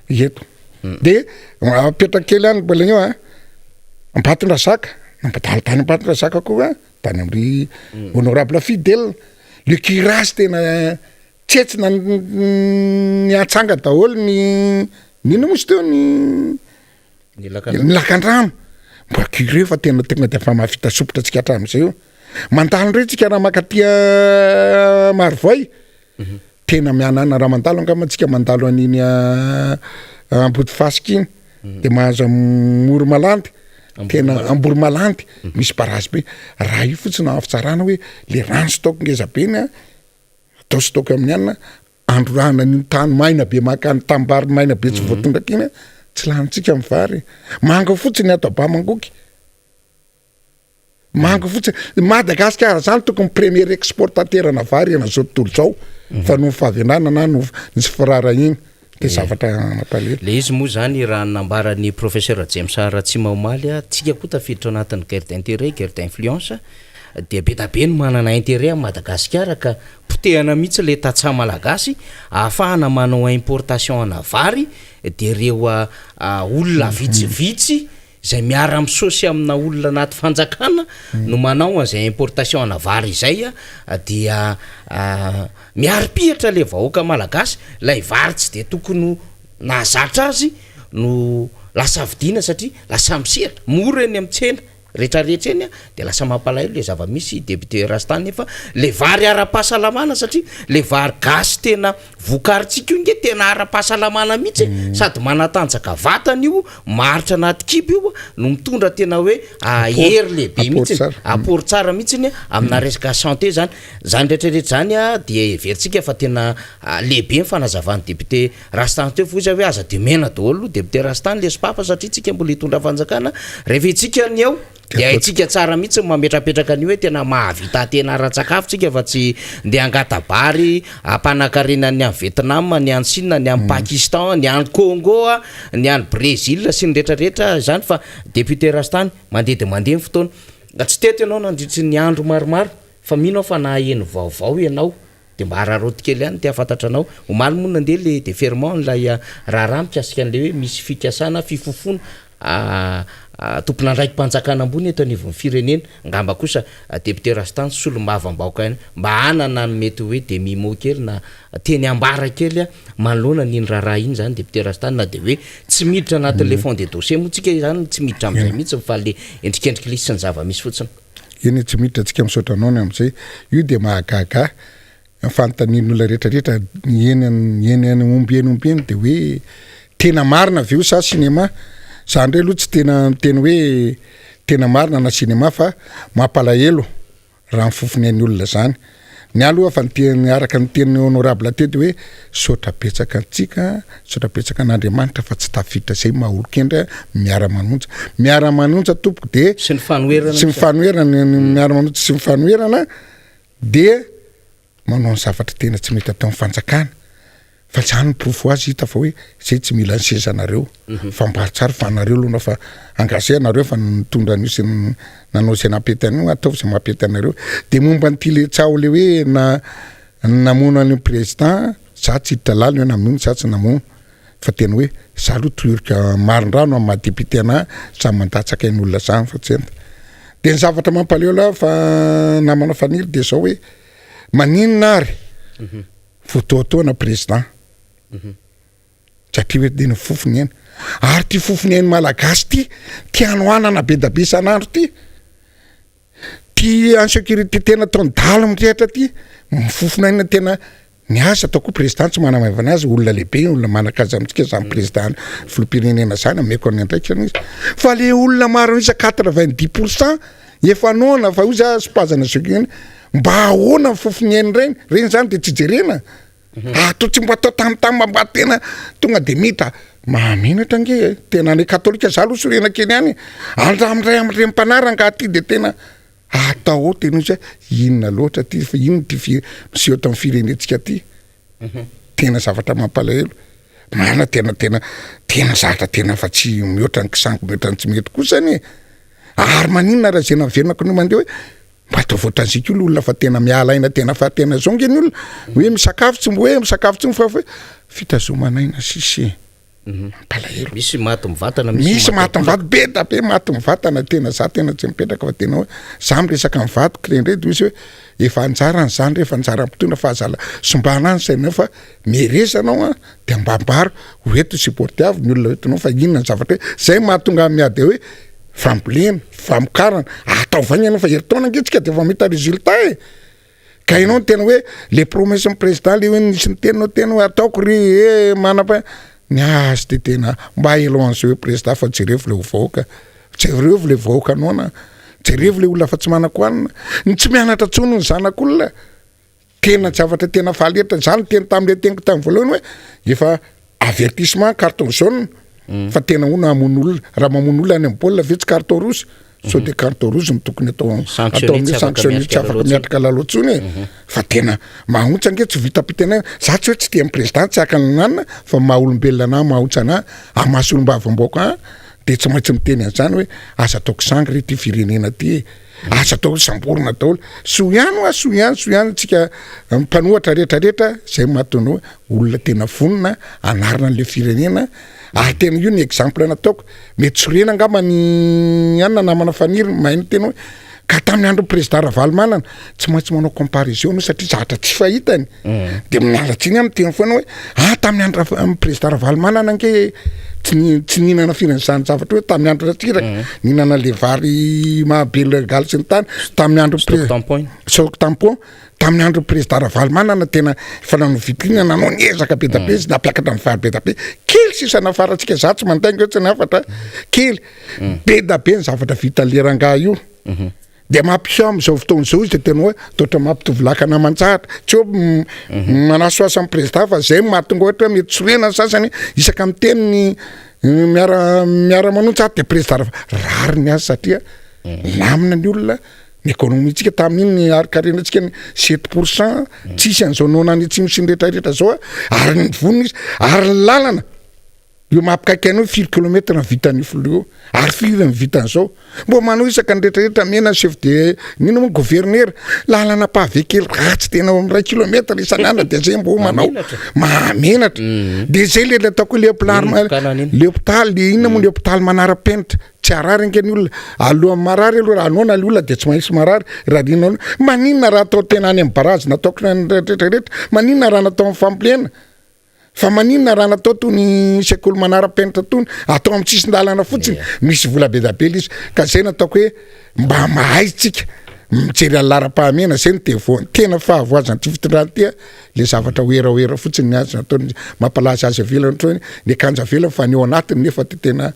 S4: Eto. De apetraka kely any mbola eo a. Ambatondrazaka, nampandalo tany Ambatondrazaka koa a, tany amin'ny honorable Fidèle. Le curage tena tsetsina ny atsanga daholo ny inona moa izy teo ny
S2: Ny lakandrano.
S4: Ny lakandrano. Mba curieux fa tena tonga de efa mahavita sompitra antsika hatramin'izay io. Mandalo indray tsika raha mankaty Marovoay, tena mihanahana raha mandalo angamba tsika mandalo an'iny Ambodifasika iny, de mahazo Amoromalandy, tena Amboromalandy, misy barrage be. Raha io fotsiny no fitsarana hoe le rano stock ngeza be iny an, atao stock amin'ny anona, androrana an'iny tany maina be mankany tanimbary maina be tsy voatondraka iny an, tsy lanintsika ny vary. Manga fotsiny ato Abamangoky. Manga fotsiny. Madagasikara zany tokony premier exportateur ana vary eran'izao tontolo izao fa noho ny fahavendrana na noho ny tsy firaharahiana de zavatra mampalahelo.
S2: Le izy moa zany raha ny nambaran'ny professeur James Ratsima omaly, tsika koa tafiditra ao anatin'ny guerre d'intérêt, guerre d'influence, dia be da be no manana intérêt amin'i Madagasikara ka potehana mihitsy le tantsaha malagasy ahafahana manao importation ana vary dia ireo olona vitsivitsy izay miara misôsy amina olona anaty fanjakana no manao an'izay importation ana vary izay dia miari-pihatra le vahoaka malagasy, ilay vary tsy dia tokony ho nahazatra azy no lasa vidiana satria lasa misehatra, mora eny amin'ny tsena. Retraretra eny de lasa mampalahelo le zava-misy député Rasta nefa le vary ara-pahasalamana satria le vary gasy tena vokarintsika io nge tena ara-pahasalamana mihitsy e mm. sady manatanjaka vatana io maharitra anaty kibo io no mitondra tena hoe ah, hery lehibe mihitsy apport tsara mihitsy amina mm. resaka santé zany zany retraretra zany a dia heverintsika fa tena ah, lehibe ny fanazavan'ny député Rastan teo foza hoe aza de mena daholo député Rastan le sopapa satria tsika mbola hitondra fanjakana rehefa itsika ny eo de haintsika tsara mihitsy ny mametrapetraka an'io hoe tena mahavita tena ara-tsakafo tsika fa tsy ndeha hangata-bary hampanakarena ny any Vietnam ny any Chine ny any Pakistan ny any Congo ny any Brésil sy ny retraretra izany fa député Rastany mandeha de mandeha ny fotoana tsy teto ianao nandritry ny andro maromaro fa mino aho fa naheno vaovao ianao Dia mba araraoty kely ihany te hahafantatra anao. Omaly moa nandeha le deferment an'ilay raharaha mikasika an'ilay hoe misy fikasana fifofoana tompon'andraiki-panjakana ambony eto anivon'ny firenena. Angamba kosa député Rastany solombavambahoaka ihany mba hanana ny mety hoe demi mot kely na teny ambara kely manoloana an'iny raharaha iny izany député Rastany na dia hoe tsy miditra anatin'ilay fond de dossier moa tsika izany tsy miditra amin'izay mihitsy fa le endrikendriky lisy sy ny zava-misy fotsiny.
S4: Eny e, tsy miditra tsika misaotra anao ny amin'izay. Io dia mahagaga ahy, ny fanontanian'ny olona rehetra rehetra eny eny eny ombieny ombieny dia hoe tena marina ve io sa cinéma? Za ndray aloha tsy tena miteny hoe tena marina na cinéma fa mampalahelo raha ny fofon'ain'ny olona zany. Ny ahy aloha fa ny teny araka ny tenin'ny honorable teo dia hoe misaotra betsaka antsika, misaotra betsaka an'Andriamanitra fa tsy tafiditra izay maha olon-kendry miara manonja. Miara manonja tompoko dia
S2: Sy ny fanoherana
S4: sy ny fanoherana, ny miara manonja sy ny fanoherana dia manao ny zavatra tena tsy mety ataon'ny fanjakana. Fa zany ny porofo azy hita fa hoe zay tsy mila ny sezanareo fa ambaro tsara fa anareo aloha fa engagé anareo fa nitondra an'io sy nanao izay nampety an'io ataovy izay mampety anareo de momba an'ity le tsaho le hoe na namono an'io président za tsy hiditra lalina hoe namono sa tsy namono fa tena hoe za aloha tohirika marindrano amin'ny maha député anah za mandatsaka ain'olona zany fa tsy enta de ny zavatra mampaleo lah fa namana Faniry de zao hoe maninona ary Voatohatohana président satria hoe tena fofony aina ary ty fofony ain'ny malagasy ty ty hanoanana be da be isan'andro ty ty insécurité tena ataon'ny dahalo mirehatra ty mifofona aina tena ny azy atao koa président tsy manamaivana azy olona lehibe olona manan-kaja amintsika zany président filoham-pirenena zany ameko ny andraikiny izy fa le olona maro an'isa 90 pourcent efa noana fa hoy za sopazana zokiny Mba ahoana ny fofony ainy ireny? Ireny izany dia tsy jerena? Atao tsy mba atao tam-tam mba tena tonga de mita. Mahamenatra ange e! Tena any katolika za aloha sorena kely ihany e! Andramo indray amin'ireny mpanahy rangaha ty de tena atao ao tena izy hoe inona loatra ty fa inona ty fi- miseho eto amin'ny firenentsika ty? Tena zavatra mampalahelo. Marina tena tena tena zatra tena fa tsy mihoatra ny kisangy mihoatra ny tsy mety kosa anie. Ary maninona raha izay naverenako ny mandeha hoe mba ataovy ohatran'izay koa ny olona fa tena miala aina tena fa tena zao nge ny olona hoe misakafo tsy hoe misakafo tsy fa hoe fitazomana aina sisa e. Mampalahelo.
S2: Misy maty mivantana,
S4: misy maty mivantana, be da be maty mivantana tena za tena tsy mipetraka fa tena hoe za miresaka amin'ny vadiko indraindray de hozy hoe efa anjarany zany rehefa anjaran'ny mpitondra fa aza sombana any sainao fa mihereza anao an de ambambaro ho eto supporter avy ny olona eto anao fa inona ny zavatra hoe zay mahatonga ahy miady hoe fambolena, famokarana, ataovy haingana fa herintaona ange tsika de efa mahita résultat e. Ka ianao niteny hoe le promesse ny président le hoe nisy niteny nao teny hoe ataoko ry eh manam-pa ny azy de tena mba éloigner hoe président fa jerevo le vahoaka, jerevo le vahoaka noana, jerevo le olona fa tsy manan-kohanina, ny tsy mianatra intsony ny zanak'olona, tena zavatra tena faly etra, za niteny tamle teniko tamy voalohany hoe efa avertissement carton jaune fa tena hono hamono olona, raha mamono olona any amy baolina ve tsy carton rouge? Sao dia carton rouge no tokony atao atao amin'ny sanctionné tsy afaka miatrika lalao intsony e. Fa tena mahaontsa ange tsy vitam-pitenenana. Za tsy hoe tsy tia ny président tsy haka ny nanina fa maha olombelona anah mahaontsa anah amin'ny maha solombavambahoaka ahy dia tsy maintsy miteny an'izany hoe aza atao kisangy re ity firenena ity e. Aza atao hoe samborina daholo. Soa ihany hoa soa ihany soa ihany tsika mpanohatra rehetra rehetra izay mahatonga hoe olona tena vonona hanarina an'ilay firenena Ary tena io ny exemple nataoko, mety sorena angamba ny anona namana Faniry mahay miteny hoe ka tamin'ny andron'ny président Ravalomanana tsy maintsy manao comparaison anao satria zavatra tsy fahitany de miala tsiny aho miteny foana hoe ah tamin'ny andro Rav- président Ravalomanana ange tsy ni- tsy nihinana firy an'izany zavatra hoe tamin'ny andro Ratsiraka nihinana le vary mahabelo galy sy ny tany tamin'ny andro
S2: Stock tampon.
S4: Stock tampon. Tamin'ny andron'ny président Ravalomanana tena efa nanao vitrine, nanao ny ezaka be dia be izy, nampiakatra ny vary be dia be. Kely sisa nafarantsika, za tsy mandainga hoe tsy nafatra, kely. Be dia be ny zavatra vitan'le rangahy io. Dia mampiseho amin'izao fotoana izao izy dia tena hoe toa mampitovy lakana aman-tsahatra. Tsy hoe manasohaso amin'ny président fa zay no mahatonga ohatra hoe mety sorena ny sasany isaka miteny ny miara miara-manontsa dia président Rava-, rariny azy satria lamina ny olona. Ny économie-ntsika tamin'iny ny harin-karenantsika ny 7% tsisy an'izao noana any atsimo sy ny rehetra rehetra zao ary ny vonona izy ary ny lalana io mampikaiky anao firy kilomètre ny vitan'io filoha io ary firy ny vitan'izao mbo manao isaka ny rehetra rehetra mena chef de nino moa gouverneur lalana pavé kely ratsy tena ao amin'ny ray kilomètre isan'andro de zay mbo manao mahamenatra de zay le ataoko hoe le hôpital le hôpital le inona moa le hôpital manara-penitra Tsy harary ange ny olona, alohan'ny marary aloha raha noana le olona dia tsy maintsy marary, raha liana maninona raha atao tena any amin'ny barazy nataoko ny rehetra rehetra, maninona raha natao amin'ny fambolena, fa maninona raha natao toy ny sekoly manara-penitra tony, atao amin'ny sisin-dalana fotsiny, misy vola be dia be le izy, ka zay no ataoko hoe mba mahay tsika mijery an'ny laharam-pahamehana, zay no tena fahavoazan'ity fitondrana ity a. Le zavatra werawera fotsiny ny azy nataony mampalaza azy avelany ohatra hoe ny akanjo avelany fa ny ao anatiny nefa de tena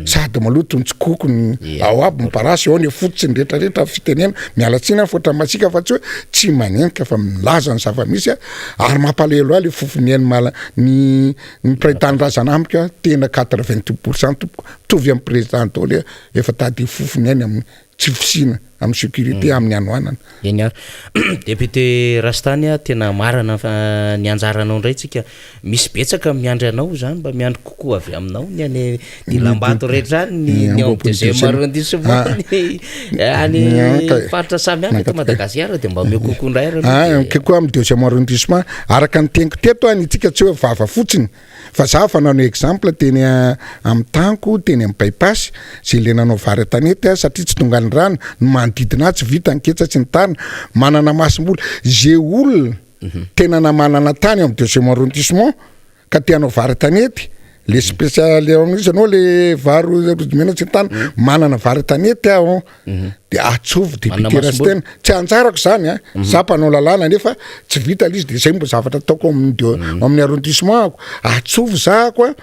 S4: sady maloto ny tsikoko ny ao aby ny parasy ao ny fotsiny rehetra rehetra fitenena miala tsiny aho fa ohatra masiaka fa tsy hoe tsy manenika fa milaza ny zava-misy a ary mampalahelo ahy le fofony hainy mala ny ny mpiray tanindrazana amiko a tena 88% tompoko mitovy amin'ny président daholo a efa tady fofony hainy amin'ny tsy fisiana amin'ny sécurité amin'ny hanoanana.
S2: Eny ary. Député Rastany a, tena marana ny anjaranao indray tsika. Misy betsaka miandry anao zany, mba miandry kokoa avy aminao ny any dilambato rehetra any, ny ny ao amin'ny deuxième arrondissement, ny any faritra samihafa eto Madagasikara dia mba omeo kokoa indray ary aloha
S4: dia. Kokoa amin'ny deuxième arrondissement, araka ny teniko teto a, ny tsika tsy hoe vava fotsiny Fa za efa nanao exemple teny amin'ny tanko teny amin'ny bypass zay le nanao vary an-tanety a satria tsy tonga ny rano, ny manodidina ahy tsy vita ny ketsa sy ny tariny, manana masomboly, ze olona tena na manana tany ao amin'ny deuxième arrondissement ka te hanao vary an-tanety, le spécial iza anao le vary rojo mena sy ny tany, manana vary an-tanety aho de atsovy député Rastena, tsy anjarako zany a, za mpanao lalàna nefa tsy vita le izy de zay mbo zavatra ataoko amin'ny de amin'ny arrondissement ako, atsovy zahako a.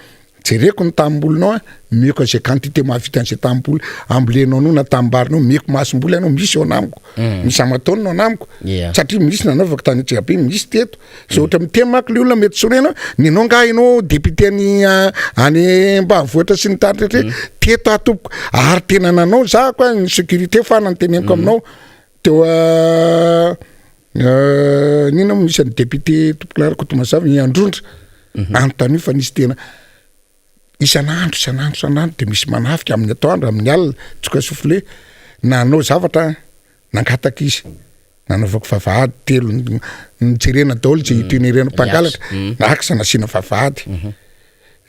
S4: Jereko ny tanimbolinao a, omeko an'izay quantité mahavita an'izay tanimboly ambolenao anao na tanimbarinao, omeko masomboly anao, misy eo anamiko, misy aman-taonina ao anamiko, satria misy nanaovako tany Antsirabe, misy teto. Zao ohatra miteny manko le olona mety sorena, nenao nga ianao député any any ambanivohitra sy ny tariny rehetra, teto aho tompoko, ary tena nanao zahako a, ny sécurité fa nanteneniko aminao teo N'inona moa misy an'i député Tompokolahy Rakotomazava, i Androndra, anontanio fa nisy tena isan'andro isan'andro isan'andro de misy manafika amin'ny atoandro amin'ny alina, tsoka soufflé, nanao zavatra nangataka izy, nanaovako vavahady telo, nijerena daholo zay itinéraire mpangalatra, axe nasiana vavahady.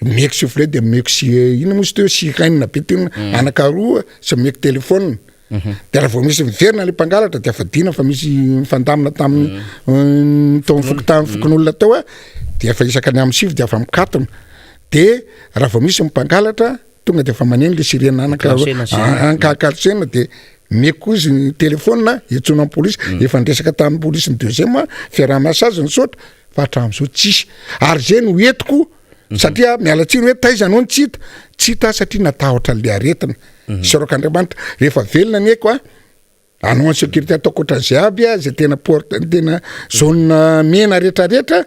S4: Omeko soufflé de omeko si inona moa izy teo sirène be teo anaka roa sy omeko téléphone. De raha vao misy miverina le mpangalatra de afa-dina fa misy nifandamina tamin'ny tao amin'ny fokontany fokonolona tao a, de efa isaka ny amin'ny sivy de efa mikatona. De raha vao misy ny mpangalatra tonga de efa maneno le sirène anaka ankakalsena de omeko izy ny téléphone iantsoana ny polisy. Efa niresaka tamin'ny polisy ny deuxième fiaraha-miasa azy nisaotra fa hatramin'izao tsisy ary zay no entiko satria miala tsiny hoe taiza anao no tsy hita, tsy hita aho satria natahotra an'le aretina. Isaorako Andriamanitra rehefa velona anie ko a, anao en sécurité ataoko ohatran'izay aby a, zay tena porte tena zone mena retraretra,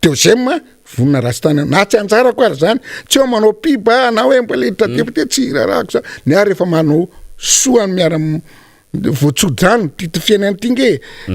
S4: deuxième vonona ratsy tanana na tsy anjarako ary zany, tsy hoe manao pub na hoe mbola hiditra député tsy raharahako zany, ny ahy rehefa manao soa ny miara Voatsodrano ty ty fiainana ty nge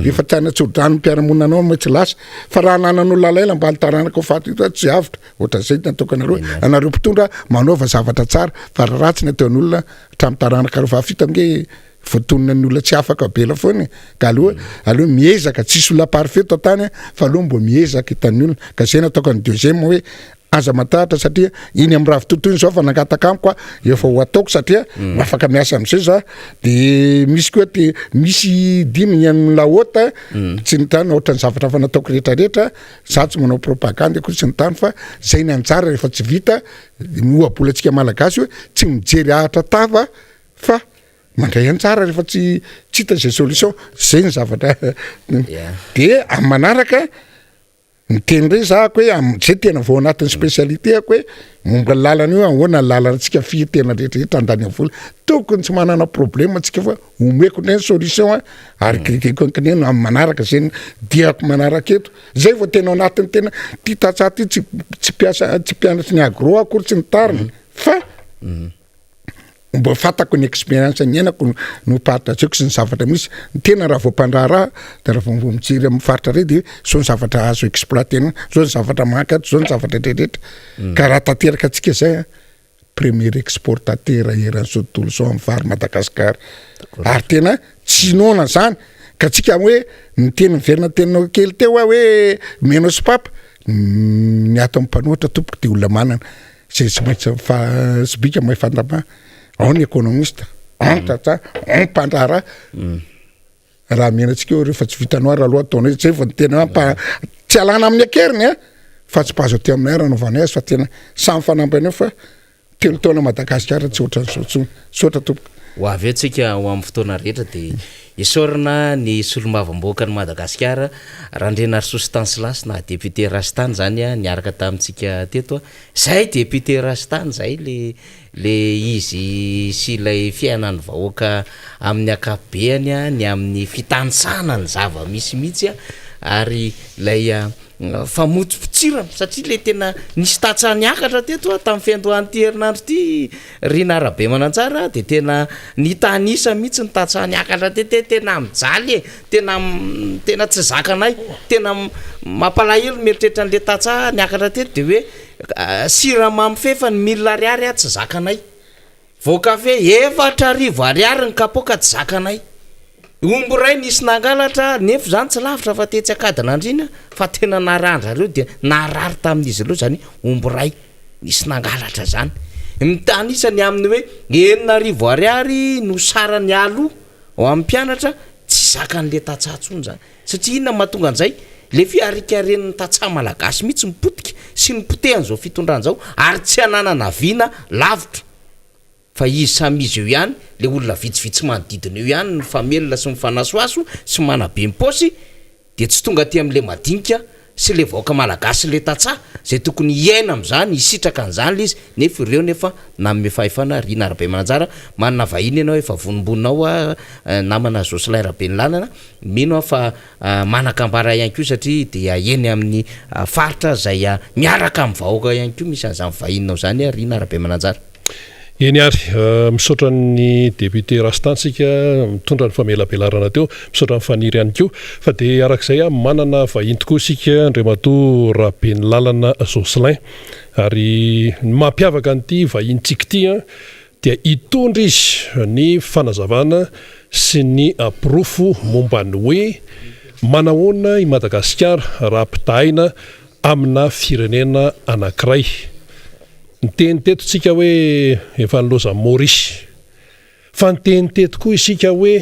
S4: efa tsy hanatsodrano ny mpiara-monina anao maintsy lasa fa raha ananan'olona alaina mba ny taranaka ho faty io tsy avotra ohatran'izay ny ataoko anareo anareo mpitondra manaova zavatra tsara fa raha ratsy ny ataon'olona hatramin'ny taranakareo fahafito ange voatonona ny olona tsy afaka bela foana e ka aloha aloha miezaka tsisy olona parfait eto an-tany fa aloha mbo miezaka hitan'ny olona ka zay nataoko ny deuxième hoe Aza matahotra satria iny amin'ny ravitoto iny zao fa nangataka amiko aho efa ho ataoko satria mm. afaka miasa am'izay za de misy koa te misy dimy ny an'ny la haute mm. tsy ny tany ohatran'ny zavatra fa nataoko rehetrarehetra za tsy manao propagande akory tsy ny tany fa zay ny anjara rehefa tsy vita mihoabolantsika malagasy hoe tsy mijery ahatra tava fa mandray anjara rehefa tsy tsy hita zay solution zay ny zavatra de amin'ny manaraka Niteny indray za ako hoe amzay tena vao anatin'ny spécialité ako hoe momba ny lalana io ahoana ny lalantsika firy tena rehetrarehetra andaniana vola, tokony tsy manana problème tsika fa omeko indray ny solution a ary criqueko ankineno amin'ny manaraka zay ny diako manaraka eto, zay vao tena ao anatin'ny tena ty tantsaha ty tsy tsy mpiasa tsy mpianatry ny agro akory tsy ny tariny fa Mba fantako ny experience niainako no partageko sy ny zavatra misy, ny tena raha vao mpandraharaha de raha vao mijery amin'ny faritra rey de zao ny zavatra azo exploiter-na, zao ny zavatra manka ato, zao ny zavatra rehetrarehetra, ka raha tanteraka antsika zay an, premier exportateur eran'izao tontolo izao amin'ny vary Madagascar, ary tena tsy noana zany, ka tsika hoe niteny miverina teninao kely teo aho hoe omenao sopapa, ny ato amin'ny mpanohitra tompoko de olona manana. Zay tsy maintsy fa sobika mahay fandama ao ny économiste ao ny tantsaha ao ny mpandraharaha raha mena antsika eo rehefa tsy vitanao ary aloha ataonay zay vao ny tena ampa tsy alana amin'ny akeriny a fa tsy mpahazo aty aminay ary anaovanay azy fa tena samy fanamby an'io fa telo taona Madagasikara tsy ohatran'izao intsony misaotra tompoko.
S2: Ho avy eo tsika ho amin'ny fotoana rehetra dia esorina ny solombavambahoakan'i Madagasikara Randrianarisoa Stanislas na député Rastany zany niaraka tamintsika teto. Zay député Rastany zay le le izy sy ilay fiainan'ny vahoaka amin'ny ankapobeany ny amin'ny fitanisana ny zava-misy mihitsy ary ilay Famotsipotsirana satria le tena nisy tantsaha niakatra teto a tamin'ny fiandohan'ity herinandro ity Rina Rabemanantsara dia tena nitanisa mihitsy ny tantsaha niakatra teto hoe tena mijaly e, tena tena tsy zakanay, tena mampalahelo ny mieritreritra an'le tantsaha niakatra teto dia hoe siramamy fefany mille ariary a tsy zakanay. Vao kafe 4000 ariary ny kapoaka tsy zakanay. Omby iray nisy nangalatra nefa izany tsy lavitra fa tetsy Ankadinandriana fa tena narahan-drareo dia narary tamin'izy ireo izany omby iray nisy nangalatra izany. Mitanisa ny amin'ny hoe 6000 ariary no sarany aloha ho an'ny mpianatra tsy zakan'ilay tantsaha intsony izany. Satria inona no mahatonga an'izay? Ilay fiharikaren'ny tantsaha malagasy mihitsy no potika sy nopotehan'izao fitondrana izao ary tsy ananana vina lavitra fa izy samy izy eo ihany, ilay olona vitsivitsy manodidina eo ihany no mifamelona sy mifanasohaso sy manabe ny paosy dia tsy tonga aty amin'ilay madinika. sy le vahoaka malagasy le tantsaha zay tokony hiaina am'zany, hisitraka an'zany le izy, nefa ireo nefa nanome fahefana. Rina Rabemananjara, manana vahiny ianao efa vonombonao a, namana Jocelyn Rabenilalana, mino aho fa manan-kambara ihany koa satria dia eny amin'ny faritra zay miaraka amin'ny vahoaka ihany koa misy an'izany vahininao zany, Rina Rabemananjara.
S1: Eny ary, misaotra ny député Rastan tsika mitondra ny famelabelarana teo, misaotra an'i Faniry ihany koa. Fa dia arak'izay, manana vahiny tokoa isika, Andriamatoa Rabenilalana Jocelyn. Ary ny mampiavaka an'ity vahinintsika ity dia hitondra izy ny fanazavana sy ny porofo momba ny hoe manahoana i Madagasikara raha ampitahaina amina firenena anankiray. Niteny teto tsika hoe efa nilaozan'i Maurice. Fa niteny teto koa isika hoe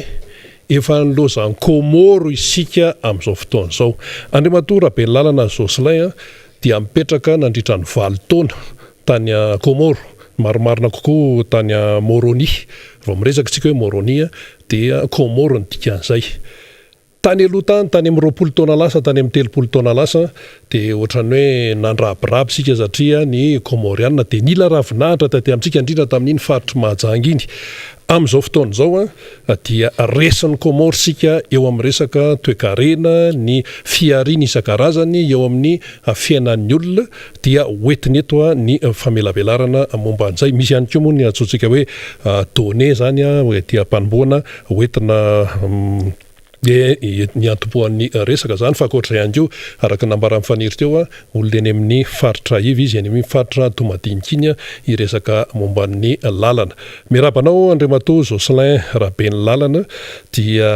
S1: efa nilaozan'i Comores isika amin'izao fotoana izao. Andriamatoa Rabenilalana Jocelyn dia mipetraka nandritra ny valo taona tany Comores, marimarina kokoa tany Moroni. Vao miresaka isika hoe Moroni dia Comores no dikan'izay. Tany aloha tany, tany amin'ny 20 taona lasa, tany amin'ny 30 taona lasa, dia ohatran'ny hoe nandrabiraby isika satria ny Kômôriana dia nila ravinahitra taty amintsika, indrindra tamin'iny faritr'i Mahajanga iny. Amin'izao fotoana izao dia resin'ny Kômôro isika eo amin'ny resaka toekarena, ny fihariana isan-karazany eo amin'ny fiainan'ny olona, dia hoentina eto ny famelabelarana momba an'izay. Misy ihany koa moa ny antsointsika hoe données izany ety am-panombohana hoentina ny antompohan'ny resaka izany fa ankoatr'izay ihany koa araka ny nambaran'i Faniry teo, olona eny amin'ny faritra iva izy, eny amin'ny faritra Antohomadinika iny hiresaka momba ny lalana. Miarahaba anao Andriamatoa Jocelyn Rabenilalana, dia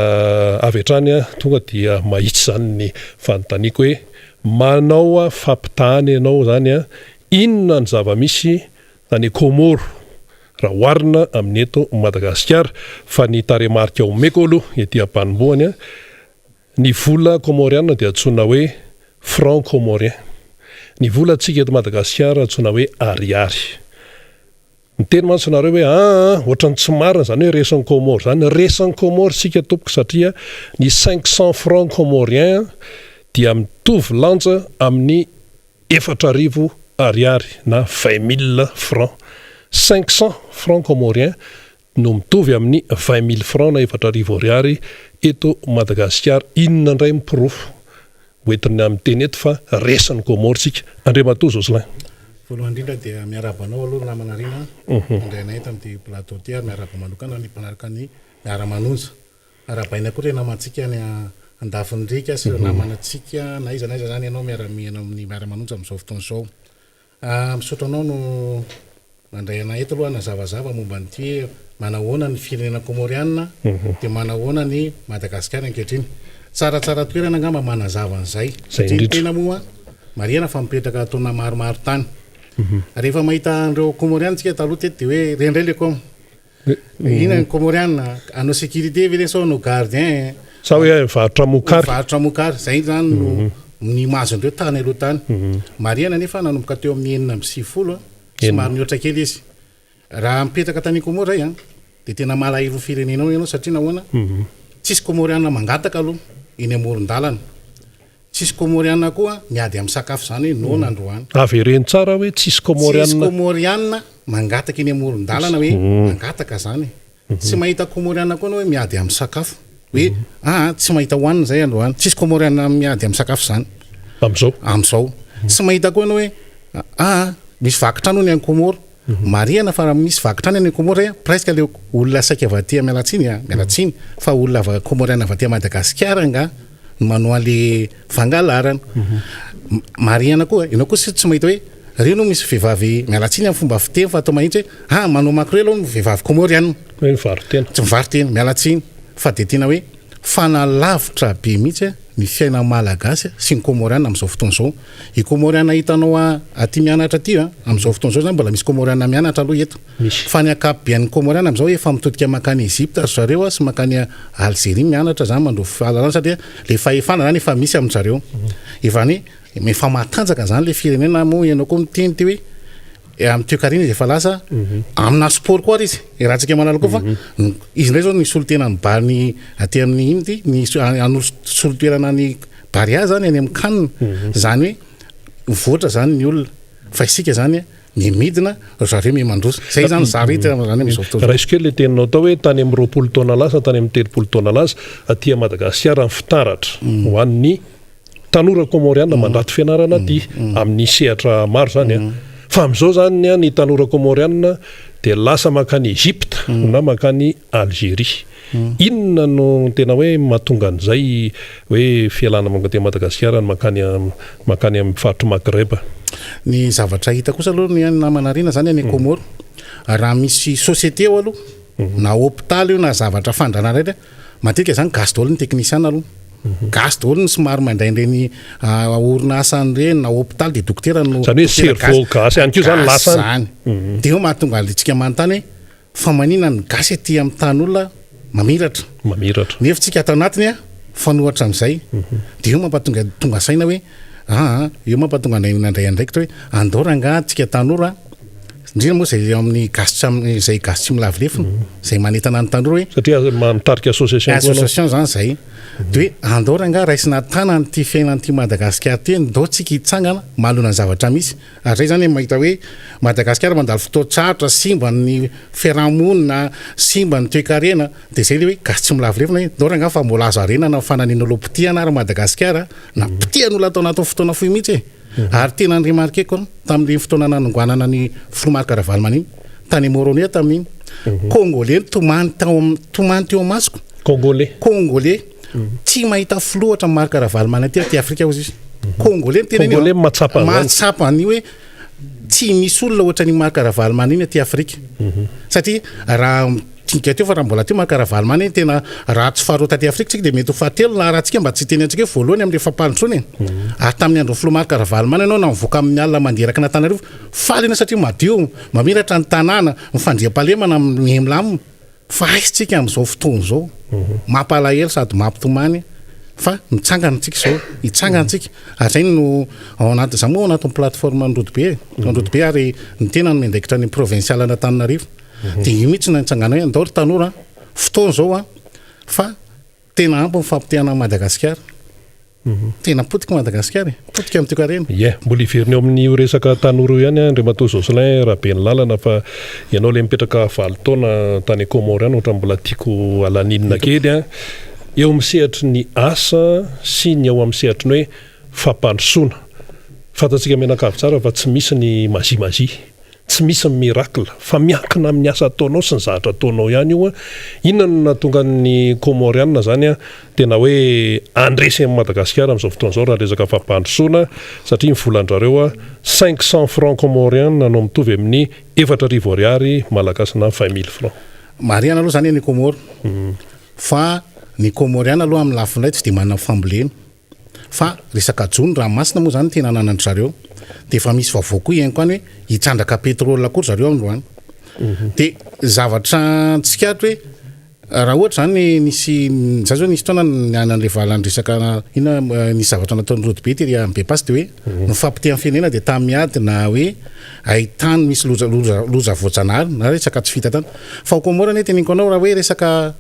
S1: avy hatrany tonga dia mahitsy izany ny fanontaniako hoe manao fampitahana ianao izany, inona ny zava-misy any Kômôro raha oharina amin'ny eto Madagasikara fa ny tarehimarika omeko aloha ety am-panombohany, ny vola kômôriana dia antsoina hoe franc comorien, ny volantsika eto Madagasikara antsoina hoe ariary. Miteny mantsy nareo hoe aa ohatran'ny tsy marina izany hoe resin'ny Kômôro izany, resin'ny Kômôro isika tompoko satria ny 500 francs comoriens dia mitovy lanja amin'ny 4000 ariary na 20 000 francs. 500 francs comoriens no mitovy amin'ny 20 000 francs na 4000 ariary eto Madagasikara. Inona indray ny porofo hoentina miteny eto fa resin'ny Comores tsika? Andriamatoa Jocelyn.
S5: Voalohany indrindra dia miarahaba anao aloha ry namana Rina nandray anay eto amin'ity plateau ity ary miarahaba manokana ny mpanaraka ny Miara-manonja. Arahabaina koa ireo namantsika any andafin'ny riaka sy ireo namanantsika na aiza na aiza izany ianao miara-miaina amin'ny Miara-manonja amin'izao fotoana izao. Misaotra anao no nandray anay eto aloha hanazavazava momba an'ity hoe manahoana ny firenena Kômôriana dia manahoana ny Madagasikara ankehitriny. Tsaratsara toerana angamba manazava an'izay satria ny tena moa marihana fa mipetraka taona maromaro tany. Rehefa mahita an'ireo Kômôriana tsika taloha teto dia hoe ireny indray le Kômô. Inona ny Comoriana? Hanao sécurité ve sa hanao gardien?
S1: Sa hoe mivarotra mokary?
S5: Mivarotra mokary, zay zany no ny image ndreo tany aloha tany. Marihana nefa nanomboka teo amin'ny 96 somary mihoatra kely izy. Raha mipetraka tany Comores zay an, dia tena malahelo ny firenenao ianao satria nahoana? Tsisy Comoriana mangataka aloha eny amoron-dalana. Tsisy Comoriana koa miady amin'ny sakafo izany hoe noana androany.
S1: Avereno tsara hoe tsisy Comoriana.
S5: Tsisy Comoriana mangataka eny amoron-dalana hoe mangataka izany e. Tsy mahita Comoriana koa anao hoe miady amin'ny sakafo. Hoe aa tsy mahita hohanina izay androany. Tsisy Comoriana miady amin'ny sakafo izany.
S1: Amin'izao.
S5: Amin'izao. Tsy mahita koa anao hoe aa misy vaky trano hono any Comores. Marihana fa raha misy vaky trano any Comores a, presque le olona saika avy aty, miala tsiny a, miala tsiny, fa olona avy Comoriana avy aty Madagasikara angaha no manao an'le fangalarana. Marihana koa, ianao koa tsy mahita hoe reo no misy vehivavy, miala tsiny amin'ny fomba fiteny fa atao mahitsy hoe ah manao makrel hono vehivavy Comoriana.
S1: Hoe mivaro-tena.
S5: Tsy mivaro-tena, miala tsiny, fa dia tena hoe fanalavitra be mihitsy ny fiainan'ny Malagasy sy ny Comoriana amin'izao fotoana izao. I Comoriana hitanao aty mianatra aty a, amin'izao fotoana izao zany mbola misy Comoriana mianatra aloha eto. Fa ny ankapobean'ny Comoriana amin'izao efa mitodika mankany Egypte ry zareo sy mankany Algerie mianatra zany mandrovo fahalalana satria le fahefana zany efa misy amin-dry zareo. Efa ny efa matanjaka zany le firenena moa ianao koa miteny ty hoe amin'ny toekarena izy efa lasa amina sport koa ary izy iarahantsika mahalala koa fa izy indray zao ny solontena ny bar ny aty amin'ny ino ty ny hanolo solotoerana ny. Barea zany any amin'ny CAN, zany hoe mivoatra zany ny olona fa isika zany miha midina, ry zareo miha mandroso. Zay zany zary hita zany amin'izao fotoana izao.
S1: Raiso kely le teninao tao hoe tany amin'ny 20 taona lasa, tany amin'ny 30 taona lasa, aty Madagasikara ny fitaratra ho an'ny tanora kômôriana mandrato fianarana aty amin'ny sehatra maro zany an. Fa amin'izao zany ny tanora kômôriana dia lasa mankany Egypte na mankany Algérie. Inona no tena hoe mahatonga an'izay hoe fialana mankaty Madagasikara ny mankany mankany amin'ny faritr'i Maghreb?
S5: Ny zavatra hita kosa aloha ny namana Rina zany any Comores, raha misy société ao aloha, na hopitaly io na zavatra fandrana rehetra, matetika zany gasy daholo ny teknisiana aloha. Gasy daholo ny somary mandray an'ireny orinasa ireny na hopitaly dia dokotera no
S1: Zany hoe cerveau gasy ihany koa zany lasa
S5: any. Dia eo mahatonga antsika manontany hoe Fa manina ny gasy aty amin'ny tany olona mamiratra.
S1: Mamiratra.
S5: Nefa tsika ato anatiny a, fanohatra amin'izay. Dia eo mampatonga tonga saina hoe aa, eo mampatonga anay nandray andraikitra hoe andao rangaha tsika tanora, indrindra moa izay eo amin'ny gasy tsy am- izay gasy tsy milavo lefona, izay manentana ny tanora hoe.
S1: Satria mitarika association koa ianao.
S5: Association izany izay. Dia hoe andao rangaha raisina an-tanana ity fiainan'ity Madagasikara ity, andao tsika hitsangana manoloana ny zavatra misy. Ary zay zany mahita hoe Madagasikara mandalo fotoan-tsarotra, simba ny fiaraha-monina, simba ny toekarena, dia zay le hoe gasy tsy milavo lefona hoe ndao rangaha fa mbola azo arenana ny fananina olo potehana ary Madagasikara, na potehana olona tao anatin'ny fotoana fohy mihitsy e! Ary tena ni-remarquer-ko an, tamin'ireny fotoana nanonganana ny filoha Marc Ravalomanana iny, tany Moroni aho tamin'iny, Congolais nitomany tao am-, nitomany teo imasoko.
S1: Congolais.
S5: Congolais. Tsy mahita filoha ohatran'i Marc Ravalomanana ity aty Afrika hozy izy. Congolais no tenenina.
S1: Congolais mahatsapa an'izany.
S5: Mahatsapa an'io hoe tsy misy olona ohatran'i Marc Ravalomanana iny aty Afrika. Satria raha dinga teo fa raha mbola teo Marc Ravalomanana iny tena raha tsy faharoa taty Afrika tsika dia mety ho fahatelo na raha tsika mba tsy hiteny antsika hoe voalohany amin'ilay fampandrosoana e. Ary tamin'ny andron'ny filoha Marc Ravalomanana ianao na mivoaka amin'ny alina mandeha eraky an'Antananarivo, faly ianao satria madio, mamiratra ny tanàna, ny fandriampahalemana milamina. Fa aiza tsika amin'izao fotoana izao? Mampalahelo sady mampitomany fa mitsangana tsika izao, hitsangana tsika. Ary izay no ao anaty, za moa ao anatin'ny plateforme Androdobe e, Androdobe ary ny tena no miandraikitra ny provincial an'Antananarivo. Dia io mihitsy no nitsangana hoe andao ry tanora a, fotoana izao a, fa tena ampy ny fampotehana an'i Madagasikara. Tena potika Madagasikara e! Potika amin'ny toekarena.
S1: Ie, mbola hiverina eo amin'io resaka tanora io ihany Andriamatoa Jocelyn Rabenilalana fa ianao ilay mipetraka valo taona tany Comores any ohatran'ny mbola tiako halaninina kely an! Eo amin'ny sehatry ny asa sy ny ao amin'ny sehatry ny hoe fampandrosoana. Fantatsika mianakavy tsara fa tsy misy ny magie magie. Tsy misy ny miracle fa miankina amin'ny asa ataonao sy ny zavatra ataonao ihany io an! Inona no nahatonga ny Comoriana zany an tena hoe handresy an'i Madagasikara amin'izao fotoana izao raha resaka fampandrosoana satria ny volan-drareo an 500 francs comoriens no mitovy amin'ny 4000 ariary malagasy na 20 mille francs.
S5: Marihana aloha zany any Comores fa ny Comoriana aloha amin'ny lafiny iray tsy dia manana fambolena. Fa resaka jono ranomasina moa zany tena ananan-dry zareo. De efa misy vaovao koa henoko any hoe hitrandraka pétrole koa ry zareo androany. De zavatra tsikaritro hoe raha ohatra zany nisy, za zao nisy fotoana nandeha valan-dresaka inona nisy zavatra nataon'i Rodobe tery amin'ny By pass de hoe ny fahapotehan'ny firenena de tany miady na hoe haitany misy loza loza loza voajanahary na resaka tsy vita tany. Fa ao Comores anie teneniko anao raha hoe resaka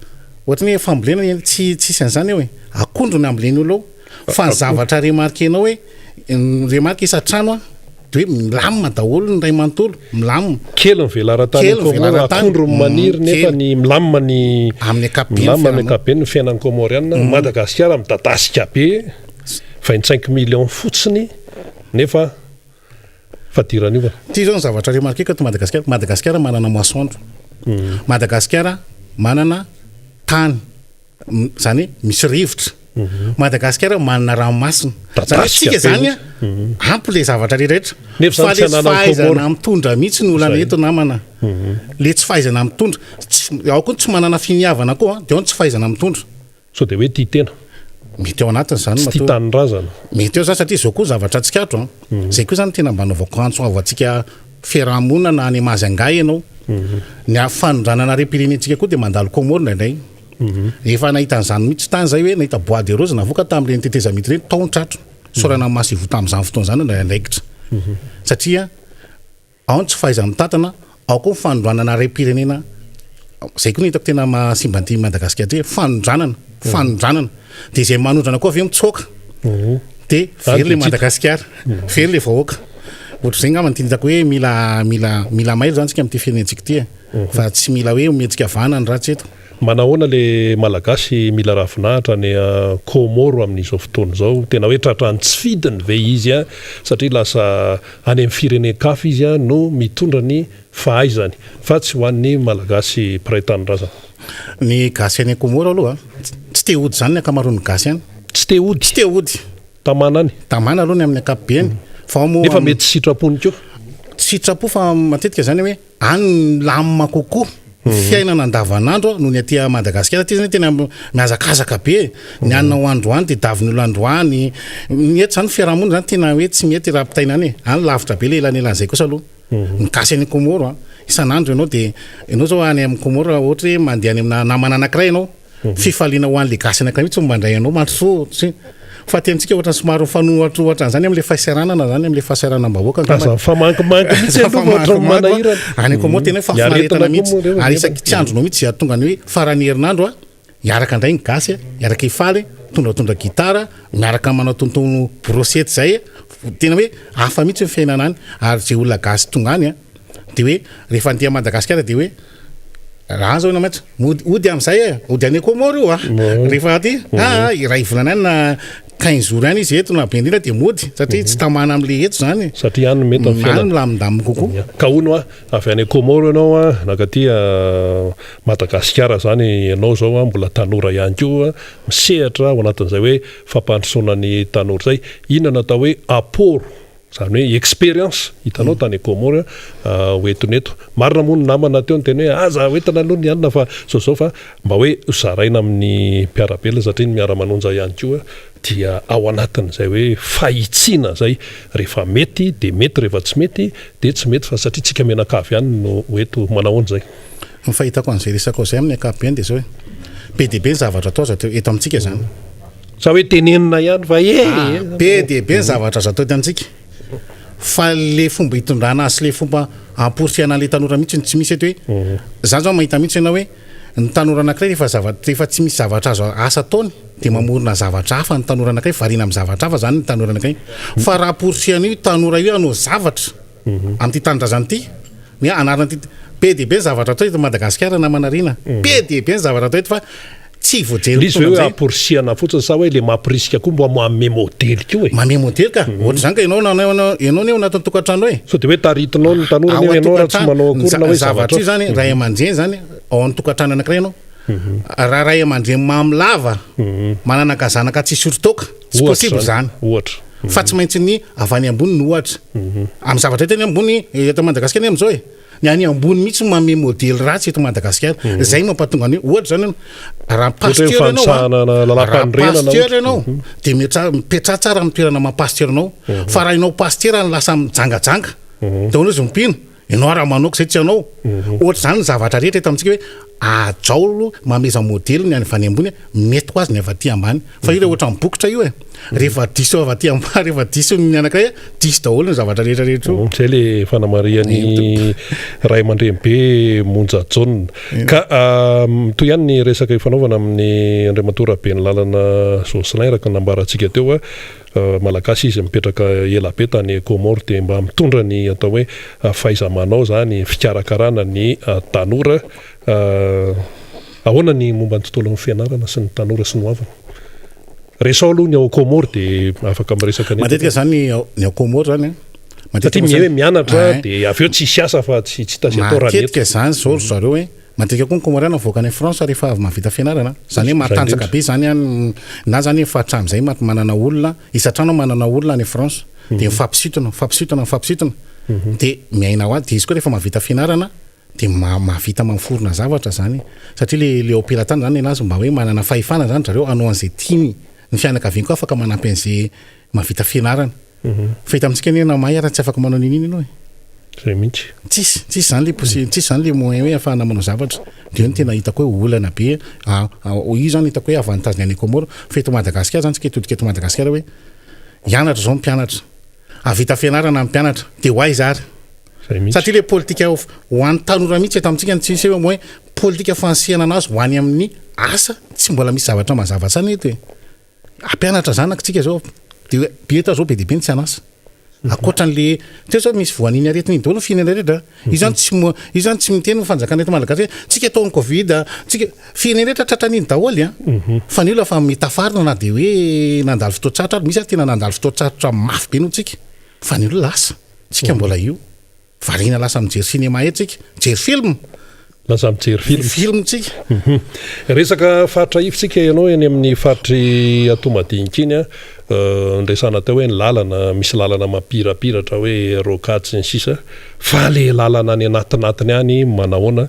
S5: ohatran'ny hoe fambolena tsy tsisy an'izany eo e. Akondro ny amboleny olona ao fa ny zavatra remarquer-nao hoe ny remarque isan-trano an de hoe milamina daholo ny ray manontolo, milamina.
S1: Kely ny velaran-tany
S5: Kely ny
S1: Comores,
S5: velaran-tany,
S1: akondro no maniry nefa
S5: kely.
S1: ny milamina ny
S5: Amin'ny ankapobeny
S1: milamina amin'ny
S5: fiarahamonina.
S1: ankapobeny ny fiainan'ny Comoriana. Madagasikara midadasika be, 25 millions fotsiny nefa fadiranovana.
S5: Ity zao ny zavatra remarquer-ko eto Madagasikara, Madagasikara manana masoandro, Madagasikara manana tany. Zany hoe misy rivotra. Madagasikara manana ranomasina. Zany hoe tsika zany a, ampy le zavatra rehetra. Fa le tsy fahaizana mitondra mihitsy ny olana eto namana. Le tsy fahaizana mitondra. Ao koa ny tsy manana finiavana koa, de ao ny tsy fahaizana mitondra.
S1: Sao de hoe tia tena.
S5: Mety ao anatin'izany
S1: Tsy tia
S5: matoa.
S1: tanindrazana.
S5: Mety eo zany satria zao koa zavatra tsikaritro an. Zay koa zany tena mba anaovako antso avo antsika fiarahamonina na any Majunga ianao. Ny fanondranana harem-pirenentsika koa dia mandalo Comores indraindray. Efa nahita an'izany mihitsy tany zay hoe nahita bois de rose navoaka tamin'ireny tetezamita ireny tao ny tratro. Isaorana ny masoivoho tamin'izany fotoana izany nandray andraikitra. Satria ao ny tsy fahaiza-mitantana, ao koa ny fanondranana harem-pirenena. Izay koa no hitako tena mahasimba an'ity Madagasikara ity, fanondranana, fanondranana. Dia izay manondrana koa avy eo mitsoaka. De very le Madagasikara, very le vahoaka. Ohatr'izay angamba no tiany hitako hoe mila mila mila mailo zany tsika amin'ity firenentsika ity e. Fa tsy mila hoe omentsika vahana ny ratsy eto.
S1: Manahoana le Malagasy mila ravinahitra any Comores amin'izao fotoana izao? Tena hoe tratran'ny tsy fidiny ve izy satria lasa any amin'ny firenen-kafa izy no mitondra ny fahaizany fa tsy ho an'ny Malagasy mpiray tanindrazana?
S5: Ny gasy any Comores aloha tsy te hody izany ny ankamaroan'ny gasy any.
S1: Tsy te hody?
S5: Tsy te hody.
S1: Tamana any?
S5: Tamana aloha ny amin'ny ankapobeny fa ao moa.
S1: Nefa mety sitrapony koa.
S5: Sitrapo fa matetika izany hoe Any milamina kokoa ny fiainana andavanandro noho ny aty Madagasikara. Aty zany tena mihazakazaka be e. Ny hanina ho androany dia davin'ny olona androany. Ny eto zany fiarahamonina zany tena hoe tsy mety raha ampitaina any e. Any lavitra be le elanelan'izay kosa aloha. Ny gasy any Comores an, isan'andro ianao dia ianao zao any amin'ny Comores raha ohatra hoe mandeha any amina namana anankiray ianao, Fifaliana ho an'le gasy anankiray mihitsy no mandray anao mandrosoa tsy fa aty amintsika ohatran'ny somary mifanohatra an'izany amin'le fahasahiranana zany amin'le fahasahiranam-bahoaka
S1: angamba. Aza mifamangimangy mihitsy aloha fa ohatran'ny manahirana.
S5: Any Comores tena hoe fahafinaretana mihitsy ary isaky tsy andronao mihitsy izay hahatonga ny hoe faran'ny herinandro a hiaraka indray ny gasy a, hiaraka hifaly, mitondratondra gitara, miaraka manao tontolo brochette zay, tena hoe hafa mihitsy ny fiainana any ary izay olona gasy tonga any a dia hoe rehefa andeha Madagasikara dia hoe Raha zao ianao mantsy mody hody amin'izay e, hody any Comores io a. Rehefa aty, ah iray volana any na quinze jours any izy eto na be indrindra dia mody satria tsy tamana amin'ilay eto zany.
S1: Satria any no mety amin'ny fiainana.
S5: Any milamindamina kokoa.
S1: Ka hono hoa, avy any Comores ianao a, nankaty Madagasikara zany ianao zao a, mbola tanora ihany koa, misehatra ao anatin'izay hoe fampandrosoana ny tanora izay. Inona no atao hoe apport? Izany hoe expérience hitanao tany Comores ho entiny eto. Marina moa ny namana teo niteny hoe aza hoentina aloha ny anona fa zao zao fa mba hoe zaraina amin'ny mpiara-belona satria ny miara-manonja ihany koa dia ao anatin'izay hoe fahitsiana izay rehefa mety dia mety rehefa tsy mety dia tsy mety fa satria tsika mianakavy ihany no ho eto. Manahoana izay?
S5: Ny fahitako an'izay resakao izay amin'ny ankapobeny dia izao e, be dia be ny zavatra atao azo atao eto amintsika izany.
S1: Sa hoe tenenina ihany fa e!
S5: Ah, be dia be ny zavatra azo atao eto amintsika fa le fomba hitondrana azy sy le fomba hamporisihana an'le tanora mihitsy no tsy misy eto hoe, za zao mahita mihitsy ianao hoe ny tanora anankiray rehefa zavatra rehefa tsy misy zavatra azo asa ataony dia mamorona zavatra hafa ny tanora anankiray, variana amin'ny zavatra hafa zany ny tanora anankiray fa raha hamporisihana io tanora io hanao zavatra amin'ity tanindrazana ity, ny anarana ity, be dia be ny zavatra atao eto Madagasikara namana Rina, be dia be ny zavatra atao eto fa tsy voajery
S1: Ilay izy ve hoe amporisihana fotsiny sa hoe le mampirisika koa mba manome modely koa e?
S5: Manome modely ka, ohatr'izany ka ianao nanao ianao ianao anie ao anatin'ny tokantrano e.
S1: Sao dia hoe taritinao ny tanora nefa ianao raha tsy manao akory na hoe
S5: zavatra io zany ray aman-dreny zany ao amin'ny tokantrano anankiray ianao, raha ray aman-dreny mamo lava mananaka zanaka tsy hisotro toaka, tsy possible zany.
S1: Ohatra.
S5: Fa tsy maintsy ny avy any ambony no ohatra. Amin'ny zavatra hita eny ambony eto Madagasikara anie amin'izao e. Ny any ambony mihitsy no manome modely ratsy eto Madagasikara. Izay no mampatonga ny hoe ohatra izany ianao, raha
S1: Ohatra hoe
S5: pasteur ianao an,
S1: fanisahana
S5: raha
S1: lalàmpanorenana
S5: pasteur
S1: ohatra.
S5: ianao dia metra- mipetraha tsara amin'ny toerana maha pasteur anao. Fa raha ianao pasteur no lasa mijangajanga, dia ahoana izy mpino? Ianao raha manao izay tsy anao. Ohatr'izany ny zavatra rehetra eto amintsika hoe hajao aloha, mameza modely ny avy any ambony, mety ho azy ny avy aty ambany. Fa io ilay ohatran'ny bokotra io e. Rehefa diso avy aty ambany, rehefa diso ny anankiray, diso daholo ny zavatra rehetra rehetra io.
S1: Izay ilay fanamarihan'ny ray aman-dreny be Monja Jaona. Ka mitohy ihany ny resaka ifanaovana amin'ny Andriamatoa Rabenilalana Jocelyn araka ny nambarantsika teo. Malagasy izy mipetraka ela be tany Comores dia mba mitondra ny atao hoe fahaiza-manao izany fikarakarana ny tanora. Ahoana ny momba ny tontolon'ny fianarana sy ny tanora sy ny hoaviny? Resaho aloha ny ao Comores dia afaka miresaka ny eto.
S5: Matetika izany ny ao Comores izany an,
S1: Satria
S5: matetika
S1: hoe mianatra dia avy eo tsisy asa fa tsy hita izay atao raha ny eto.
S5: Matetika izany izao ry zareo hoe Matetika koa ny Comoriana mivoaka any France rehefa avy mahavita fianarana. Izany hoe matanjaka be izany any, na izany efa hatramin'izay manana olona, isan-trano manana olona any France. Dia mifampisintona, mifampisintona, mifampisintona. Dia miaina ho azy. Dia izy koa rehefa mahavita fianarana dia mahavita mamorona zavatra izany. Satria le le ao am-pelatany izany nenazy mba hoe manana fahefana izany zareo hanao an'izay tiany. Ny fianakaviany koa afaka manampy an'izay mahavita fianarana. Fa eto amintsika anie na mahay ara tsy afaka manao n'inona ianao e.
S1: Zay mihitsy.
S5: Tsisy, tsisy zany le possi, tsisy zany le moyen hoe ahafahana manao zavatra. De eo no tena hitako hoe olana be, io zany hitako hoe avantage ny any Comores, fa eto Madagasikara zany tsika hitodika eto Madagasikara hoe hianatra zao ny mpianatra, hahavita fianarana ny mpianatra, de ho aiza ary?
S1: Zay mihitsy.
S5: Satria le politika ho an'ny tanora mihitsy eto amintsika no tsisy hoe politika fanisihana anazy ho any amin'ny asa, tsy mbola misy zavatra mazava tsara eto e. Hampianatra zanaka tsika zao de bileta zao be dia be ny tsy an'asa. Ankoatran'le teo zao misy voan'iny aretina iny daholo ny firenena rehetra. Io zany tsy mo- io zany tsy miteny ny fanjakana eto Malagasy hoe tsika ataon'ny covid, tsika firenena rehetra tratran'iny daholo an. Fa ny olona fa mitafarina na dia hoe nandalo fotoan-tsarotra ary misy ary tena nandalo fotoan-tsarotra mafy be noho tsika. Fa ny olona lasa, tsika mbola io. Variana lasa mijery cinéma eto tsika, mijery film.
S1: Lasa mijery film.
S5: Film tsika.
S1: Resaka faritra ivy tsika ianao eny amin'ny faritry Antohomadinika iny an, niresahana teo hoe ny lalana, misy lalana mampirapiratra hoe rocade sy ny sisa, fa le lalana any anatinatiny any manahoana?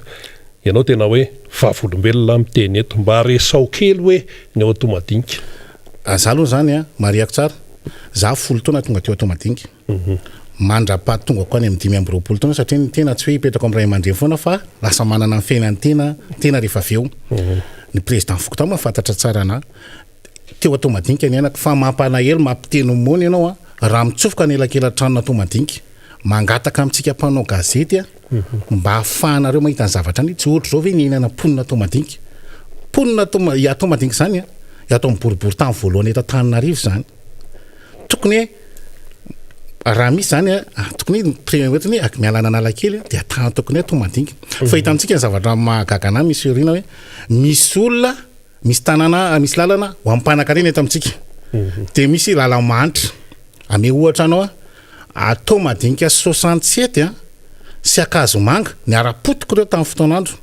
S1: Ianao tena hoe vavolombelona miteny eto, mba resaho kely hoe ny ao Antohomadinika.
S5: Za aloha zany an, marihako tsara, za folo taona tonga teo Antohomadinika. Mandra-pahatongako any amin'ny 25 taona satria ny tena tsy hoe hipetraka amin'ny ray aman-dreny foana fa lasa manana ny fiainan'ny tena tena rehefa avy eo. Ny président fokontany mahafantatra tsara anà. Teo Antohomadinika ny ainako fa mampalahelo mampiteny moana ianao a, raha mitsofoka ny elakelan-tranon'Antohomadinika. Mangataka amintsika mpanao gazety a, mba ahafahanareo mahita ny zavatra any, tsy ohatr'izao ve ny iainana mponina Antohomadinika. Mponina Antohoma- i Antohomadinika izany a, ato amin'ny boriborintany voalohany eto Antananarivo izany. Tokony hoe raha misy zany a, tokony hoe premier ohatry ny hoe miala an'Analakely dia atahany tokony hoe Antohomadinika. Fa hita amintsika ny zavatra mahagaga anah misy aoriana hoe misy olona, misy tanàna, misy lalana ho an'ny mpanankarena eto amintsika. Dia misy lala-mahantra. Ame ohatra anao aho, Antohomadinika 67 a sy Ankazomanga, niara-potika ireo tamin'ny fotoan'andro.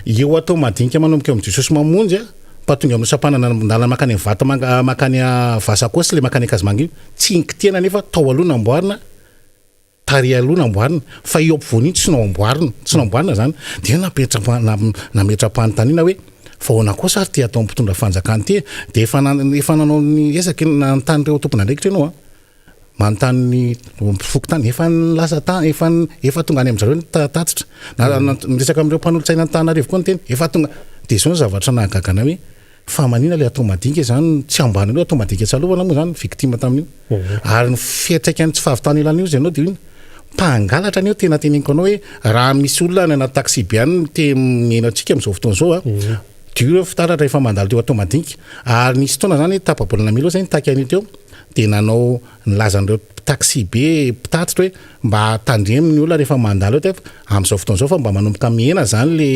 S5: Eo Antohomadinika manomboka eo amin'i Jesosy Mamonjy a, mba tonga amin'ny sampanana lalana mankany amin'ny Vatomanga, mankany Vasakoa sy ilay mankany Ankazomanga iny, tsy nikitihana nefa tao aloha namboarina, tary aloha namboarina, fa eo ampovoany iny tsy namboarina, tsy namboarina izany. Dia napetra-, nametra-panontaniana hoe fa ahoana kosa ary ity ataon'ny mpitondra fanjakana ity e? Dia efa efa nanao ny ezaka, nanontany ireo tompon'andraikitra ianao an. Manontany ny fokontany, efa lasa tany, efa efa tonga any amin-dry zareo ny tatitra. Na miresaka amin'ireo mpanolotsaina Antananarivo koa ny tena, efa tonga. Dia izao ny zavatra nahagaga anay hoe fa maninona ilay atao madinika izany, tsy ambany aloha atao madinika tsy alovana moa izany, victime tamin'io. Ary ny fiantraikan'ny tsy fahavitan'io lalana io izy ianao dia inona? Mpangalatra anie io tena teneniko anao hoe raha misy olona any anaty taxi be any te mihaino antsika amin'izao fotoana izao a, dur fitaratra efa mandalo teo Antohomadinika. Ary nisy fotoana izany tapa-bolana mialoha izay nitaky an'io teo. dia nanao nilaza an'ireo taxi be mpitatitra hoe mba tandremo ny olona rehefa mandalo eo fa amin'izao fotoana izao fa mba manomboka mihena izany le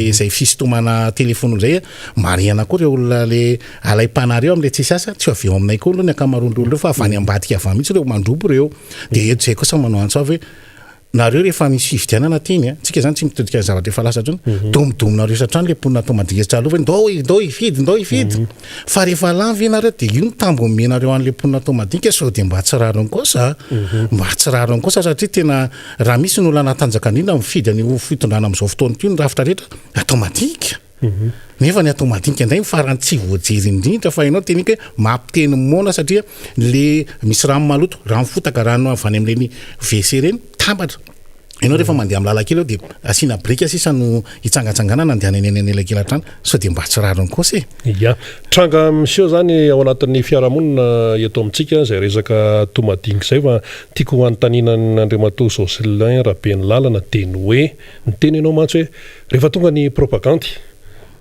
S5: izay fisintomana telefaonina izay marihana koa ireo olona le alaim-panahy ireo amin'ilay tsisy asa tsy avy eo aminay koa aloha ny ankamaroan'ireo olona ireo fa avy any ambadika avy any mihitsy ireo mandrobo ireo dia eto izay kosa manao antso avo hoe Nareo rehefa misy fifidianana aty iny a, tsika zany tsy mitodika ny zavatra efa lasa intsony, domodomonareo isan-trano le mponina atao Madingesitra aloha hoe ndao ndao hifidy ndao hifidy, fa rehefa lany ve nareo de io ny tambo omenareo an'le mponina atao Madinika sao de mba tsy rariny kosa, mba tsy rariny kosa satria tena raha misy ny olona natanjaka indrindra mifidy an'io fitondrana amin'izao fotoana ity ny rafitra rehetra atao Madinika. Nefa ny atao madinika indray ny farany tsy voajery indrindra fa ianao teniko hoe mampiteny moana satria le misy rano maloto, rano fotaka, rano avy any amin'ireny WC ireny mitambatra. Ianao rehefa mandeha amin'ny lalan-kely eo dia asiana biriky sisa no hitsangatsanganana andehanana eny anelakelan-trano sao dia mba tsy rariny kosa e.
S1: Ya. Tranga miseho izany ao anatin'ny fiarahamonina eto amintsika izay resaka toa madinika izay fa tiako hanontaniana an'Andriamatoa Jocelyn Rabenilalana dia ny hoe niteny ianao mantsy hoe Rehefa tonga ny propagandy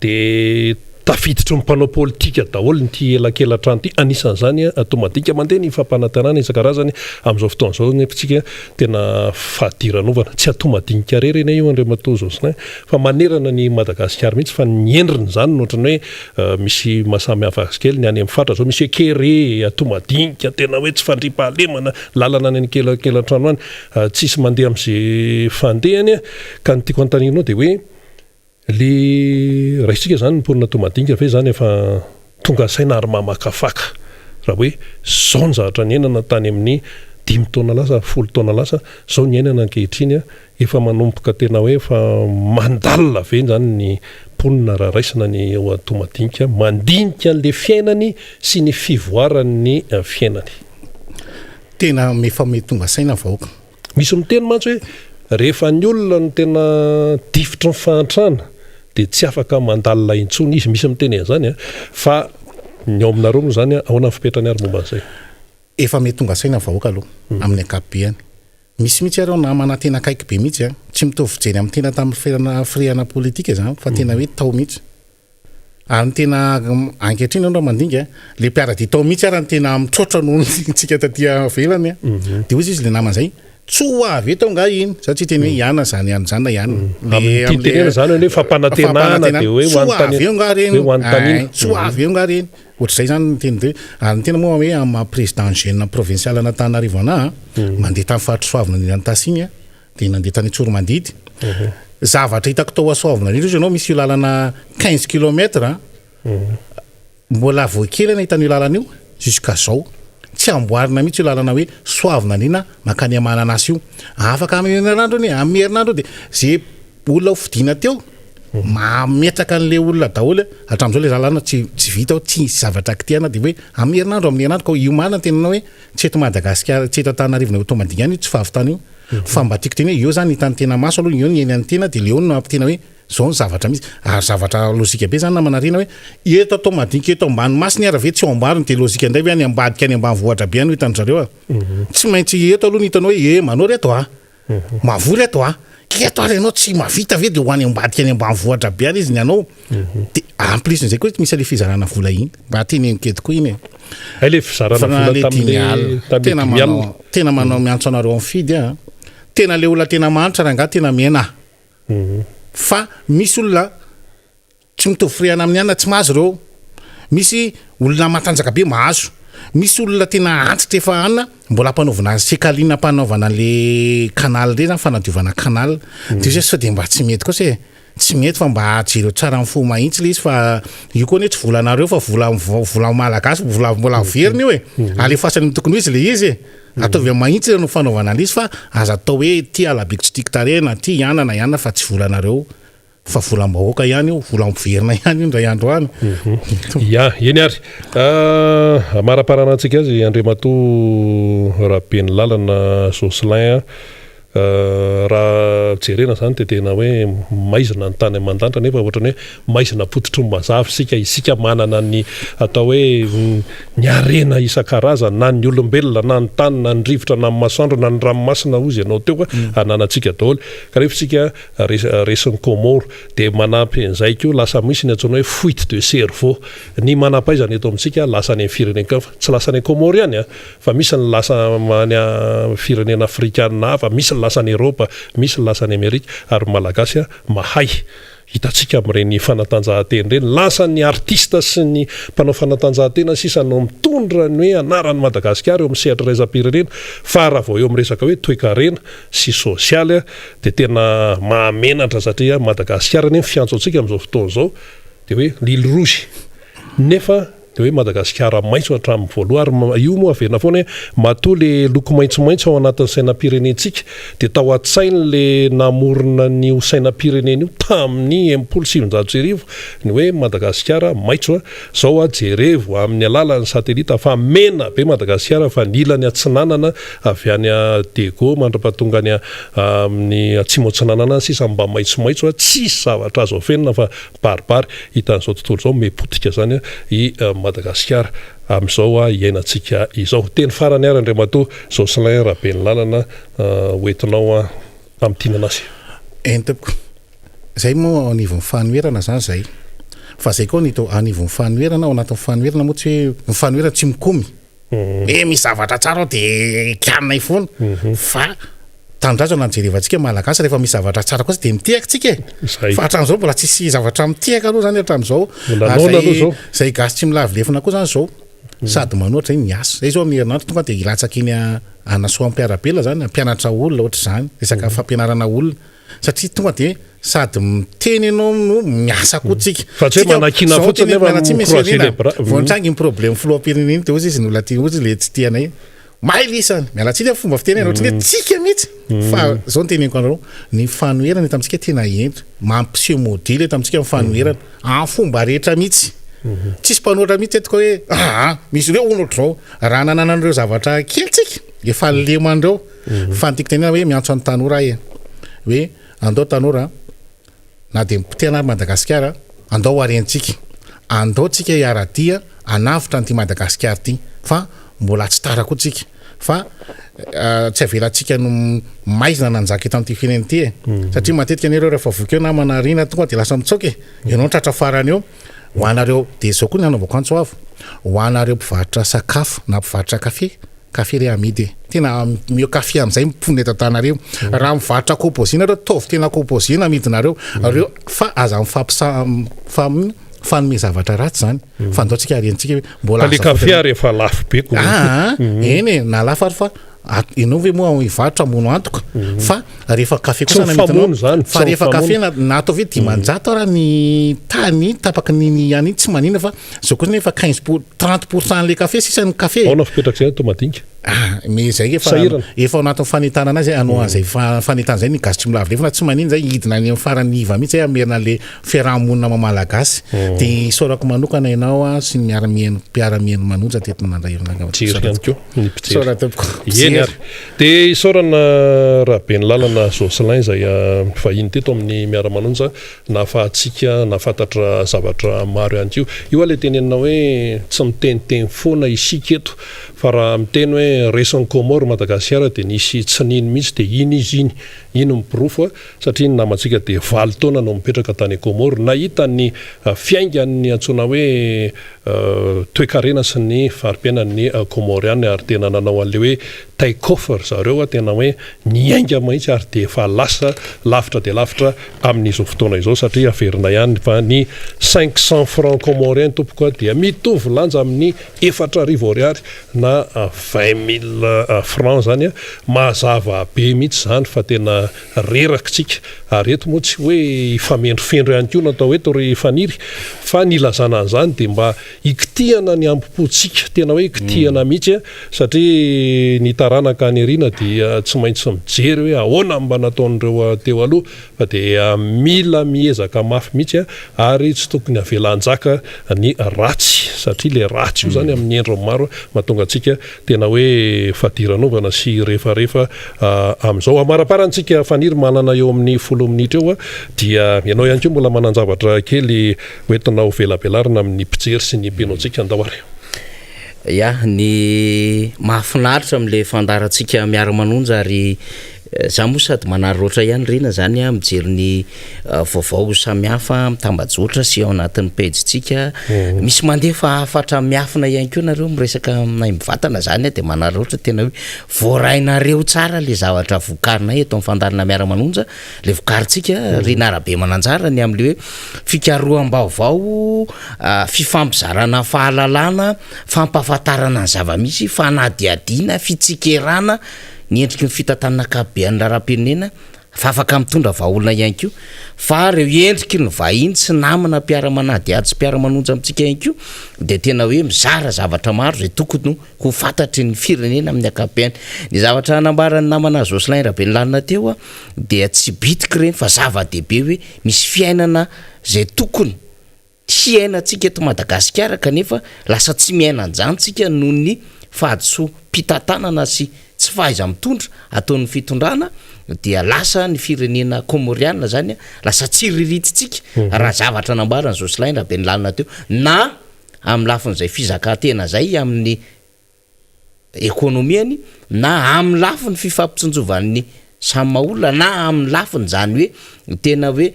S1: dia tafiditry ny mpanao politika daholo ity elakelatrano ity, anisan'izany Antohomadinika. Mandeha ny fampanantenana isan-karazany amin'izao fotoana izao nefa isika tena fadiranovana. Tsy Antohomadinika irery anie io Andriamatoa Jocelyn fa manerana an'i Madagasikara mihitsy fa ny endriny izany no ohatran'ny hoe misy mahasamihafa azy kely. Ny any amin'ny faritra izao misy hoe kere, Antohomadinika, tena hoe tsy fandriampahalemana, lalana any anelakelantrano any tsisy mandeha amin'izay fandehany. Ka ny tiako anontaniana anao dia hoe le raisitsika zany ny mponina Toamadinika ve zany efa tonga saina ary mamakafaka raha hoe zao ny zavatra niainana tany amin'ny dimy taona lasa, folo taona lasa, zao ny iainana ankehitriny a, efa manomboka tena hoe efa mandalina ve zany ny mponina raha raisina ny ao Antohomadinika mandinika an'le fiainany sy ny fivoaran'ny fiainany?
S5: Tena efa mety tonga saina vahoaka.
S1: Misy miteny mantsy hoe rehefa ny olona no tena difotry ny fahantrana dia tsy afaka mandalina intsony izy, misy miteny an'izany an, fa ny ao aminareo moa izany ahoana ny fipetrany ary momba an'izay?
S5: Efa mety tonga saina ny vahoaka aloha amin'ny ankapobeny. Misy mihitsy ary ao namana tena akaiky be mihitsy an, tsy mitovy fijery amin'ny tena tamin'ny firehana firehana politika izany fa tena hoe tao mihitsy. Ary ny tena ankehitriny ianao raha mandinga, le mpiara-dia tao mihitsy ara no tena mitroatra noho ny tsika taty ivelany a. Dia hoy izy le namany zay, tsy ho avy eto angaha iny, za tsy hiteny hoe iana zany ihany zany na iana.
S1: Amin'ny tiany tenena zany hoe fampanantenana dia hoe
S5: ho an'ny eo angaha reny, tsy ho avy eo angaha reny. Ohatr'izay zany ny teny de, ary ny tena moa hoe amin'ny maha président jeune provincial an'Antananarivo anah a, mandeha tamin'ny faritry Soavinandriana Itasy iny a, Dia nandeha tany Antsoromandidy. Zavatra hitako tao Soavinandriana indrindra ianao misy io lalana 15 kilomètre an. Mbola vao kely nahita an'io lalana io jusqu'à zao. Tsy amboarina mihitsy io lalana hoe Soavinandriana mankany Mananasy io. Afaka amin'ny herinandro anie, amin'ny herinandro io dia ze olona ho fidiana teo mametraka an'le olona daholo hatramin'izao le lalana tsy tsy vita ao, tsy nisy zavatra kitihana dia hoe amin'ny herinandro amin'ny herinandro ka io marina ny tenenao hoe tsy eto Madagasikara, tsy eto Antananarivo na eto Toamadinga ihany io tsy fahavitana io. Fa mba tiako teny hoe eo zany hitan'ny tena maso aloha, eo ny eny an'ny tena dia le eo no mampitena hoe zao ny zavatra misy. Ary zavatra lojika be zany namana Rina hoe eto atao madinika eto ambany masony ary ve tsy ao ambariny dia lojika indray ve any ambadika any ambanivohitra be any no hitan-dry zareo a. Tsy maintsy eto aloha no hitanao hoe e manao reto a. Mahavoa reto a. Eto ary ianao tsy mahavita ve dia ho any ambadika any ambanivohitra be any izy ny anao. Dia en plus n'izay koa misy an'ilay fizarana vola iny. Mba teneniko eto koa iny e.
S1: Hay le fizarana vola tamin'le
S5: tamin'le dimy alina. Tena manao miantso anareo mifidy aho. Tena le olona tena mahantra rangahy tena mihena aho. Fa misy olona tsy mitovy firehana amin'ny anona tsy mahazo ireo. Misy olona matanjaka be mahazo. Misy olona tena antitra efa anona mbola ampanaovina sekalina ampanaovana an'le canal ireny zany fanadiovana canal. Dia zay sao dia mba tsy mety kosa e. Tsy mety fa mba jereo tsara amin'ny fo mahintsy le izy fa io koa anie tsy volanareo fa vola vola malagasy vola mbola averina io e. Alefaso any amin'ny tokony ho izy le izy e. Ataovy amin'ny mahintsy no fanaovana an'izy fa aza atao hoe ty alabeko tsy tiako tarehy na ty ianana na ianana fa tsy volanareo fa volam-bahoaka ihany io, vola miverina ihany io indray andro any.
S1: Ya, eny ary. Amaraparana antsika azy Andriamatoa Rabenilalana Jocelyn a. Raha jerena izany dia tena hoe maizina ny tany aman-danitra nefa ohatran'ny hoe maizina pototry ny mazava isika, isika manana ny atao hoe ny harena isan-karazany na ny olombelona na ny tany na ny rivotra na ny masoandro na ny ranomasina hozy ianao teo ananantsika daholo kanefa isika resin'ny Comores dia manampy an'izay koa lasa misy ny antsoina hoe fuite de cerveau ny manam-pahaizana eto amintsika lasa any amin'ny firenen-kafa tsy lasa any Comores ihany an Fa misy ny lasa any firenena afrikana hafa, misy ny lasa any Eropa, misy ny lasa any Amerika, ary ny Malagasy mahay. Hitantsika amin'ireny fanatanjahantena ireny, lasa ny artista sy ny mpanao fanatanjahantena sisa no mitondra ny hoe anaran'i Madagasikara eo amin'ny sehatra iraisam-pirenena, fa raha vao eo amin'ny resaka hoe toekarena sy sosialy dia tena mahamenatra satria Madagasikara anie ny fiantso antsika amin'izao fotoana izao dia hoe l'île rouge nefa Dia hoe Madagasikara maitso hatramin'ny voalohany ary io moa averina foana hoe matoa le loko maitsomaitso ao anatin'ny sainam-pirenentsika dia tao an-tsain'le namorona an'io sainam-pirenena io tamin'ny 1960 ny hoe Madagasikara maitso a! Zao a jerevo amin'ny alalan'ny satelita fa mena be Madagasikara fa ny ilany atsinanana avy any Diego mandrapatonga any amin'ny atsimo atsinanana any sisa mba maitsomaitso a! Tsisy zavatra azo afenina fa Mibaribary hitan'izao tontolo izao miha-potika izany i Madagasikara amin'izao iainantsika izao. Teny farany ary Andriamatoa Jocelyn Rabenilalana ho entinao hamintinana azy.
S5: Eny tompoko. Izay moa ao anivon'ny fanoherana izany izay. Fa izay koa ny eto anivon'ny fanoherana, ao anatin'ny fanoherana moa tsy hoe ny fanoherana tsy mikomy. Hoe misy zavatra tsara ao de kianinay foana fa tanindrazana no jerevantsika malagasy rehefa misy zavatra tsara kosa de mitehaka tsika e. Fa hatramin'izao mbola tsisy zavatra mitehaka aloha zany hatramin'izao. Ary zay gasy tsy milavo lefona koa zany zao sady manohatra zay miasa. Zay zao amin'ny herinandro tonga de hilatsaka eny Anasoa Ampiarabela zany hampianatra olona ohatr'izany resaka fampianarana olona. Satria tonga dia sady miteny ianao no miasa koa tsika.
S1: Fa tsy hoe manakiana fotsiny nefa mi-croiser les bras.
S5: Vao nitranga iny problème filoham-pirenena iny dia hozy izy ny olona aty hozy le tsy tianay. Mailo isany. Miala tsiny amin'ny fomba fiteny ohatran'ny hoe tsika mihitsy. Fa zao no teneniko anareo, ny fanoherana eto amintsika tena hentitra. Mampiseho modely eto amintsika ny fanoherana. Amin'ny fomba rehetra mihitsy. Tsisy mpanohitra mihitsy eto ka hoe aa misy ireo hono ohatr'izao. Raha nanana an'ireo zavatra kely tsika, efa leman'ireo. Fa ny tiako tenenina hoe miantso an'ny tanora aho e, hoe andao tanora na dia mipotehana ary Madagasikara, andao harentsika, andao tsika hiara-dia hanavotra an'ity Madagasikara ity fa mbola tsy tara koa tsika fa tsy avelantsika no maizina nanjaka eto amin'ity firenena ity e, satria matetika anie ireo rehefa voky eo namana ariana tonga dia lasa mitsoaka e, ianao no tratra farany eo. Ho anareo, dia izao koa ny anaovako antso avo, ho anareo mpivarotra sakafo na mpivarotra kafe, kafe re amidy e. Tena omeo kafe amin'izay ny mponina eto Antananarivo. Raha mivarotra composé nareo, ataovy tena composé no amidinareo. Reo, fa aza mifampisa, mifanome zavatra ratsy izany. Fa andao tsika harentsika hoe mbola
S1: Fa le
S5: azo
S1: kafe
S5: afodina.
S1: ary efa lafo be ko.
S5: Aa, eny e, na lafo ary fa Ianao ve moa hivarotra hamono antoka fa rehefa kafe
S1: Tsy
S5: kosa na
S1: mifamono
S5: amidinao
S1: izany,
S5: fa
S1: tsy
S5: rehefa kafe
S1: mifamono.
S5: na na ataovy hoe 500 ara ny tany tapaky ny ny any iny tsy manina fa zao kosa nefa 15 pour 30 pour cent an'le kafe sisa ny kafe.
S1: Aona fipetrak'izay ny madinika?
S5: Ah, mais zay efa
S1: Sahirana.
S5: efa ao anatin'ny fanentanana azy hanao an'izay fanentanana zay ny gasy tsy milavo lefona tsy manina zay hidina any amin'ny farany iva mihitsy zay hamerina an'le fiaraha-monina maha malagasy dia isaorako manokana ianao a sy ny miara-mihaino mpiara-mihaino manonja teto nandray hevitra angamba.
S1: Jery ihany koa ny mpijery.
S5: Isaorana tompoko.
S1: Eny ary. Dia isaorana Rabenilalana Jocelyn izay vahiny teto amin'ny Miara-manonja nahafahantsika nahafantatra zavatra maro ihany koa. Io ilay tenenina hoe tsy miteniteny foana isika eto fa raha miteny hoe resin'i Comores Madagasikara dia nisy tsy nino mihitsy dia iny izy iny. Iny ny porofo satria ny namantsika dia valo taona no mipetraka tany Comores nahita ny fiaingan'ny antsoina hoe toekarena sy ny fari-piainan'ny Comoriana ary tena nanao an'ilay hoe take off ry zareo, tena hoe niainga mihitsy ary dia efa lasa lavitra dia lavitra amin'izao fotoana izao satria averina ihany fa ny 500 francs comoriens tompoko dia mitovy lanja amin'ny 4000 ariary na 20 000 francs izany, mazava be mihitsy izany fa tena reraka tsika ary eto moa tsy hoe hifamendrofendro ihany koa no atao eto ry Faniry fa ny ilazana an'izany dia mba hikitihana ny hambom-pontsika, tena hoe hikitihana mihitsy satria ny taranaka any aoriana dia tsy maintsy mijery hoe ahoana no mba nataon'ireo teo aloha fa dia mila miezaka mafy mihitsy ary tsy tokony avela hanjaka ny ratsy satria ilay ratsy io izany amin'ny endriny maro mahatonga antsika Tena hoe fadiranovana sy refarefa amin'izao. Amaraparany tsika Faniry manana eo amin'ny folo minitra eo dia ianao ihany koa mbola manan-javatra kely hoentina ho velabelarina amin'ny mpijery sy ny mpino antsika. Andao ary.
S2: Ya, ny mahafinaritra amin'ilay fandaharantsika miara-manonja ary Za moa sady manararaotra ihany Rina zany a mijery ny vaovao samihafa amin'ny tambajotra sy ao anatin'ny pejintsika. Misy mandefa hafatra miafina ihany koa nareo miresaka aminay mivantana zany a de manararaotra tena hoe voarainareo tsara le zavatra vokarinay eto amin'ny fandaharana miara-manonja, le vokarintsika Rina Rabemananjara ny amin'le hoe fikaroham-baovao, fifampizarana fahalalana, fampahafantarana ny zava-misy, fanadihadiana, fitsikerana. ny endriky ny fitantanana ankapobean'ny raharaham-pirenena fa afaka mitondra vahaolana ihany koa fa ireo endriky ny vahiny sy namana mpiara-manadihady sy mpiara-manonja amintsika ihany koa dia tena hoe mizara zavatra maro izay tokony ho fantatry ny firenena amin'ny ankapobeny. Ny zavatra nambaran'ny namana Jocelyn Rabenilalina teo dia tsy bitika ireny fa zava-dehibe hoe misy fiainana izay tokony hiainantsika eto Madagasikara kanefa lasa tsy miaina an'izany tsika noho ny fahadisoam-pitantanana sy tsy fahaiza-mitondra ataon'ny fitondrana dia lasa ny firenena Kômôriana zany lasa tsiriritsitsika raha zavatra nambaran'i Jocelyn Rabenilalina teo na amin'ny lafin'izay fizakan-tena zay amin'ny ekonomiany na amin'ny lafiny fifampitsinjovan'ny samy maha olona na amin'ny lafiny izany hoe tena hoe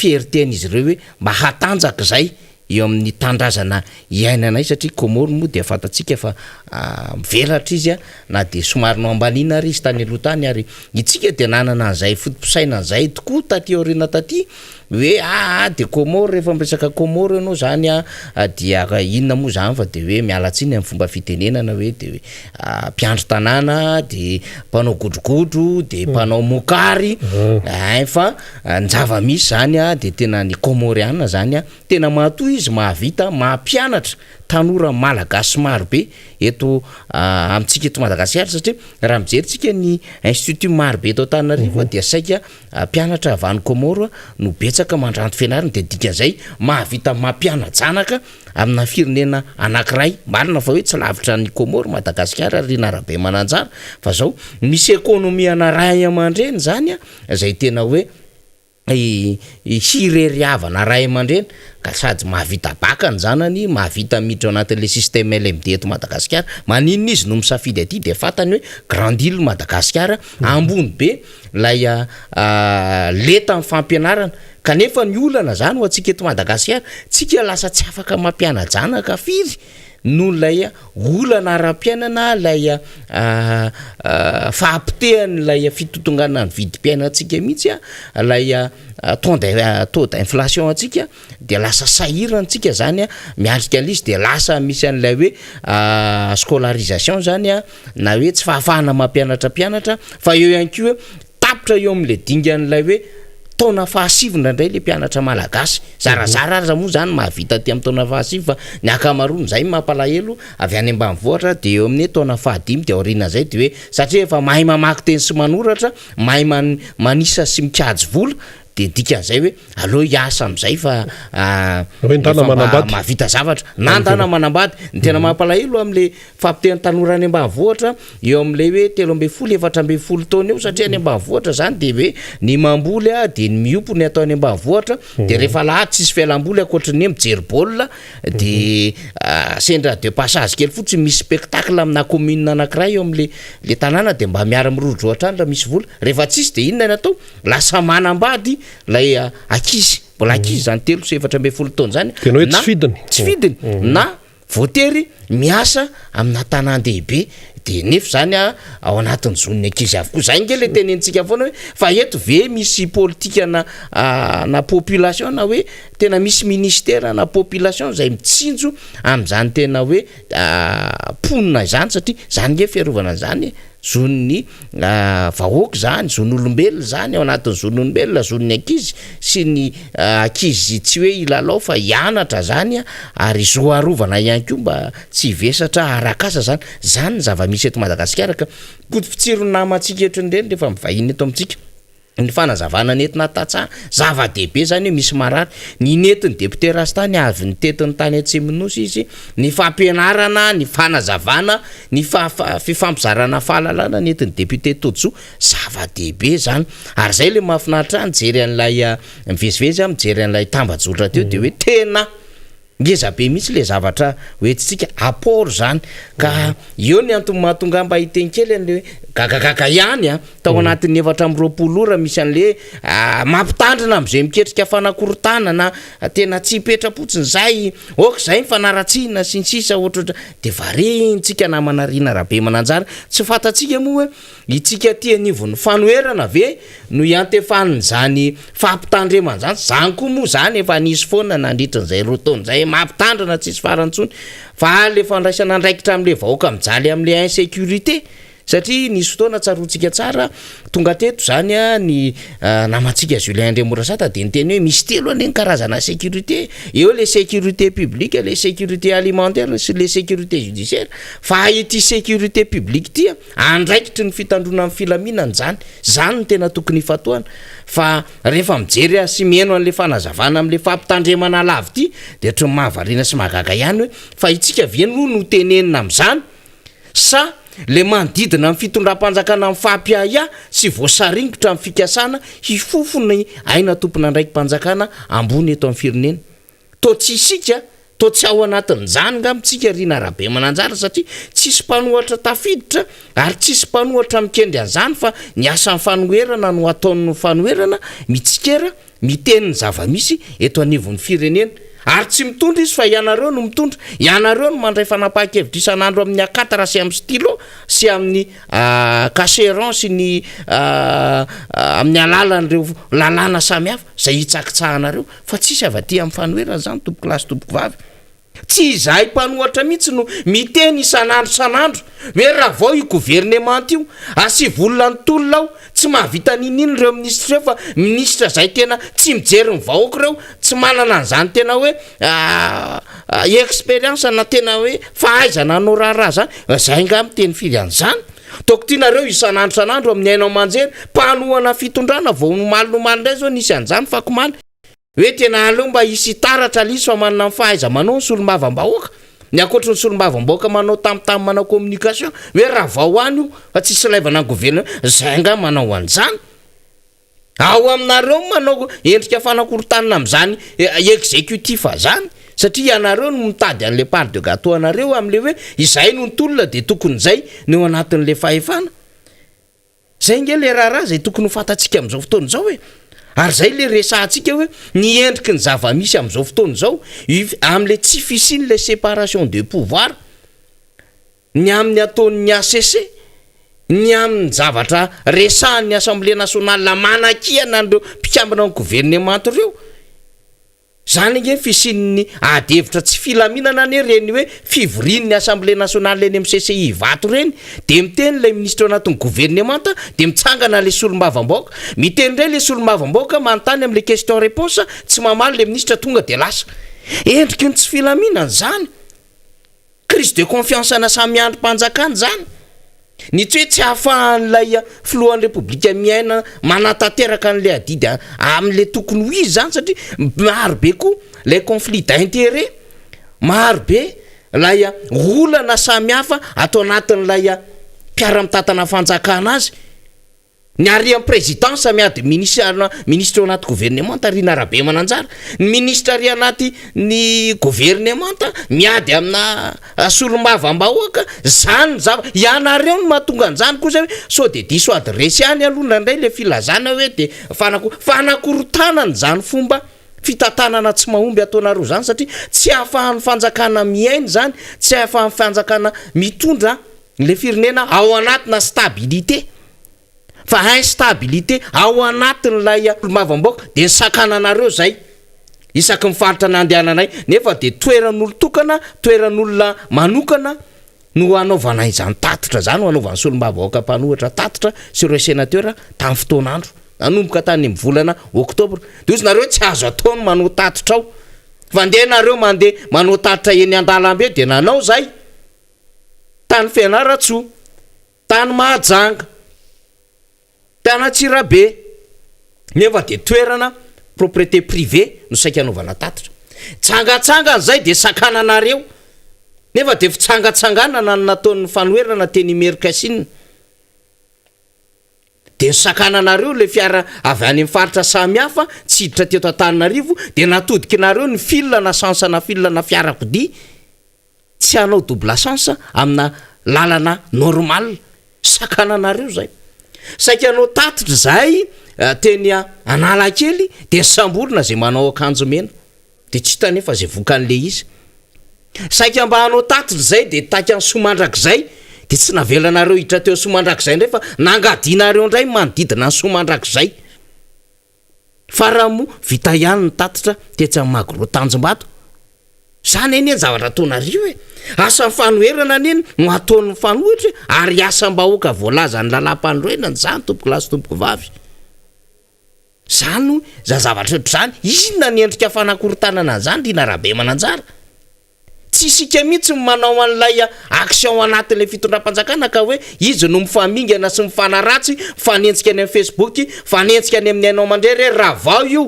S2: fierté-n'izy ireo hoe mba hatanjaka izay eo amin'ny tanindrazana iainanay satria Comores moa dia fantatsika fa mivelatra izy na dia somary noambaniana ary izy tany aloha tany ary itsika dia nanana an'izay foto-pisainana izay tokoa taty aoriana taty Hoe aa de Comores rehefa miresaka Comores ianao zany a dia inona moa zany fa de hoe miala tsiny amin'ny fomba fitenenana hoe de hoe mpiandry tanàna de mpanao godrogodro de mpanao mokary ein fa ny zava-misy zany a de tena ny Comoriana zany a tena matoa izy mahavita mampianatra tanora malagasy maro be eto amintsika eto Madagasikara satria raha mijery tsika ny institut maro be eto Antananarivo dia saika Mpianatra avy any Comores no betsaka mandranto fianarana dia dikan'izay mahavita mampiana-janaka amina firenena anankiray, marina fa hoe tsy lavitra an'i Comores Madagasikara ry Rina Rabemananjara fa zao misy ekonomiana ray aman-dreny zany a izay tena hoe. Hireriavana ray aman-dreny ka sady mahavita bac ny zanany, mahavita miditra ao anatin'ilay système LMD eto Madagasikara, maninona izy no misafidy aty dia fantany hoe grande ile Madagasikara, ambony be ilay lentan'ny fampianarana, kanefa ny olana zany ho antsika eto Madagasikara, tsika lasa tsy afaka mampiana-janaka firy noho ilay olana ara-piainana, ilay fahapotehan'ilay fitotonganan'ny vidim-piainantsika mihitsy, ilay taux d', taux d'inflation antsika dia lasa sahirana tsika zany miatrika an'ilay izy dia lasa misy an'ilay hoe scolarisation zany na hoe tsy fahafahana mampianatra mpianatra fa eo ihany koa hoe Tapitra eo amin'ilay dingan'ilay hoe taona fahasivy indraindray ilay mpianatra malagasy. Zarazara aza moa izany mahavita aty amin'ny taona fahasivy fa ny ankamaroany izay mampalahelo avy any ambanivohitra dia eo amin'ny hoe taona fahadimy dia aorianan'izay dia hoe satria efa mahay mamaky teny sy manoratra, mahay manisa sy mikajy vola dia dikan'izay hoe aleo hiasa amin'izay fa
S1: Hoe ndana
S2: efa mba
S1: manambady.
S2: mahavita zavatra. Na ndana manambady. Ny tena mampalahelo amin'ilay Fahapotehan'ny tanora any ambanivohitra eo amin'ilay hoe 13, 14 taona eo satria any ambanivohitra zany dia hoe ny mamboly dia ny miompy ny atao any ambanivohitra dia rehefa alahady tsisy fialamboly ankoatry ny hoe mijery baolina dia sendra de passage kely fotsiny misy spectacle amina commune anankiray eo amin'le le tanàna dia mba miara-mirohodoha hatrany raha misy vola, rehefa tsisy dia inona ny atao? Lasa manambady ilay ankizy, mbola ankizy zany 3 sy 14 taona zany
S1: Tena hoe
S2: na
S1: tsy fidiny.
S2: tsy fidiny na Voatery miasa amina tanàn-dehibe dia nefa izany ao anatin'ny zon'ny ankizy avokoa. Izay ange ilay tenenintsika foana hoe fa eto ve misy politikana na population na hoe tena misy ministera na population izay mitsinjo amin'izany tena hoe mponina izany satria izany ange fiarovana an'izany e. Zon'ny vahoaka izany, zon'olombelona izany, ao anatin'ny zon'olombelona, zon'ny ankizy sy ny ankizy tsy hoe hilalao fa hianatra izany ary zo arovana ihany koa mba tsy hivesatra arak'asa izany. Izany ny zava-misy eto Madagasikara ka kotopotsiro ny namantsika eto ireny rehefa mivahiny eto amintsika. Ny fanazavana nentina tantsaha, zava-dehibe izany hoe misy marary. Ny nentin'ny député Rasta ny avy nitety ny tany atsimon'ny Nosy izy, ny fampianarana, ny fanazavana, ny fifampizarana fahalalana nentin'ny député Tojo, zava-dehibe izany. Ary izay ilay mahafinaritra ahy nijery an'ilay, mivezivezy aho mijery an'ilay tambajotra teo dia hoe tena. Ngeza be mihitsy le zavatra hoentintsika, apport zany. Ka eo ny antony mahatonga ahy mba hiteny kely an'le hoe gagagaga ihany an, tao anatin'ny 24 ora misy an'le mampitandrina amin'izay miketrika fanakorontanana, tena tsy hipetra-potsiny zay, ok zay ny fanaratsiana sy ny sisa ohatrohatra, de variantsika namana Rina Rabemananjara, tsy fantatsika moa hoe Itsika aty anivon'ny fanoherana ve no iantefan'izany fampitandremana izany? Izany koa moa izany efa nisy foana nandritran'izay roa taona izay, mampitandrina tsisy farany intsony fa le fandraisana andraikitra amin'le vahoaka mijaly amin'le insécurité satria nisy fotoana tsaroantsika tsara tonga teto izany ny namantsika Julien Andriamorasata dia niteny hoe misy telo anie ny karazana sécurité, eo le sécurité publique, le sécurité alimentaire sy le sécurité judiciaire fa ity sécurité publique ity Andraikitry ny fitandroana ny filaminana izany, izany no tena tokony hifantohana, fa rehefa mijery azy sy mihaino an'ilay fanazavana amin'ilay fampitandremana lava ity dia ohatran'ny mahavariana sy mahagaga ihany hoe fa itsika ve no notenenina amin'izany sa ilay manodidina ny fitondram-panjakana mifampiahiahy sy voasaringotra amin'ny fikasana hifofo ny aina tompon'andraiki-panjakana ambony eto amin'ny firenena? Toa tsy isika, toa tsy ao anatin'izany ngamba tsika ry Rina Rabemananjara satria tsisy mpanohatra tafiditra ary tsisy mpanohatra mikendry an'izany fa ny asan'ny fanoherana no ataon'ny fanoherana, mitsikera, miteny ny zava-misy eto anivon'ny firenena. Ary tsy mitondra izy fa ianareo no mitondra, ianareo no mandray fanapahan-kevitra isan'andro amin'ny A4 sy amin'ny stylo sy amin'ny cacheron sy ny amin'ny alalan'ireo lalàna samihafa izay hitsakitsahanareo. Fa tsisy avy aty amin'ny fanoherana izany tompokolahy sy tompokovavy. Tsy izahay mpanohatra mihitsy no miteny isan'andro isan'andro hoe ravao io governemanta io, asivo olona ny tolona ao, tsy mahavita n'inon'inona ireo minisitra ireo fa minisitra izay tena tsy mijery ny vahoaka ireo, tsy manana an'izany tena hoe expérience na tena hoe fahaizana hanao raharaha izany, izahay angaha miteny firy an'izany? Toko tianareo isan'andro isan'andro amin'ny haino aman-jery, mpanohana fitondrana vao omaly omaly indray izao nisy an'izany fakomaly, hoe tena aleo mba hisy hitaratra lisy fa manana ny fahaiza-manao ny solombavambahoaka, ny ankoatry ny solombavambahoaka manao tam tam manao communication, hoe ravao any io fa tsisy ilaivana ny governement, zay angaha manao an'izany? Ao aminareo no manao endrika fanakorontanana amin'izany executif zany satria ianareo no mitady an'le part de gâteau anareo amin'le hoe izay no nitolona de tokony izay no eo anatin'le fahefana. Zay nge le raharaha zay tokony ho fantatsika amin'izao fotoana izao e! Ary zay le resahantsika hoe ny endriky ny zava-misy amin'izao fotoana izao amin'le tsy fisian'le séparation de pouvoir. Ny amin'ny ataon'ny HCC, ny amin'ny zavatra resahan'ny Assemblée nationale manakiana an'ireo mpikambana ao amin'ny governemanta ireo. Izany ange ny fisian'ny ady hevitra tsy filaminana anie ireny hoe fivorian'ny Assemblée nationale eny amin'ny CCI Ivato ireny, dia miteny ilay minisitra ao anatin'ny governemanta dia mitsangana ilay solombavambahoaka, miteny indray ilay solombavambahoaka manontany amin'ilay question réponse, tsy mamaly ilay minisitra tonga dia lasa. Endriky ny tsy filaminana izany. Crise de confiance ana samy andrim-panjakana izany. Ny tsy hoe tsy ahafahan'ilay filohan'ny repoblika miaina manatanteraka an'ilay adidy amin'ilay tokony ho izy izany satria maro be koa ilay conflit d'intérêt, maro be ilay olana samihafa ato anatin'ilay mpiara-mitantana fanjakana azy. Ny ary amin'ny présidence miady ministre ministre ao anaty gouvernemanta Rina Rabemananjara, ny ministre ary anaty ny gouvernemanta miady amina solombavambahoaka, zany ny zava, ianareo no mahatonga an'izany koa zay hoe sao de diso adiresy ihany aloha indraindray le filazana hoe de fanako- fanakorontanana izany fomba fitantanana tsy mahomby ataonareo zany satria tsy ahafahan'ny fanjakana miaina izany, tsy ahafahan'ny fanjakana mitondra Le firenena ao anatina stabilité fa instabilité ao anatin'ilay olombavam-bahoaka dia ny sakananareo zay isaky ny faritra nandehananay nefa dia toeran'olon-tokana, toeran'olona manokana no hanaovana izany tatitra izany, ho hanaovan'ny solombavambahoaka mpanohitra tatitra sy ireo sénateur tamin'ny fotoan'andro nanomboka tany amin'ny volana oktobra. Dia hozy nareo tsy azo atao ny manao tatitra ao fa ndeha nareo mandeha manao tatitra eny an-dalambe dia nanao zay. Tany Fianarantsoa, tany Mahajanga, tany Antsirabe, nefa dia toerana propriété privée no saika anaovana tatitra. Tsangatsangana izay dia sakananareo, nefa dia fitsangatsanganana no nataon'ny fanoherana teny Imerinkasinina. Dia nosakananareo ilay fiara avy any amin'ny faritra samihafa tsy hiditra teto Antananarivo, dia natodikinareo ny fil na sens na fil na fiarakodia. Tsy hanao double sens amina lalana normal, sakananareo zay. Saika hanao tatitra zahay teny Analakely dia samborina zay manao akanjo mena, dia tsy hita anefa zay vokan'le izy. Saika mba hanao tatitra zay dia taky any Soamandrakizay dia tsy navelanareo hiditra teo Soamandrakizay indray fa nangadianareo indray ny manodidina an'i Soamandrakizay. Farany moa vita ihany ny tatitra tetsy amin'ny Magro Tanjombato. Zany anie ny zavatra ataonareo e! Asan'ny fanoherana anie no ataon'ny mifanohitra e! Ary asam-bahoaka voalazan'ny lalàmpanorenana izany tompokolahy sy tompokovavy. Zany hoy, zany zavatra ohatr'izany, inona ny endrika fanakorontanana an'izany ry Rabemananjara? Tsy isika mihitsy no manao an'ilay action anatin'ilay fitondram-panjakana ka hoe izy no mifamingana sy mifanaratsy, mifanenjika any amin'ny Facebook, mifanenjika any amin'ny haino aman-drery hoe ravao io,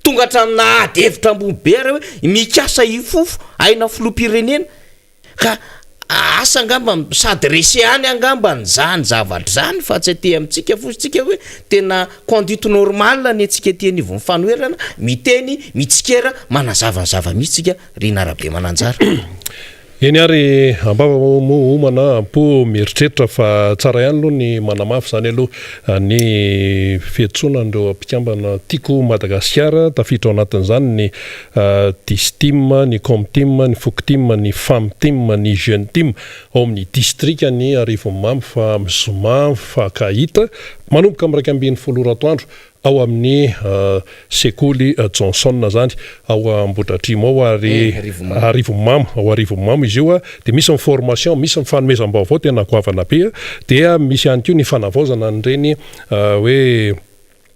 S2: tonga hatraminà ady hevitra ambony be ary hoe mikasa hifofo aina filoham-pirenena. Ka asa angamba mi-s'adresser any angamba an'izany zavatra izany fa tsy aty amintsika fotsiny hoe tena conduite normale ny antsika aty anivon'ny fanoherana, miteny, mitsikera, manazava ny zava-misy tsika Rina Rabemananjara.
S1: Eny ary, am-bava moa homana, am-po mieritreritra fa tsara ihany aloha ny manamafy izany aloha ny fiantsoana an'ireo mpikambana Tiako Madagasikara, tafiditra ao anatin'izany ny Distim, ny Comtim, ny Foktim, ny Famtim, ny Jeune Tim ao amin'ny distrikan'i Arivonimamo fa amin'ny zoma mifankahita manomboka amin'ny 11 ora atoandro ao amin'ny sekoly Johnson izany ao Ambohidratrimo ao ary Arivonimamo, ao Arivonimamo izy io dia misy ny formation, misy ny fanomezam-baovao tena goavana be dia misy ihany koa ny fanavaozana an'ireny hoe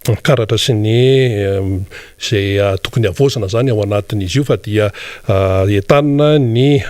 S1: karatra sy ny izay tokony havaozina izany ao anatin'izy io fa dia entanina ny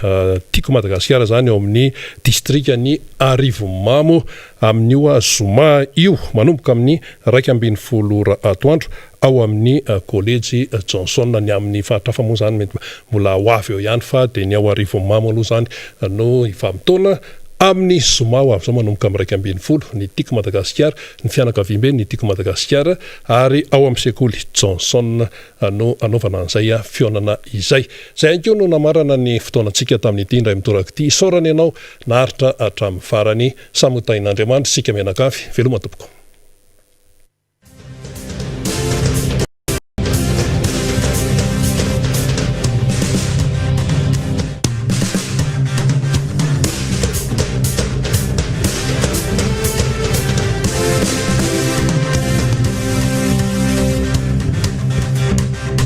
S1: Tiako Madagasikara izany ao amin'ny distrikan'i Arivonimamo amin'io zoma io manomboka amin'ny 11 ora atoandro ao amin'ny kolejy Johnson. Ny amin'ny faritra hafa moa izany mety mbola ho avy eo ihany fa dia ny ao Arivonimamo aloha izany no hifamotoana. Amin'ny zoma ho avy izao manomboka amin'ny 11 ny Tiako Madagasikara, ny fianakaviambe ny Tiako Madagasikara ary ao amin'ny sekoly Johnson no hanaovana an'izay fihaonana izay. Izay ihany koa no namarana ny fotoanantsika tamin'ity indray mitoraka ity. Isaorana ianao naharitra hatramin'ny farany. Samy ho tahin'Andriamanitra isika mianakavy. Veloma tompoko.